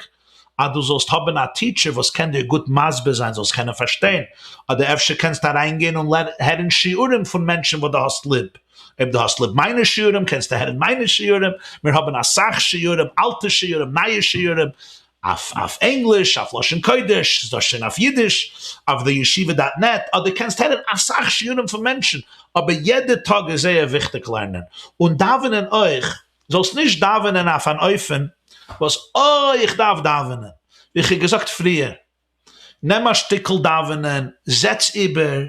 אז דו זאלסט האבן א teacher וואס קען דיר גוט מסביר זיין, זאלסט קענען פארשטיין, אדער אפשר קענסטו אריינגיין און הערן שיעורים פון מענטשן וואס דו האסט ליב. אויב דו האסט ליב מיינע שיעורים קענסטו הערן מיינע שיעורים, מיר האבן אסאך שיעורים, אלטע שיעורים, נייע שיעורים, אויף אויף ענגליש, אויף לשון קודש, ס'איז דא שוין אויף אידיש, אויף די ישיבה dot net, אדער קענסט הערן אסאך שיעורים פון מענטשן, אבער יעדע טאג איז זייער וויכטיג לערנען, און דאווענען אויך, זאלסט נישט דאווענען אויף אן אופן וואס אוי איך דארף דאווענען, ווי איך האב געזאגט פריער, נעם א שטיקל דאווענען, זעץ איבער,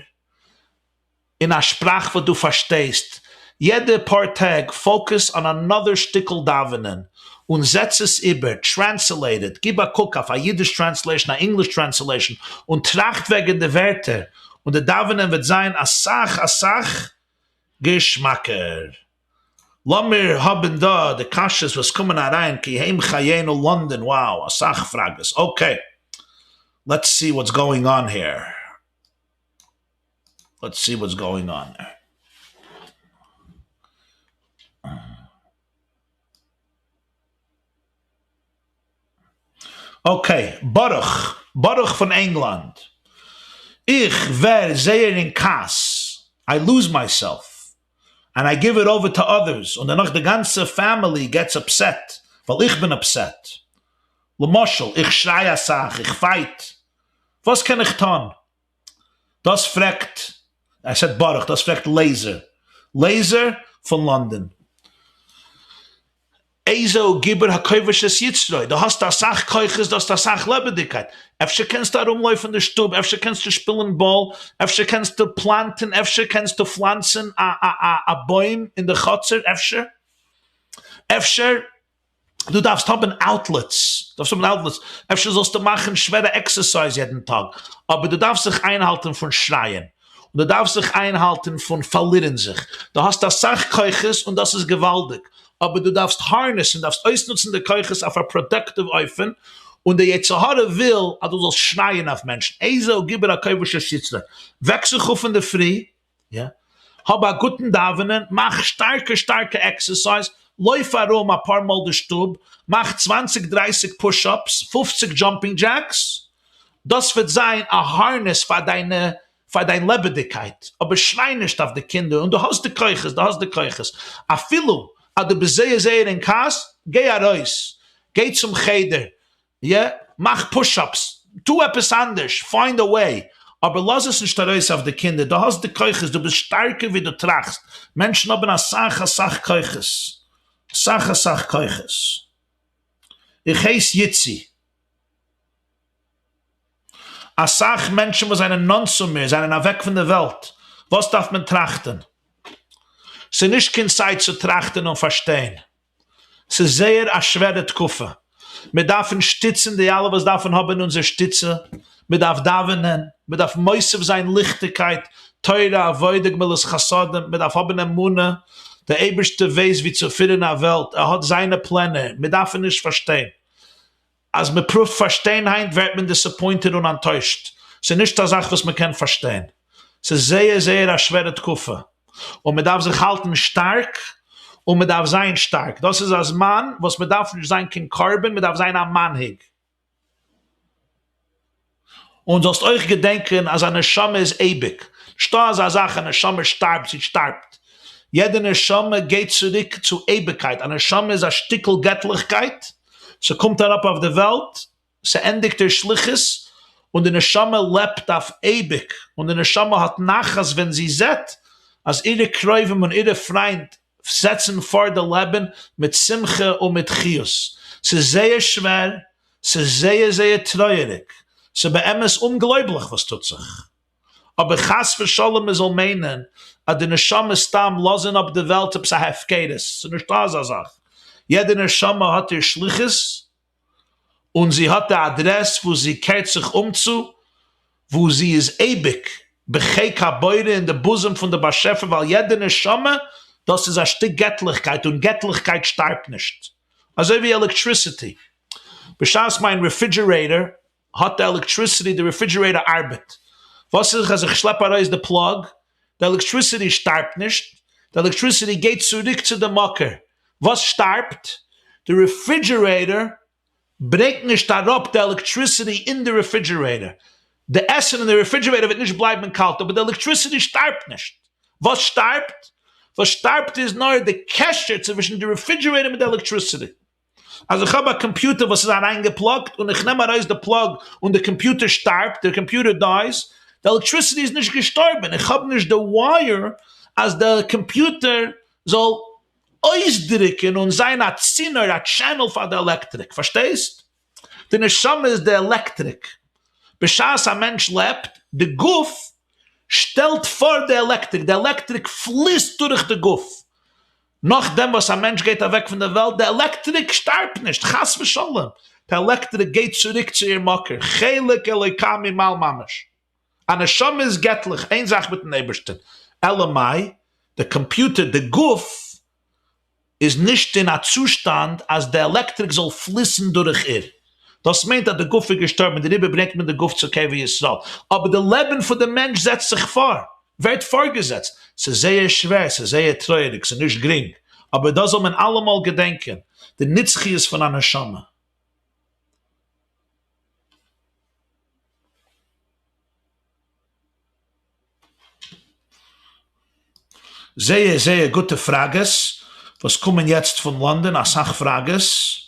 אין א שפראך וואס דו פארשטייסט, יעדע פאר טעג focus on another שטיקל דאווענען און זעץ עס איבער, translate it, גיב א קוק אויף א אידיש translation א English translation און טראכט וועגן די ווערטער און די דאווענען וועט זיין אסאך אסאך געשמאקער. לאמיר האבן דא די קשיות וואס קומען אריין כי הם חיינו לאנדאן wow אסאך פראגעס okay let's see what's going on here. Let's see what's going on there. Okay, ברוך, ברוך פון ענגלאנד. איך ווער זייער אין כעס, I lose myself, and I give it over to others, און דערנאך די גאנצע family gets upset, ווייל איך בין upset. למשל, איך שריי אסאך, איך fight. וואס קען איך טון? דאס פרעגט, ער said ברוך, דאס פרעגט לעיזער, לעיזער פון לאנדאן. איזהו גיבור הכובש את יצרו, דו האסט אסאך כוחות, דו האסט אסאך לעבעדיגקייט, אפשר קענסטו ארומלויפן די שטוב, אפשר קענסטו שפילן באל, אפשר קענסטו פלאנטן, אפשר קענסטו פלאנצן א א א א בוים אין די חצר, אפשר, אפשר דו דארפסט האבן outlets, דארפסט האבן outlets, אפשר זאלסטו מאכן שווערע exercise יעדן טאג, אבער דו דארפסט זיך איינהאלטן פון שרייען, און דו דארפסט זיך איינהאלטן פון פארלירן זיך, דו האסט אסאך כוחות און דאס איז געוואלדיג, אבער דו דארפסט harness ן, דארפסט אויסנוצן די כוחות אויף א productive אופן, און דער יצר הרע וויל אז דו זאלסט שרייען אויף מענטשן, איזהו גיבור הכובש את יצרו, וועק זיך אויף אינדערפרי, יא. האב א גוטן דאווענען, מאך שטארקע שטארקע exercise, לויף ארום אפאר מאל די שטוב, מאך צוואנציג דרייסיג push-ups, פופציג jumping jacks, דאס וועט זיין א harness פאר דיינע פאר דיין לעבעדיגקייט, אבער שריי נישט אויף די קינדער, און דו האסט די כוחות, דו האסט די כוחות, אפילו אז דו ביסט זייער זייער אין כעס, גיי ארויס, גיי צום חדר, יא, מאך push-ups, טו עפעס אנדערש, find a way, אבער לאז עס נישט ארויס אויף די קינדער, דו האסט די כוחות, דו ביסט שטארקער ווי דו טראכסט, מענטשן האבן אסאך אסאך כוחות, אסאך אסאך כוחות. איך הייס יצי. אסאך מענטשן וואס זענען נאנט צו מיר זענען אוועק פון די וועלט, וואס דארף מען טראכטן? ס'איז נישט קיין צייט צו טראכטן און פארשטיין. ס'איז זייער א שווערע תקופה, מיר דארפן שטיצן די אלע וואס דארפן האבן אונזער שטיצע, מען דארף דאווענען, מען דארף מוסיף זיין ליכטיגקייט, תורה, עבודה, גמילות חסדים, מען דארף האבן אמונה, דער אייבערשטער ווייסט ווי צו פירן א וועלט, ער האט זיינע פלענער, מיר דארפן נישט פארשטיין. אז מען פרואווט פארשטיין היינט ווערט מען disappointed און אנטוישט, ס'איז נישט א זאך וואס מען קען פארשטיין, ס'איז זייער זייער א שווערע תקופה, און מען דארף זיך האלטן שטארק, און מען דארף זיין שטארק, דאס איז א זמן וואס מען דארף נישט זיין קיין קרבן, מען דארף זיין א מנהיג. און זאלסט אויך געדענקען אז א נשמה איז אייביג, נישטא אזא זאך א נשמה שטארבט, זי שטארבט. יעדע נשמה גייט צוריק צו אייביגקייט, א נשמה איז א שטיקל געטליכקייט, ס'קומט אראפ אויף די וועלט, ס'ענדיגט איר שליחות, און די נשמה לעבט אויף אייביג, און די נשמה האט נחת ווען זי זעט אז אירע קרובים און אירע פריינט זעצן פאר די לעבן מיט שמחה און מיט חיות. ס'איז זייער שווער, ס'איז זייער זייער טרויעריג, ס'איז באמת אומגלויבליך וואס טוט זיך. אבער חס ושלום מען זאל מיינען אז די נשמות סתם לאזן אפ די וועלט עפעס א הפקרות, ס'איז נישטא אזא זאך, יעדע נשמה האט איר שליחות און זי האט די אדרעס וואו זי קערט זיך אום צו, וואו זי איז אייביג בחיק הבורא אין די בוזעם פון די באשעפער ווייל יעדע נשמה דאס איז א שטיק געטליכקייט און געטליכקייט שטארבט נישט אזוי ווי electricity בשעת מיין refrigerator האט די electricity די refrigerator ארבעט וואס איז אז איך שלעפ ארויס די plug די electricity שטארבט נישט די electricity גייט צוריק צו די מקור וואס שטארבט? די refrigerator ברענגט נישט אראפ די electricity אין די refrigerator, די עסן אין די refrigerator וועט נישט בלייבן קאלט אבער די electricity שטארבט נישט, וואס שטארבט? וואס שטארבט איז נאר די קשר צווישן די refrigerator מיט די electricity. אז איך האב א קאמפיוטער וואס איז אריינגעפלאגט און איך נעם ארויס די plug און די קאמפיוטער שטארבט, די קאמפיוטער dies, די electricity איז נישט געשטארבן, איך האב נישט די wire אז די קאמפיוטער זאל אויסדרוקן און זיין א צינור, א channel פאר די עלעקטריק, פארשטייסט? די נשמה איז די עלעקטריק, בשעת א מענטש לעבט, די גוף שטעלט פאר די עלעקטריק, די עלעקטריק פליסט דורך די גוף, נאכדעם וואס א מענטש גייט אוועק פון די וועלט, די עלעקטריק שטארבט נישט, חס ושלום, די עלעקטריק גייט צוריק צו איר מקור, חלק אלוקה ממעל ממש. א נשמה איז געטליך, איין זאך מיטן אייבערשטען, אלא מאי, די קאמפיוטער, די גוף, איז נישט אין א צושטאנד אז די עלעקטריק זאל פליסן דורך איר. דאס מיינט אז די גוף איז געשטארבן, דעריבער ברענגט מען די גוף צו קבר ישראל. אבער די לעבן פון די מענטש זעצט זיך פאר, ווערט פארגעזעצט. ס'איז זייער שווער, ס'איז זייער טרויעריג, ס'איז נישט גרינג, אבער דאס זאל מען אלעמאל געדענקען, די נצחיות פון א נשמה. זייער זייער גוטע פראגעס וואס קומען יעצט פון לאנדאן, אסאך פראגעס,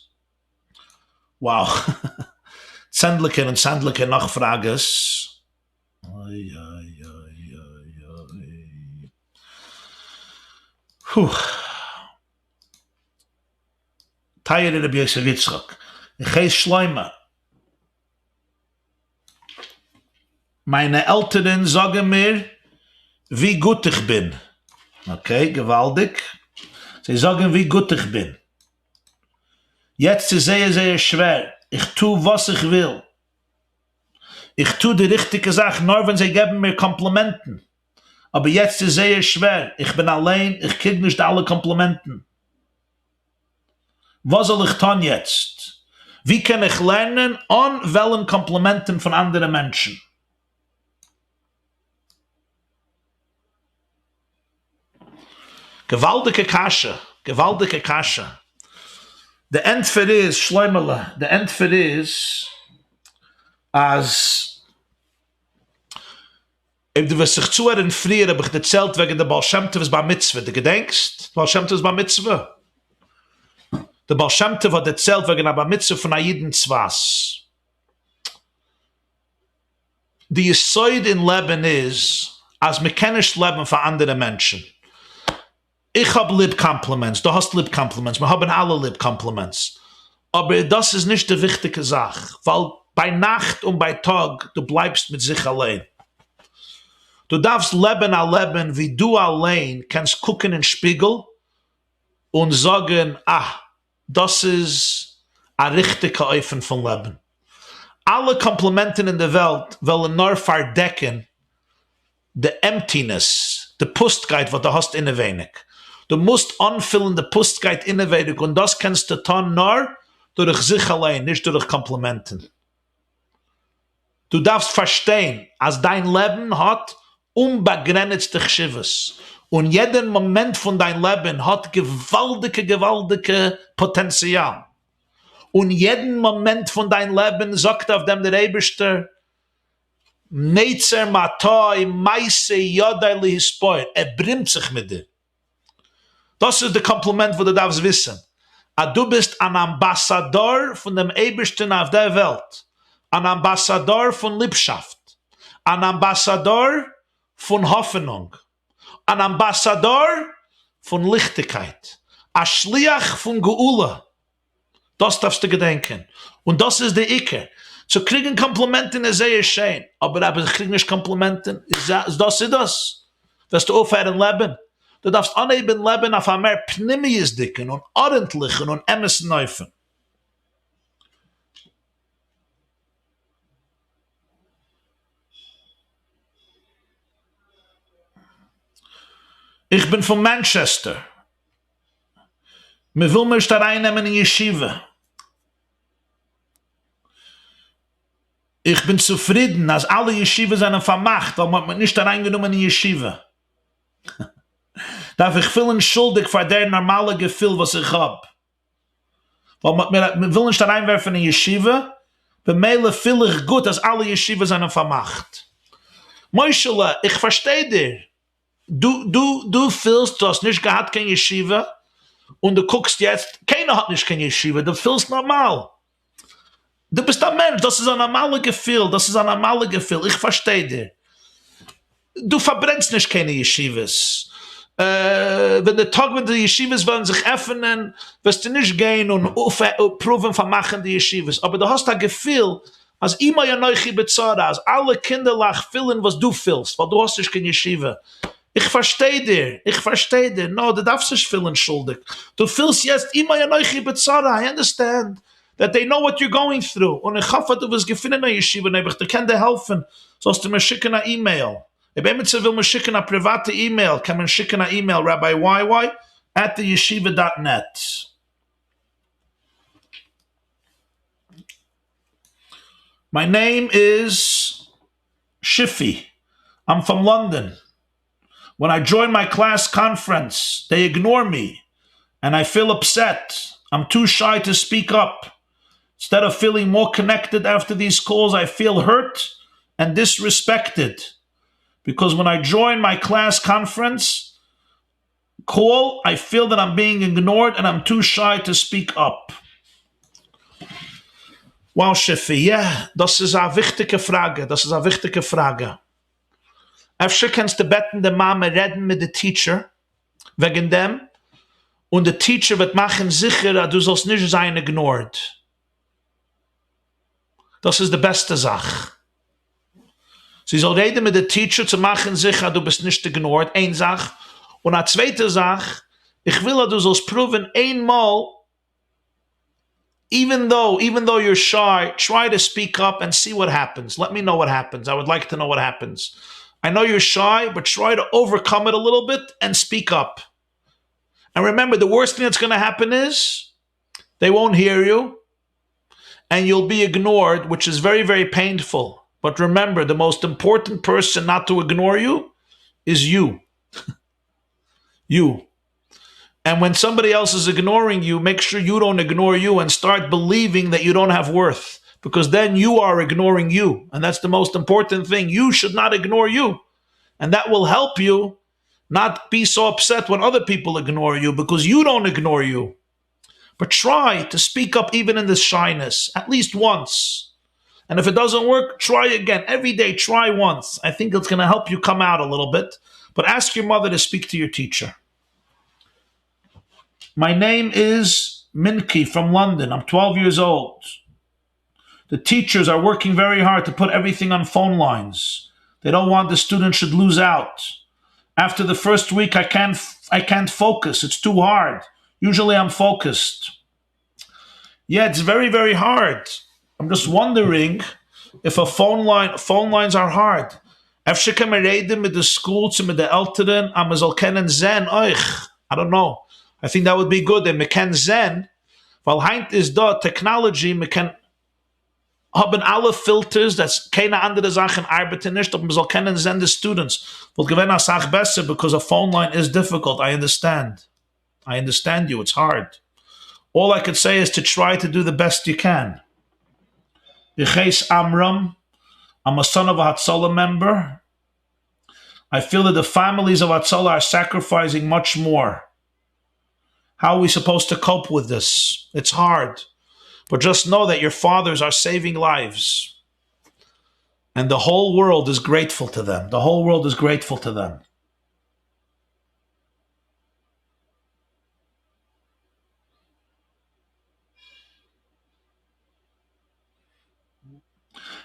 wow, צענדליגער און צענדליגער נאך פראגעס, אוי אוי אוי אוי אוי, הו. טייערער רבי יוסף יצחק, איך הייס שלמה, מיינע עלטערן זאגן מיר ווי גוט איך בין, okay געוואלדיג, זיי זאגן ווי גוט איך בין, יעצט איז זייער זייער שווער, איך טו וואס איך וויל, איך טו די ריכטיגע זאך נאר ווען זיי געבן מיר קאמפלימענטן, אבער יעצט איז זייער שווער, איך בין אליין, איך קריג נישט די אלע קאמפלימענטן. וואס זאל איך טון יעצט? ווי קען איך לערנען אן וועלן קאמפלימענטן פון אנדערע מענטשן? געוואלדיגע קשיא, געוואלדיגע קשיא. די ענטפער איז, שלוימעלע, די ענטפער איז אז אויב דו וועסט זיך צוהערן פריער האב איך דערציילט וועגן די בעל שם טוב'ס בר מצוה, דו געדענקסט? די בעל שם טוב'ס בר מצוה? די בעל שם טוב האט דערציילט וועגן א בר מצוה פון א איד אין צפת. די יסוד אין לעבן איז אז מען קען נישט לעבן פאר אנדערע מענטשן. איך האב ליב compliments, דו האסט ליב compliments, מיר האבן אלע ליב compliments, אבער דאס איז נישט די וויכטיגע זאך, ווייל ביינאכט און בייטאג דו בלייבסט מיט זיך אליין. דו דארפסט לעבן א לעבן ווי דו אליין קענסט קוקן אין שפיגל און זאגן, אה, דאס איז א ריכטיגע אופן פון לעבן. אלע קאמפלימענטן אין די וועלט וועלן נאר פארדעקן די emptiness, די פוסטקייט וואס דו האסט אינעווייניג. דו מוזט אנפילן די פוסטקייט אינעווייניג און דאס קענסטו טון נאר דורך זיך אליין, נישט דורך קאמפלימענטן. דו דארפסט פארשטיין אז דיין לעבן האט אומבאגרעניצטע חשיבות, און יעדער מאמענט פון דיין לעבן האט געוואלדיגע געוואלדיגע פאטענציאל, און יעדן מאמענט פון דיין לעבן זאגט אויף דעם דער אייבערשטער, נצר מטעי מעשי ידי להתפאר, ער ברימט זיך מיט דיר. דאס איז די קאמפלימענט וואס דו דארפסט וויסן, אז דו ביסט אן אמבאסאדאר פון דעם אייבערשטן אויף דער וועלט, אן אמבאסאדאר פון ליבשאפט, אן אמבאסאדאר פון האפענונג, אן אמבאסאדאר פון ליכטיגקייט, א שליח פון גאולה, דאס דארפסטו געדענקען, און דאס איז די עיקר. צו קריגן קאמפלימענטן איז זייער שיין, אבער אויב איך קריג נישט קאמפלימענטן, איז דאס איז דאס? וועסטו אויפהערן לעבן? דו דארפסט אנהייבן לעבן אויף א מער פנימיות'דיגן און ארנטליכן און אמת'ן אופן. איך בין פון מאנטשעסטער. מען וויל מיר נישט ארייננעמען אין ישיבה. איך בין צופרידן אז אלע ישיבות זענען פארמאכט ווייל מען האט מיר נישט אריינגענומען אין ישיבה. דארף איך פילן שולדיג פאר דער נארמאלע געפיל וואס איך האב ווייל מען האט מיר מען וויל נישט אריינווארפן אין ישיבה, במילא פיל איך גוט אז אלע ישיבות זענען פארמאכט. מוישעלע, איך פארשטיי דיר. דו דו דו פילסט דו האסט נישט געהאט קיין ישיבה און דו קוקסט יעצט קיינער האט נישט קיין ישיבה דו פילסט נארמאל דו ביסט א מענטש דאס איז א נארמאלע געפיל דאס איז א נארמאלע געפיל איך פארשטיי דיר דו פארברענסט נישט קיינע ישיבות ווען די טאג ווען די ישיבות וועלן זיך עפענען וועסטו נישט גיין און פרואווען פארמאכן די ישיבות אבער דו האסט א געפיל אז עמו אנכי בצרה, אז אלע קינדערלעך פילן וואס דו פילסט, ווייל דו האסט נישט קיין ישיבה. איך פארשטיי דיר, איך פארשטיי דיר, נאר דו דארפסט נישט פילן שולדיג, דו פילסט יעצט עמו אנכי בצרה, I understand that they know what you're going through, און איך האף אז דו וועסט געפינען א ישיבה, און אויב איך קען דיר העלפן, זאלסטו מיר שיקן א אימעיל. אויב עמיצער וויל מיר שיקן א פריוואטע אימעיל, קען מען שיקן א אימעיל Rabbi YY at the yeshiva dot net. My name is Shifi, I'm from London, when I join my class conference they ignore me and I feel upset, I'm too shy to speak up, instead of feeling more connected after these calls I feel hurt and disrespected because when I join my class conference call I feel that I'm being ignored and I'm too shy to speak up. Wow שיפי, יא, דאס איז א וויכטיגע פראגע, דאס איז א וויכטיגע פראגע. אפשר קענסטו בעטן די מאמע רעדן מיט די teacher וועגן דעם, און די teacher וועט מאכן זיכער אז דו זאלסט נישט זיין ignored. דאס איז די בעסטע זאך. זי זאל רעדן מיט די teacher צו מאכן זיכער אז דו ביסט נישט ignored, איין זאך, און א צווייטע זאך, איך וויל אז דו זאלסט פרואווען איין מאל, even though, even though you're shy, try to speak up and see what happens, let me know what happens, I would like to know what happens, I know you're shy, but try to overcome it a little bit and speak up, and remember the worst thing that's gonna happen is, they won't hear you, and you'll be ignored, which is very very painful, but remember the most important person not to ignore you is you. You. And when somebody else is ignoring you, make sure you don't ignore you and start believing that you don't have worth, because then you are ignoring you, and that's the most important thing. You should not ignore you, and that will help you not be so upset when other people ignore you, because you don't ignore you. But try to speak up even in this shyness, at least once. And if it doesn't work, try again. Every day, try once. I think it's gonna help you come out a little bit. But ask your mother to speak to your teacher. My name is Minky from London. I'm 12 years old. The teachers are working very hard to put everything on phone lines. They don't want the students should lose out. After the first week, I can't focus. It's too hard. Usually I'm focused. Yeah, it's very, very hard. I'm just wondering if a phone line, phone lines are hard. אפשר קען מען רעדן מיט די school צו מיט די עלטערן, אז מען זאל קענען זען אויך. I don't know. I think that would be good. און מען קען זען, ווייל היינט איז דא technology, מען קען האבן אלע filters, דאס קיינע אנדערע זאכן ארבעטן נישט, אבער מען זאל קענען זען די students. וואלט געווען אסאך בעסער, because a phone line is difficult. I understand. I understand you. It's hard. All I could say is to try to do the best you can. איך הייס Amram. I'm a son of a Hatzalah member. I feel that the families of Hatzalah are sacrificing much more. How are we supposed to cope with this? It's hard. But just know that your fathers are saving lives. And the whole world is grateful to them. The whole world is grateful to them.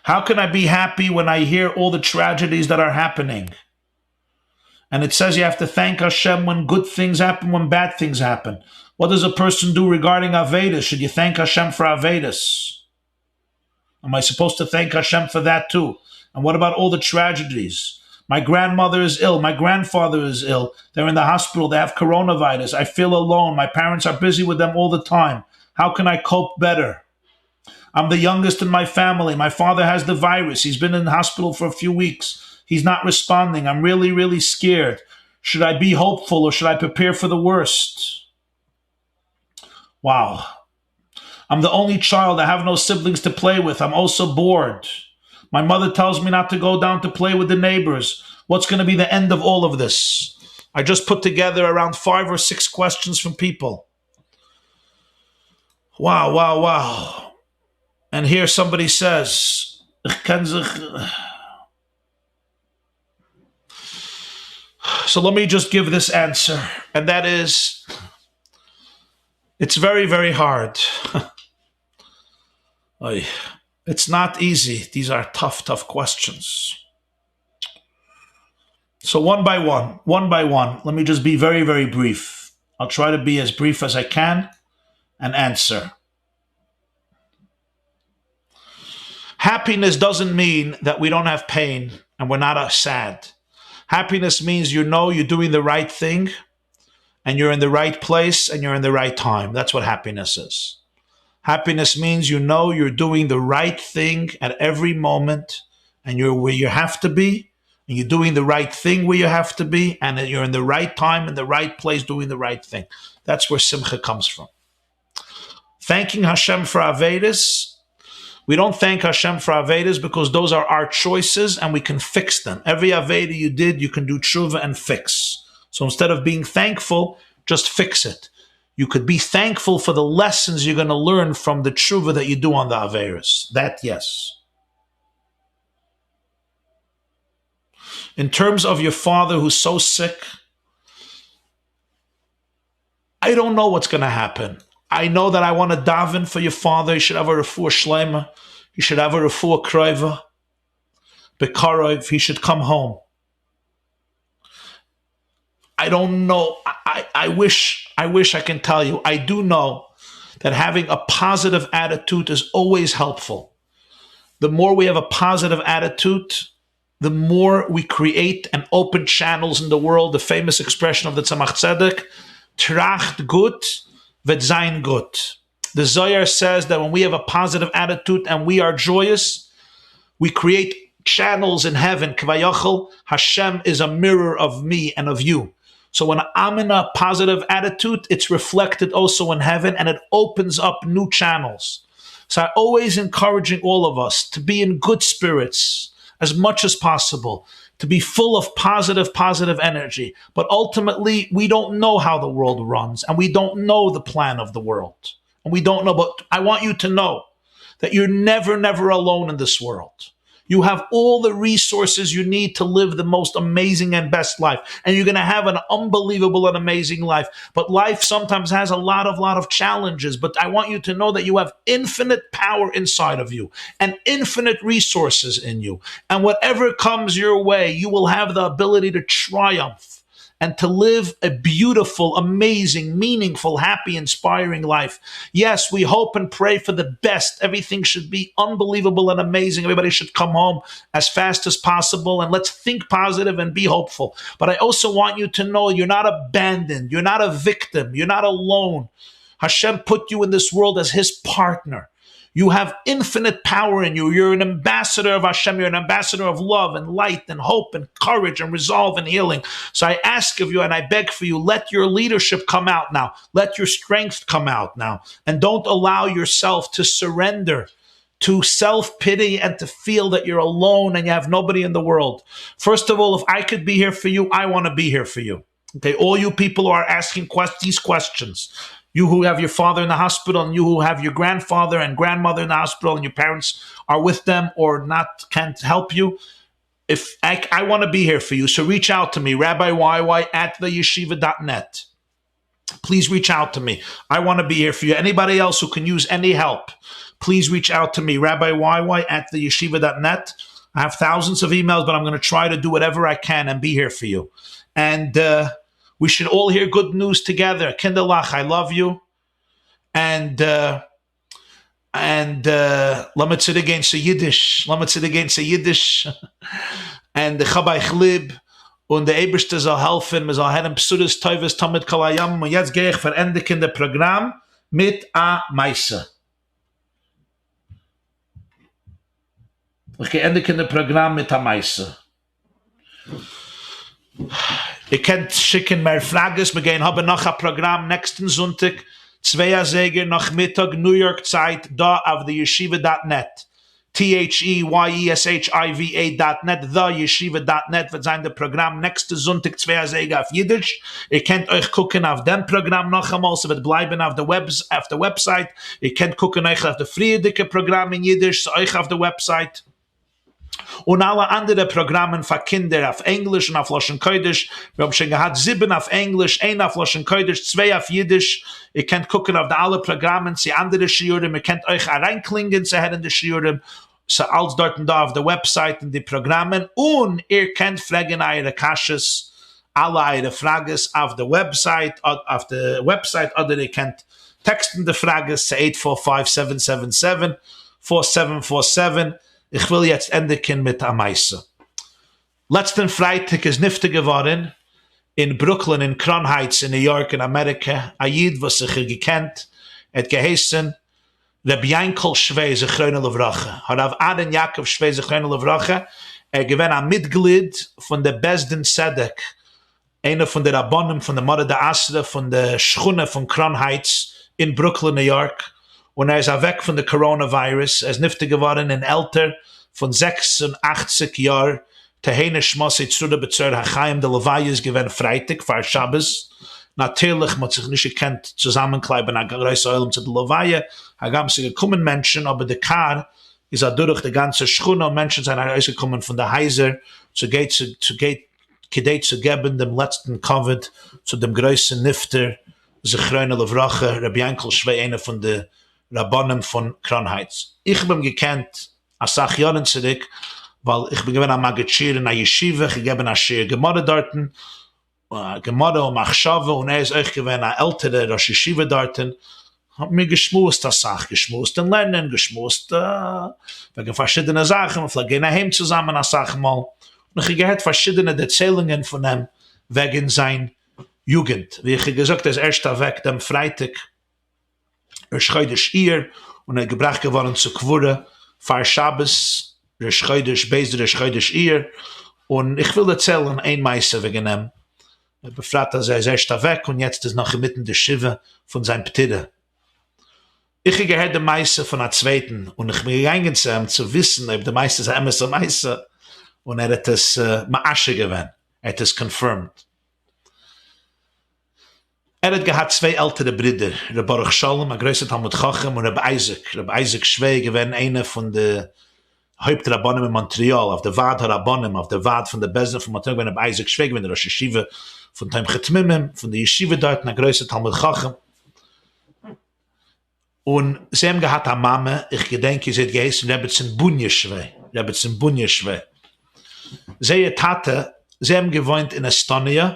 How can I be happy when I hear all the tragedies that are happening? And it says you have to thank Hashem when good things happen, when bad things happen. What does a person do regarding Avedis? Should you thank Hashem for Avedis? Am I supposed to thank Hashem for that too? And what about all the tragedies? My grandmother is ill. My grandfather is ill. They're in the hospital. They have coronavirus. I feel alone. My parents are busy with them all the time. How can I cope better? I'm the youngest in my family. My father has the virus. He's been in the hospital for a few weeks. He's not responding. I'm really, really scared. Should I be hopeful or should I prepare for the worst? Wow. I'm the only child. I have no siblings to play with. I'm also bored. My mother tells me not to go down to play with the neighbors. What's going to be the end of all of this? I just put together around 5 or 6 questions from people. Wow, wow, wow. And here somebody says, so let me just give this answer. And that is, it's very, very hard. It's not easy. These are tough, tough questions. So one by one, one by one, let me just be very, very brief. I'll try to be as brief as I can and answer. Happiness doesn't mean that we don't have pain and we're not sad. Happiness means you know you're doing the right thing and you're in the right place and you're in the right time. That's what happiness is. Happiness means you know you're doing the right thing at every moment and you're where you have to be and you're doing the right thing where you have to be and you're in the right time in the right place doing the right thing. That's where simcha comes from. Thanking Hashem for Avedis. We don't thank Hashem for Avedis because those are our choices and we can fix them. Every Aveda you did, you can do tshuva and fix. So instead of being thankful, just fix it. You could be thankful for the lessons you're going to learn from the tshuva that you do on the Averis. That, yes. In terms of your father who's so sick, I don't know what's going to happen. I know that I want to daven for your father. He should have a refuah shlema. He should have a refuah kreva. Bekarov, he should come home. I don't know. I wish I can tell you. I do know that having a positive attitude is always helpful. The more we have a positive attitude, the more we create and open channels in the world. The famous expression of the Tzemach Tzedek, Tracht gut, vet sein gut. The Zohar says that when we have a positive attitude and we are joyous, we create channels in heaven. Kvayachol, Hashem is a mirror of me and of you. So when I'm in a positive attitude, it's reflected also in heaven and it opens up new channels. So I always encouraging all of us to be in good spirits as much as possible, to be full of positive energy. But ultimately, we don't know how the world runs and we don't know the plan of the world. And we don't know, but I want you to know that you're never, never alone in this world. You have all the resources you need to live the most amazing and best life. And you're going to have an unbelievable and amazing life. But life sometimes has a lot of challenges. But I want you to know that you have infinite power inside of you and infinite resources in you. And whatever comes your way, you will have the ability to triumph and to live a beautiful, amazing, meaningful, happy, inspiring life. Yes, we hope and pray for the best. Everything should be unbelievable and amazing. Everybody should come home as fast as possible. And let's think positive and be hopeful. But I also want you to know you're not abandoned. You're not a victim. You're not alone. Hashem put you in this world as his partner. You have infinite power in you. You're an ambassador of Hashem. You're an ambassador of love and light and hope and courage and resolve and healing. So I ask of you and I beg for you, let your leadership come out now. Let your strength come out now. And don't allow yourself to surrender to self-pity and to feel that you're alone and you have nobody in the world. First of all, if I could be here for you, I want to be here for you. Okay, all you people who are asking these questions, you who have your father in the hospital and you who have your grandfather and grandmother in the hospital and your parents are with them or not, can't help you, if I, I want to be here for you, so reach out to me, Rabbi YY at theyeshiva.net. Please reach out to me. I want to be here for you. Anybody else who can use any help, please reach out to me, Rabbi YY at theyeshiva.net. I have thousands of emails, but I'm going to try to do whatever I can and be here for you. And uh, we should all hear good news together. Kinderlach, I love you. And uh, and uh, לאמיר צוריקגיין צו אידיש, לאמיר צוריקגיין צו אידיש, and איך האב אייך ליב, און דער אייבערשטער זאל העלפן, מען זאל הערן בשורות טובות תמיד כל הימים, און יעצט גיי איך פארענדיגן די פראגראם מיט א מעשה. איך גיי ענדיגן די פראגראם מיט א מעשה. איר קענט שיקן מער פראגעס, מיר גייען האבן נאך א פראגראם נעקסטן זונטאג צוויי אזייגער נאכמיטאג ניו יארק צייט דא אויף די ישיבה dot net, THEYESHIVA dot net, The Yeshiva dot net וועט זיין די פראגראם נעקסטע זונטאג צוויי אזייגער אויף אידיש, איר קענט אויך קוקן אויף דעם פראגראם נאכאמאל, ס'וועט בלייבן אויף די website, איר קענט קוקן אויך אויף די פריערדיגע פראגראם אין אידיש, ס'אויך אויף די website. און אלע אנדערע פראגראמען פאר קינדער אויף ענגליש און אויף לשון קודש, מיר האבן שוין געהאט זיבן אויף ענגליש, איין אויף לשון קודש, צוויי אויף אידיש, איר קענט קוקן אויף די אלע פראגראמען צו אנדערע שיעורים, איר קענט אויך אריינקלינגען צו הערן די שיעורים, ס'אלץ דארטן דא אויף די website אין די פראגראמען, און איר קענט פרעגן אייערע קשיות, אלע אייערע פראגעס אויף די website, אויף די website, אדער איר קענט טעקסטן די פראגעס צו eight four five seven seven seven four seven four seven, איך וויל יעצט ענדיגן מיט א מעשה. לעצטען פרייטאג איז נפטר געווארן אין ברוקלין אין קראון הייטס אין ניו יארק אין אמעריקע א איד וואס איך האב געקענט, ער האט געהייסן ר' יענקל שוועי זכרונו לברכה, הרב אהרן יעקב שוועי זכרונו לברכה, ער איז געווען א מיטגליד פון די בית דין צדק, איינער פון די רבנים פון די מרא דאתרא פון די שכונה פון קראון הייטס אין ברוקלין ניו יארק, און ער איז אוועק פון די קאראנע וויירוס, ער איז נפטר געווארן אין עלטער פון 86 יאר, תהא נשמתו צרורה בצרור החיים, די לוויה איז געווען פרייטאג פאר שבת, נאטירליך מ'האט זיך נישט געקענט צוזאמענקלייבן א גרויסע עולם צו די לוויה, הגם ס'איז געקומען מענטשן, אבער די קאר איז אדורך די גאנצע שכונה און מענטשן זענען ארויסגעקומען פון די הייזער צו גיי כדי צו געבן דעם לעצטן כבוד צו דעם גרויסן נפטר זכרונו לברכה רבי יענקל שוועי איינער פון די רבנים פון קראון הייטס. איך האב אים געקענט אסאך יארן צוריק ווייל איך בין געווען א מגיד שיעור אין א ישיבה, איך האב געגעבן א שיעור גמרא דארטן, גמרא און מחשבה, און ער איז אויך געווען א עלטערע ראש ישיבה דארטן, האבן מיר געשמועסט אסאך, געשמועסט אין לערנען, געשמועסט וועגן פארשידענע זאכן, מען פלעגט גיין אהיים צוזאמען אסאך מאל, און איך האב געהערט פארשידענע דערציילונגען פון אים וועגן זיין יוגענט, ווי איך האב געזאגט ער איז ערשט אוועק דעם פרייטאג ראש חודש אייר, און ער איז געבראכט געווארן צו קבורה פאר שבת ראש חודש ב' דראש חודש אייר, און איך וויל דערציילן איין מעשה וועגן אים, בפרט אז ער איז ערשט אוועק און יעצט איז נאך אינמיטן די שבעה פון זיין פטירה. איך האב געהערט די מעשה פון א צווייטן און איך בין געגאנגען צו אים צו וויסן אויב די מעשה איז א אמת'ע מעשה, און ער האט עס מאשר געווען, ער האט עס confirmed. ער האט געהאט צוויי עלטערע ברודער, ר' ברוך שלום, א גרויסער תלמיד חכם, און ר' אייזיק. ר' אייזיק שוועי איז געווען איינער פון די הויפט רבנים אין מאנטריאל, אויף די ועד הרבנים, אויף די ועד פון די בית דין פון מאנטריאל געווען ר' אייזיק שוועי געווען דער ראש ישיבה פון תומכי תמימים, פון די ישיבה דארטן, א גרויסער תלמיד חכם. און זיי האבן געהאט א מאמע, איך געדענק זי האט געהייסן רעבעצין בוניה שוועי, רעבעצין בוניה שוועי. זייער טאטע, זיי האבן געוואוינט אין עסטאניע,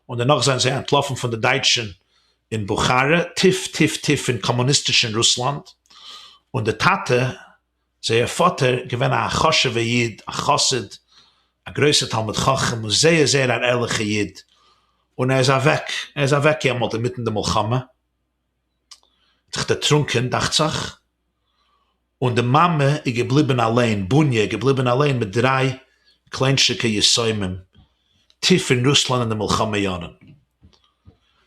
און דערנאך זענען זיי אנטלאפן פון די דייטשן אין בוכארע, טיף טיף טיף אין קאמוניסטישן רוסלאנד, און די טאטע, זייער פאטער, געווען א חשוב'ער איד, א חסיד, א גרויסער תלמיד חכם, און זייער זייער אן ערליכער איד, און ער איז אוועק, ער איז אוועק יעמאלט אינמיטן די מלחמה, האט זיך דערטרונקען דאכט זיך, און די מאמע איז געבליבן אליין, בוניה איז געבליבן אליין מיט דריי קליינטשיקע יתומים, טיף אין רוסלאנד אין די מלחמה יארן.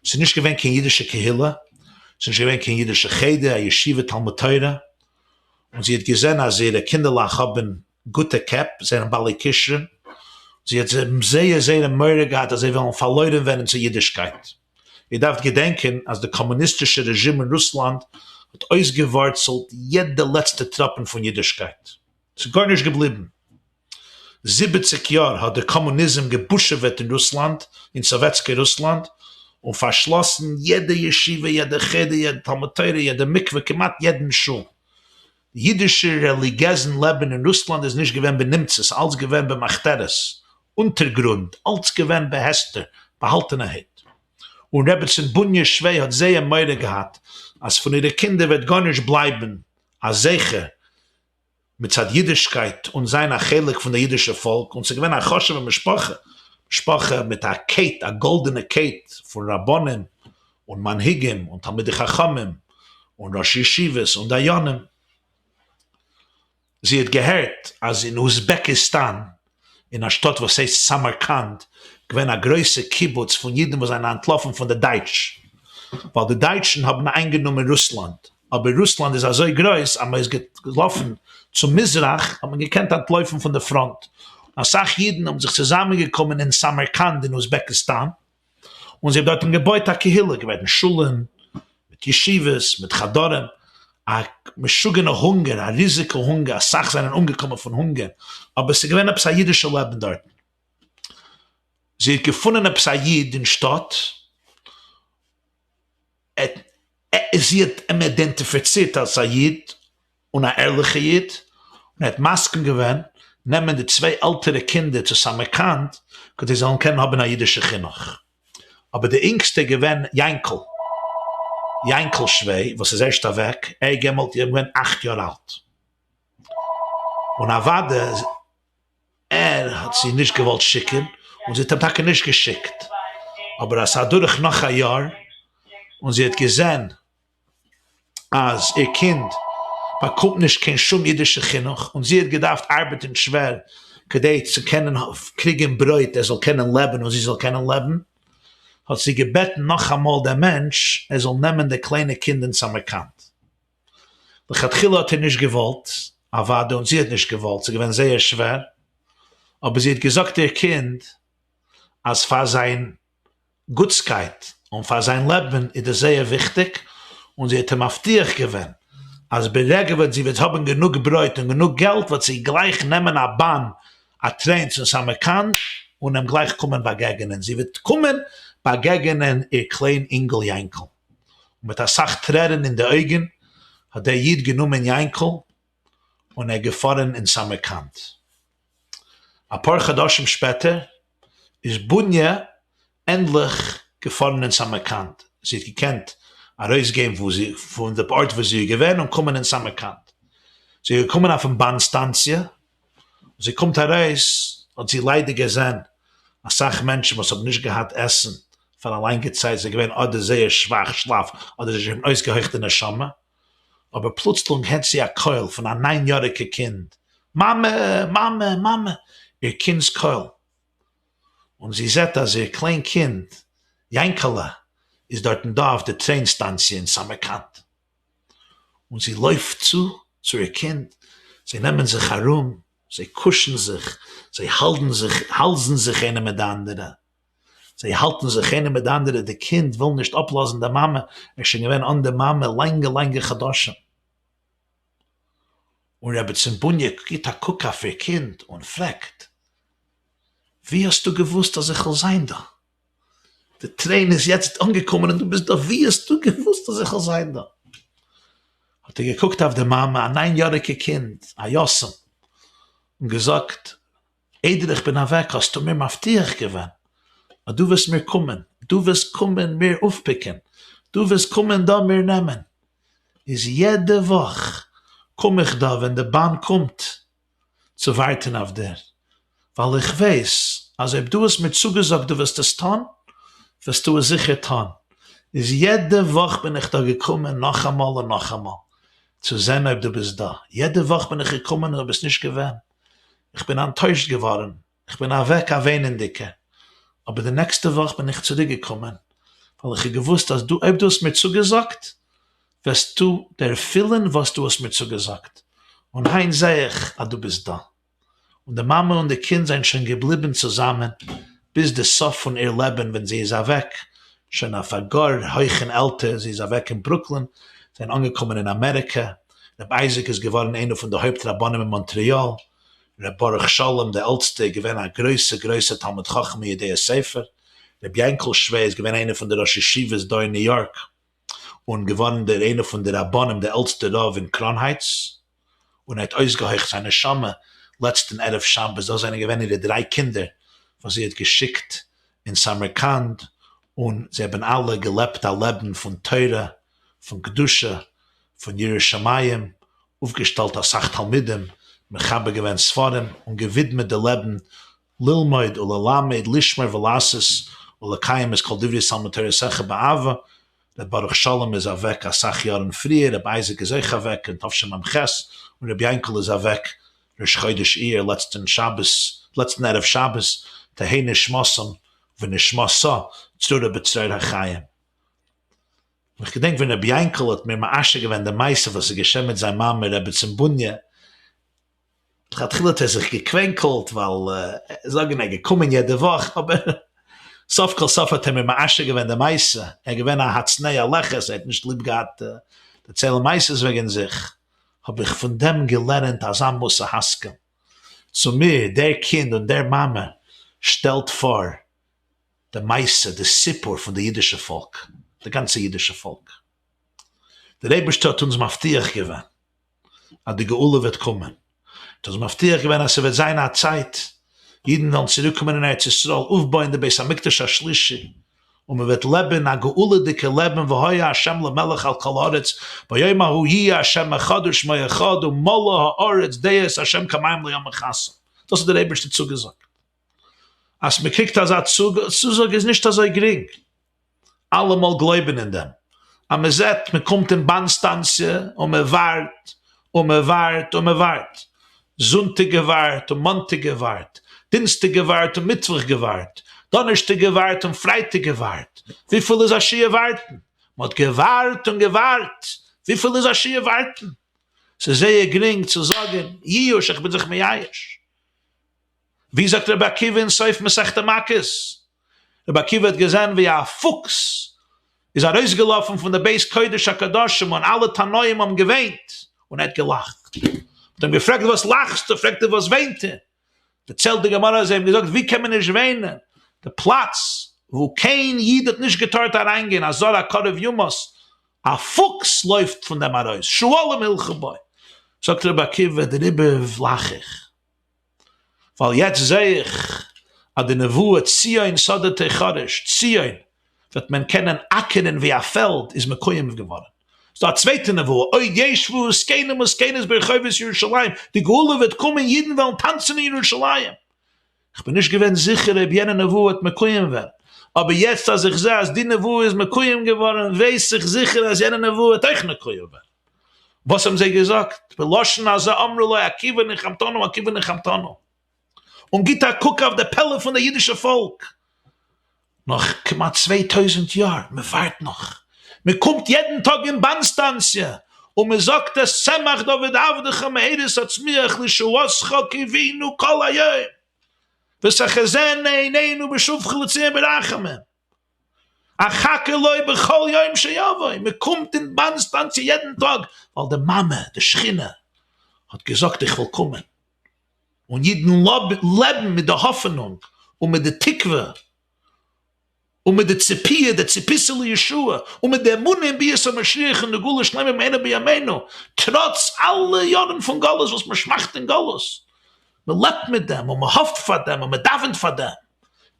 ס'איז נישט געווען קיין אידישע קהילה, ס'איז נישט געווען קיין אידישע חדר, א ישיבה, תלמוד תורה, און זי האט געזען אז אירע קינדערלעך האבן גוטע קעפ, זענען בעלי כשרון, זי האט זייער זייער מורא געהאט אז זיי וועלן פארלוירן ווערן צו אידישקייט. איר דארפט געדענקען אז די קאמוניסטישע רעזשים אין רוסלאנד האט אויסגעווארצלט יעדע לעצטע טראפן פון אידישקייט. ס'איז גארנישט געבליבן. זיבעציק יאר האט די קאמוניזם געבושעוועט אין רוסלאנד, אין סאוועטסקע רוסלאנד, און פארשלאסן יעדע ישיבה, יעדע חדר, יעדע תלמוד תורה, יעדע מקווה, כמעט יעדן שול. אידישע רעליגיעזן לעבן אין רוסלאנד איז נישט געווען בנמצא, ס'איז אלץ געווען במחתרת, אונטערגרונד, אלץ געווען בהסתר, באהאלטענערהייט. און רעבעצין בוניה שוויי האט זייער מורא געהאט אז פון אירע קינדער וועט גארנישט בלייבן א זכר מצד אידישקייט און זיין א חלק פון די אידישע פאלק, און ס'איז געווען א חשוב'ע משפחה, משפחה מיט א קייט, א גאלדענע קייט פון רבנים און מנהיגים און תלמידי חכמים און ראשי ישיבות און דיינים. זי האט געהערט אז אין אוזבעקיסטאן, אין א שטאט וואס הייסט סאמארקאנד, געווען א גרויסע קיבוץ פון אידן וואס זענען אנטלאפן פון די דייטש, ווייל די דייטשן האבן איינגענומען רוסלאנד, אבער רוסלאנד איז אזוי גרויס אז מען איז געלאפן צו מזרח האט מען געקענט אנטלויפן פון די פראנט, און אסאך אידן האבן זיך צוזאמענגעקומען אין סאמארקאנד אין אוזבעקיסטאן, און זיי האבן דארטן געבויט א קהילה, געווען שולן, מיט ישיבות, מיט חדרים, א משוגענע הונגער, א ריזיגע הונגער, אסאך זענען אומגעקומען פון הונגער, אבער ס'איז געווען עפעס א אידישע לעבן דארטן. זי האט געפונען עפעס א איד אין שטאט, זי האט אים אידענטיפיצירט אלס א איד, און א ערליכע איד, און ער האט מסכים געווען נעמען די צוויי עלטערע קינדער צו סאמארקאנד כדי זיי זאלן קענען האבן א אידישע חינוך. אבער די אינגסטע איז געווען יענקל, יענקל שוויי, וואס איז ערשט אוועק, ער איז דעמאלט געווען אכט יאר אלט. און אוודאי ער האט זי נישט געוואלט שיקן, און זי האט אים טאקע נישט געשיקט. אבער אז ס'איז אדורך נאך א יאר, און זי האט געזען אז איר קינד באקומט נישט קיין שום אידישע חינוך און זי האט געדארפט ארבעטן שווער כדי צו קענען קריגן ברויט ער זאל קענען לעבן און זי זאל קענען לעבן, האט זי געבעטן נאכאמאל דעם מענטש ער זאל נעמען די קליינע קינד אין סאמארקאנד. לכתחילה האט ער נישט געוואלט, אוודאי, און זי האט נישט געוואלט, ס'איז געווען זייער שווער, אבער זי האט געזאגט איר קינד אז פאר זיין גוטסקייט און פאר זיין לעבן איז דאס זייער וויכטיג, און זי האט אים מבטיח געווען אז ברגע ווען זי וועט האבן גענוג ברויט און גענוג געלט וועט זי גלייך נעמען א באן א טרעין צו סאמארקאנד און אים גלייך קומען באגעגענען, זי וועט קומען באגעגענען איר קליין אינגל יענקל. און מיט אסאך טרערן אין די אויגן האט דער איד גענומען יענקל און ער געפארן אין סאמארקאנד. אפאר חדשים שפעטער איז בוניה ענדליך געפארן אין סאמארקאנד, זי האט געקענט ארויסגיין פון די ארט וואו זי איז געווען און קומען אין סאמארקאנד. זי איז געקומען אויפן באן סטאנציע, און זי קומט ארויס האט זי ליידער געזען אסאך מענטשן וואס האבן נישט געהאט עסן פאר א לאנגע צייט, זיי געווען אדער זייער שוואך שלאף אדער זיי שוין אויסגעהויכט די נשמה, אבער פלוצלונג הערט זי א קול פון א ניין יאריגע קינד, מאמע! מאמע! מאמע! איר קינד'ס קול. און זי זעט אז איר קליין קינד, יענקעלע, איז דארטן דא אויף די טרעין סטאנציע אין סאמארקאנד. און זי לויפט צו צו איר קינד, זיי נעמען זיך ארום, זיי קושן זיך, זיי האלדן זיך, האלזן זיך איינער מיט די אנדערע. זיי האלטן זיך איינער מיט די אנדערע, די קינד וויל נישט אפלאזן די מאמע, ער איז שוין געווען אן די מאמע לאנגע לאנגע חדשים. און רעבעצין בוניה גיט א קוק אויף איר קינד און פרעגט, ווי האסטו געוואוסט אז איך וועל זיין דא? די טרעין איז יעצט אנגעקומען און דו ביסט דא, ווי האסטו געוואוסט אז איך וועל זיין דא? האט ער געקוקט אויף די מאמע, א ניין יאריגע קינד, א יתום, און געזאגט, איידער איך בין אוועק האסטו מיר מבטיח געווען אז דו וועסט מיר קומען, דו וועסט קומען מיר אויפפיקען, דו וועסט קומען דא מיר נעמען, איז יעדע וואך קום איך דא ווען די באן קומט צו ווארטען אויף דיר, ווייל איך ווייס אז אויב דו האסט מיר צוגעזאגט דו וועסט עס טון, וועסטו עס זיכער טון, איז יעדע וואך בין איך דא געקומען נאכאמאל און נאכאמאל צו זען אויב דו ביסט דא, יעדע וואך בין איך געקומען און דו ביסט נישט געווען, איך בין אנטוישט געווארן, איך בין אוועק א וויינענדיגע, אבער די נעקסטע וואך בין איך צוריק געקומען, ווייל איך האב געוואוסט אז דו אויב דו האסט מיר צוגעזאגט, וועסטו ערפילן וואס דו האסט מיר צוגעזאגט, און היינט זע איך אז דו ביסט דא. און די מאמע און די קינד זענען שוין געבליבן צוזאמען ביז די סוף פון איר לעבן ווען זי איז אוועק, שוין אויף א גאר הויכן עלטער, זי איז אוועק אין ברוקלין, זיי זענען אנגעקומען אין אמעריקע, ר' אייזיק איז געווארן איינער פון די הויפט רבנים אין מאנטריאל, ר' ברוך שלום די עלטסטע איז געווען א גרויסע גרויסע תלמיד חכם און יודע ספר, ר' יענקל שווער איז געווען איינער פון די ראשי ישיבות דא אין ניו יארק, און געווארן דער איינער פון די רבנים די עלטסטע רב אין קראונהייטס, און ער האט אויסגעהויכט זיין נשמה לעצטן ערב שבת, דאס זענען געווען אירע דריי קינדער וואס זי האט געשיקט אין סאמערקאנד, און זיי האבן אלע געלעבט א לעבן פון תורה, פון קדושה, פון יראת שמים, אויפגעשטעלט אסאך תלמידים, מחבר געווען ספרים, און געווידמעט די לעבן ללמוד וללמד, לשמור ולעשות ולקיים את כל דברי תלמוד תורתך באהבה, ר' ברוך שלום איז אוועק אסאך יארן פריער, ר' אייזיק איז אויך אוועק אין תשמ"ח, און ר' יענקל איז אוועק ראש חודש אייר לעצטן שבת, לעצטן ערב שבת, תהא נשמתם ונשמתה צרורה בצרור החיים. און איך געדענק ווען ר' יענקל האט מיר מאשר געווען די מעשה וואס איז געשען מיט זיין מאמע רעבעצין בוניה, לכתחילה האט ער זיך געקווענקלט ווייל זאגן ער איז געקומען יעדע וואך, אבער סוף כל סוף האט ער מיר מאשר געווען די מעשה, ער איז געווען א הצנע לכת, ער האט נישט ליב געהאט דערציילן מעשות וועגן זיך, האב איך פון דעם געלערנט אזא מוסר השכל צו מיר, דער קינד און דער מאמע שטעלט פאר די מעשה, די סיפור פון די אידישע פאלק, די גאנצע אידישע פאלק. דער אייבערשטער האט אונז מבטיח געווען אז די גאולה וועט קומען, האט אונז מבטיח געווען אז ס'וועט זיין א צייט אידן וועלן צוריק קומען אין ארץ ישראל, אויפבויען די בית המקדש השלישי, און מען וועט לעבן א גאולה'דיגע לעבן והיה ה' למלך על כל הארץ, ביום ההוא יהיה ה' אחד ושמו אחד ומלאה הארץ דעה את ה' כמים לים מכסה. דאס האט דער אייבערשטער צוגעזאגט. אז מען קריגט אזא צוזאג איז נישט אזוי גרינג אלעמאל גלויבן אין דעם, אז מען זעט מען קומט אין באן סטאנציע און מען ווארט און מען ווארט און מען ווארט, זונטאג געווארט און מאנטאג געווארט, דינסטאג געווארט און מיטוואך געווארט, דאנערשטאג געווארט און פרייטאג געווארט, וויפיל איז א שיעור ווארטן? מען האט געווארט און געווארט, וויפיל איז א שיעור ווארטן? ס'איז זייער גרינג צו זאגן ייאוש איך בין זיך מייאש. ווי זאגט רבי עקיבא אין סוף מסכת מכות? רבי עקיבא האט געזען ווי א פוקס איז ארויסגעלאפן פון די בית קודש הקדשים און אלע תנאים האבן געוויינט און ער האט געלאכט. מ'האט אים געפרעגט וואס לאכסטו? פרעגט ער וואס וויינט איר? דערציילט די גמרא אז זיי האבן געזאגט ווי קען מען נישט וויינען? די פלאץ וואו קיין איד האט נישט געטארט אריינגיין, א זר הקרב יומת, א פוקס לויפט פון דעם ארויס, שועלים הלכו בו. זאגט רבי עקיבא דעריבער לאך איך. ווייל יעצט זעה איך אז די נבואה ציון שדה תחרש, ציון וועט מען קענען אקערן ווי א פעלד איז מקוים געווארן. ס'דא א צווייטע נבואה, עוד ישבו זקנים וזקנות ברחובות ירושלים, די גאולה וועט קומען אידן וועלן טאנצן אין ירושלים. כ'בין נישט געווען זיכער אויב יענע נבואה וועט מקוים ווערן, אבער יעצט אז איך זעה אז די נבואה איז מקוים געווארן ווייס איך זיכער אז יענע נבואה וועט אויך מקוים ווערן. וואס האבן זיי געזאגט? בלשון הזה אמרו לו עקיבא נחמתנו עקיבא נחמתנו. און גיט א קוק אויף די פלא פון די אידישע פאלק, נאך כמעט 2000 יאר, מען ווארט נאך, מען קומט יעדן טאג אין באן סטאנציע און מען זאגט את צמח דוד עבדך מהרה תצמיח לישועתך קיווינו כל היום ותחזינה עינינו בשובך לציון ברחמים. אחכה לו בכל יום שיבוא, מען קומט אין באן סטאנציע יעדן טאג ווייל די מאמע, די שכינה, האט געזאגט איך וועל קומען, און אידן לעבן מיט די האפענונג און מיט די תקווה און מיט די ציפייה, די ציפיתא לישועה, און מיט די אמונה אין ביאת המשיח און די גאולה שלימה במהרה בימינו, טראץ אלע יארן פון גלות וואס מען שמאכט אין גלות, מען לעבט מיט דעם און מען האפט פאר דעם און מען דאווענט פאר דעם.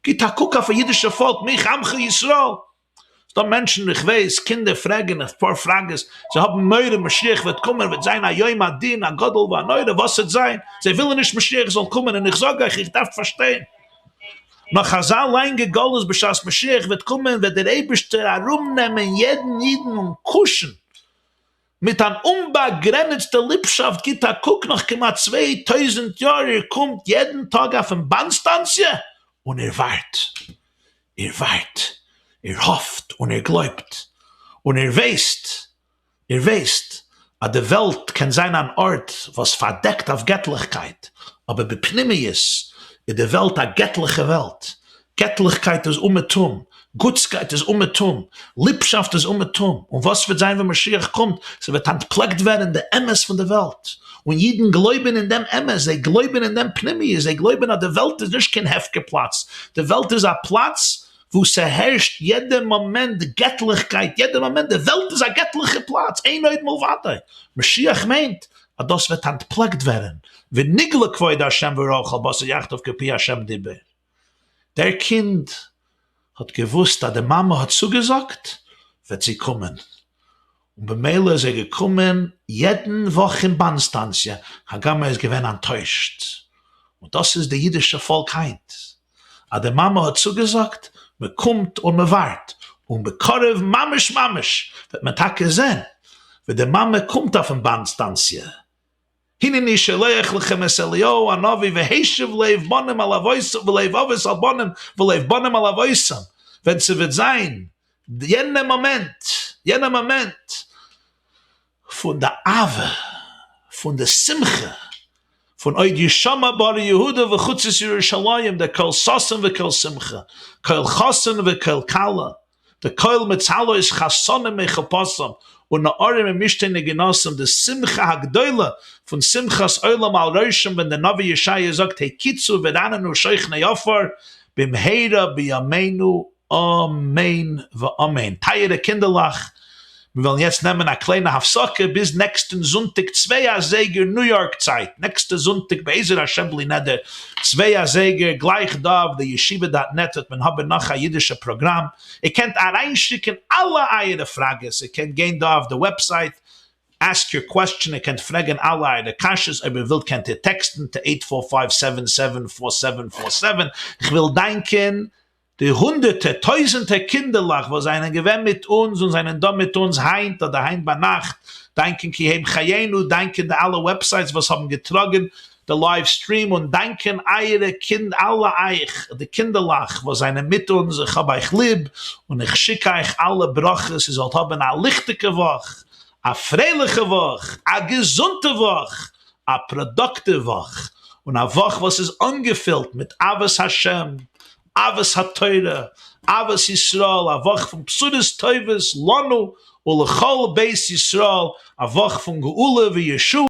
גיט א קוק אויף א אידישע פאלק מי כעמך ישראל. ס'דא מענטשן איך ווייס, קינדער פרעגן אפאר פראגעס, זיי האבן מורא משיח וועט קומען וועט זיין א יום הדין הגדול והנורא, וואס וועט זיין, זיי ווילן נישט משיח זאל קומען, און איך זאג אייך איך דארף פארשטיין, נאך אזא לאנגע גלות בשעת משיח וועט קומען וועט דער אייבערשטער ארום נעמען יעדן אידן און קושן מיט אן אומבאגרעניצטע ליבשאפט גיט א קוק נאך כמעט 2000 יאר איר קומט יעדן טאג אויפן באן סטאנציע און איר ווארט, איר ווארט, איר האפט און איר גלויבט, און איר ווייסט, איר ווייסט. אז די וועלט קען זיין אן ארט וואס פארדעקט אויף געטליכקייט, אבער בפנימיות איז די וועלט א געטליכע וועלט, געטליכקייט איז אומעטום, גוטסקייט איז אומעטום, ליבשאפט איז אומעטום, און וואס וועט זיין ווען משיח קומט? ס'וועט אנטפלעקט ווערן די אמת פון די וועלט, און אידן גלויבן אין דעם אמת, זיי גלויבן אין דעם פנימיות, זיי גלויבן אז די וועלט איז נישט קיין הפקר פלאץ, די וועלט איז א פלאץ וואו ס'הערשט יעדע מאמענט געטליכקייט, יעדע מאמענט, די וועלט איז א געטליכע פלאץ, אין עוד מלבדו, משיח מיינט אז דאס וועט אנטפלעקט ווערן, ונגלה כבוד ה' וראו כל בשר יחדיו כי פי ה' דיבר. דער קינד האט געוואוסט אז די מאמע האט צוגעזאגט וועט זי קומען, און במילא איז ער געקומען יעדן וואך אין באן סטאנציע, הגם ער איז געווען אנטוישט. און דאס איז די אידישע פאלק היינט, אז די מאמע האט צוגעזאגט, מען קומט און מען ווארט, און בקרוב ממש ממש וועט מען טאקע זען ווי די מאמע קומט אויפן באן סטאנציע, הנני שולח לכם את אליהו הנביא והשיב לב בנים על אבותם ולב אבות על בנים ולב בנים על אבותם, ווען ס'וועט זיין יענע מאמענט, יענע מאמענט פון די אהבה, פון די שמחה, פון עוד ישמע בהרי יהודה ובחוצות ירושלים דער קול ששון וקול שמחה, קול חתן וקול כלה, די קול מצהלות חתנים מחופתם ונערים ממשתה נגינתם, די שמחה הגדולה פון שמחת עולם על ראשם ווען דער נביא ישעיה זאגט הקיצו ורננו שוכני עפר במהרה בימינו אמן ואמן. טייערע קינדערלעך, מיר וועלן יעצט נעמען א קליינע הפסקה ביז נעקסטן זונטאג צוויי אזייגער ניו יארק צייט, נעקסטע זונטאג בעזר השם בלי נדר צוויי אזייגער גלייך דא אויף די ישיבה dot net וועט מען האבן נאך א אידישע פראגראם, איר קענט אריינשיקן אלע אייערע פראגעס, איר קענט גיין דא אויף די website ask your question, איר קענט פרעגן אלע אייערע קשיות, אויב איר ווילט קענט איר טעקסטן to eight four five seven seven four seven four seven, כ'וויל דאנקען די הונדערטער טויזענטער קינדערלעך וואס זענען געווען מיט אונז און זענען דא מיט אונז היינט אדער היינט ביינאכט, דאנקען כי הם חיינו, דאנקען די אלע websites וואס האבן געטראגען די live stream, און דאנקען אייערע קינד אלע אייך די קינדערלעך וואס זענען מיט אונז, איך האב אייך ליב און איך שיק אייך אלע ברכות איר זאלט האבן א ליכטיגע וואך, א פרייליכע וואך, א געזונטע וואך, א פראדוקטיוו וואך, און א וואך וואס איז אנגעפילט מיט אהבת השם, אהבת התורה, אהבת ישראל, א וואך פון בשורות טובות לנו ולכל בית ישראל, א וואך פון גאולה וישועה.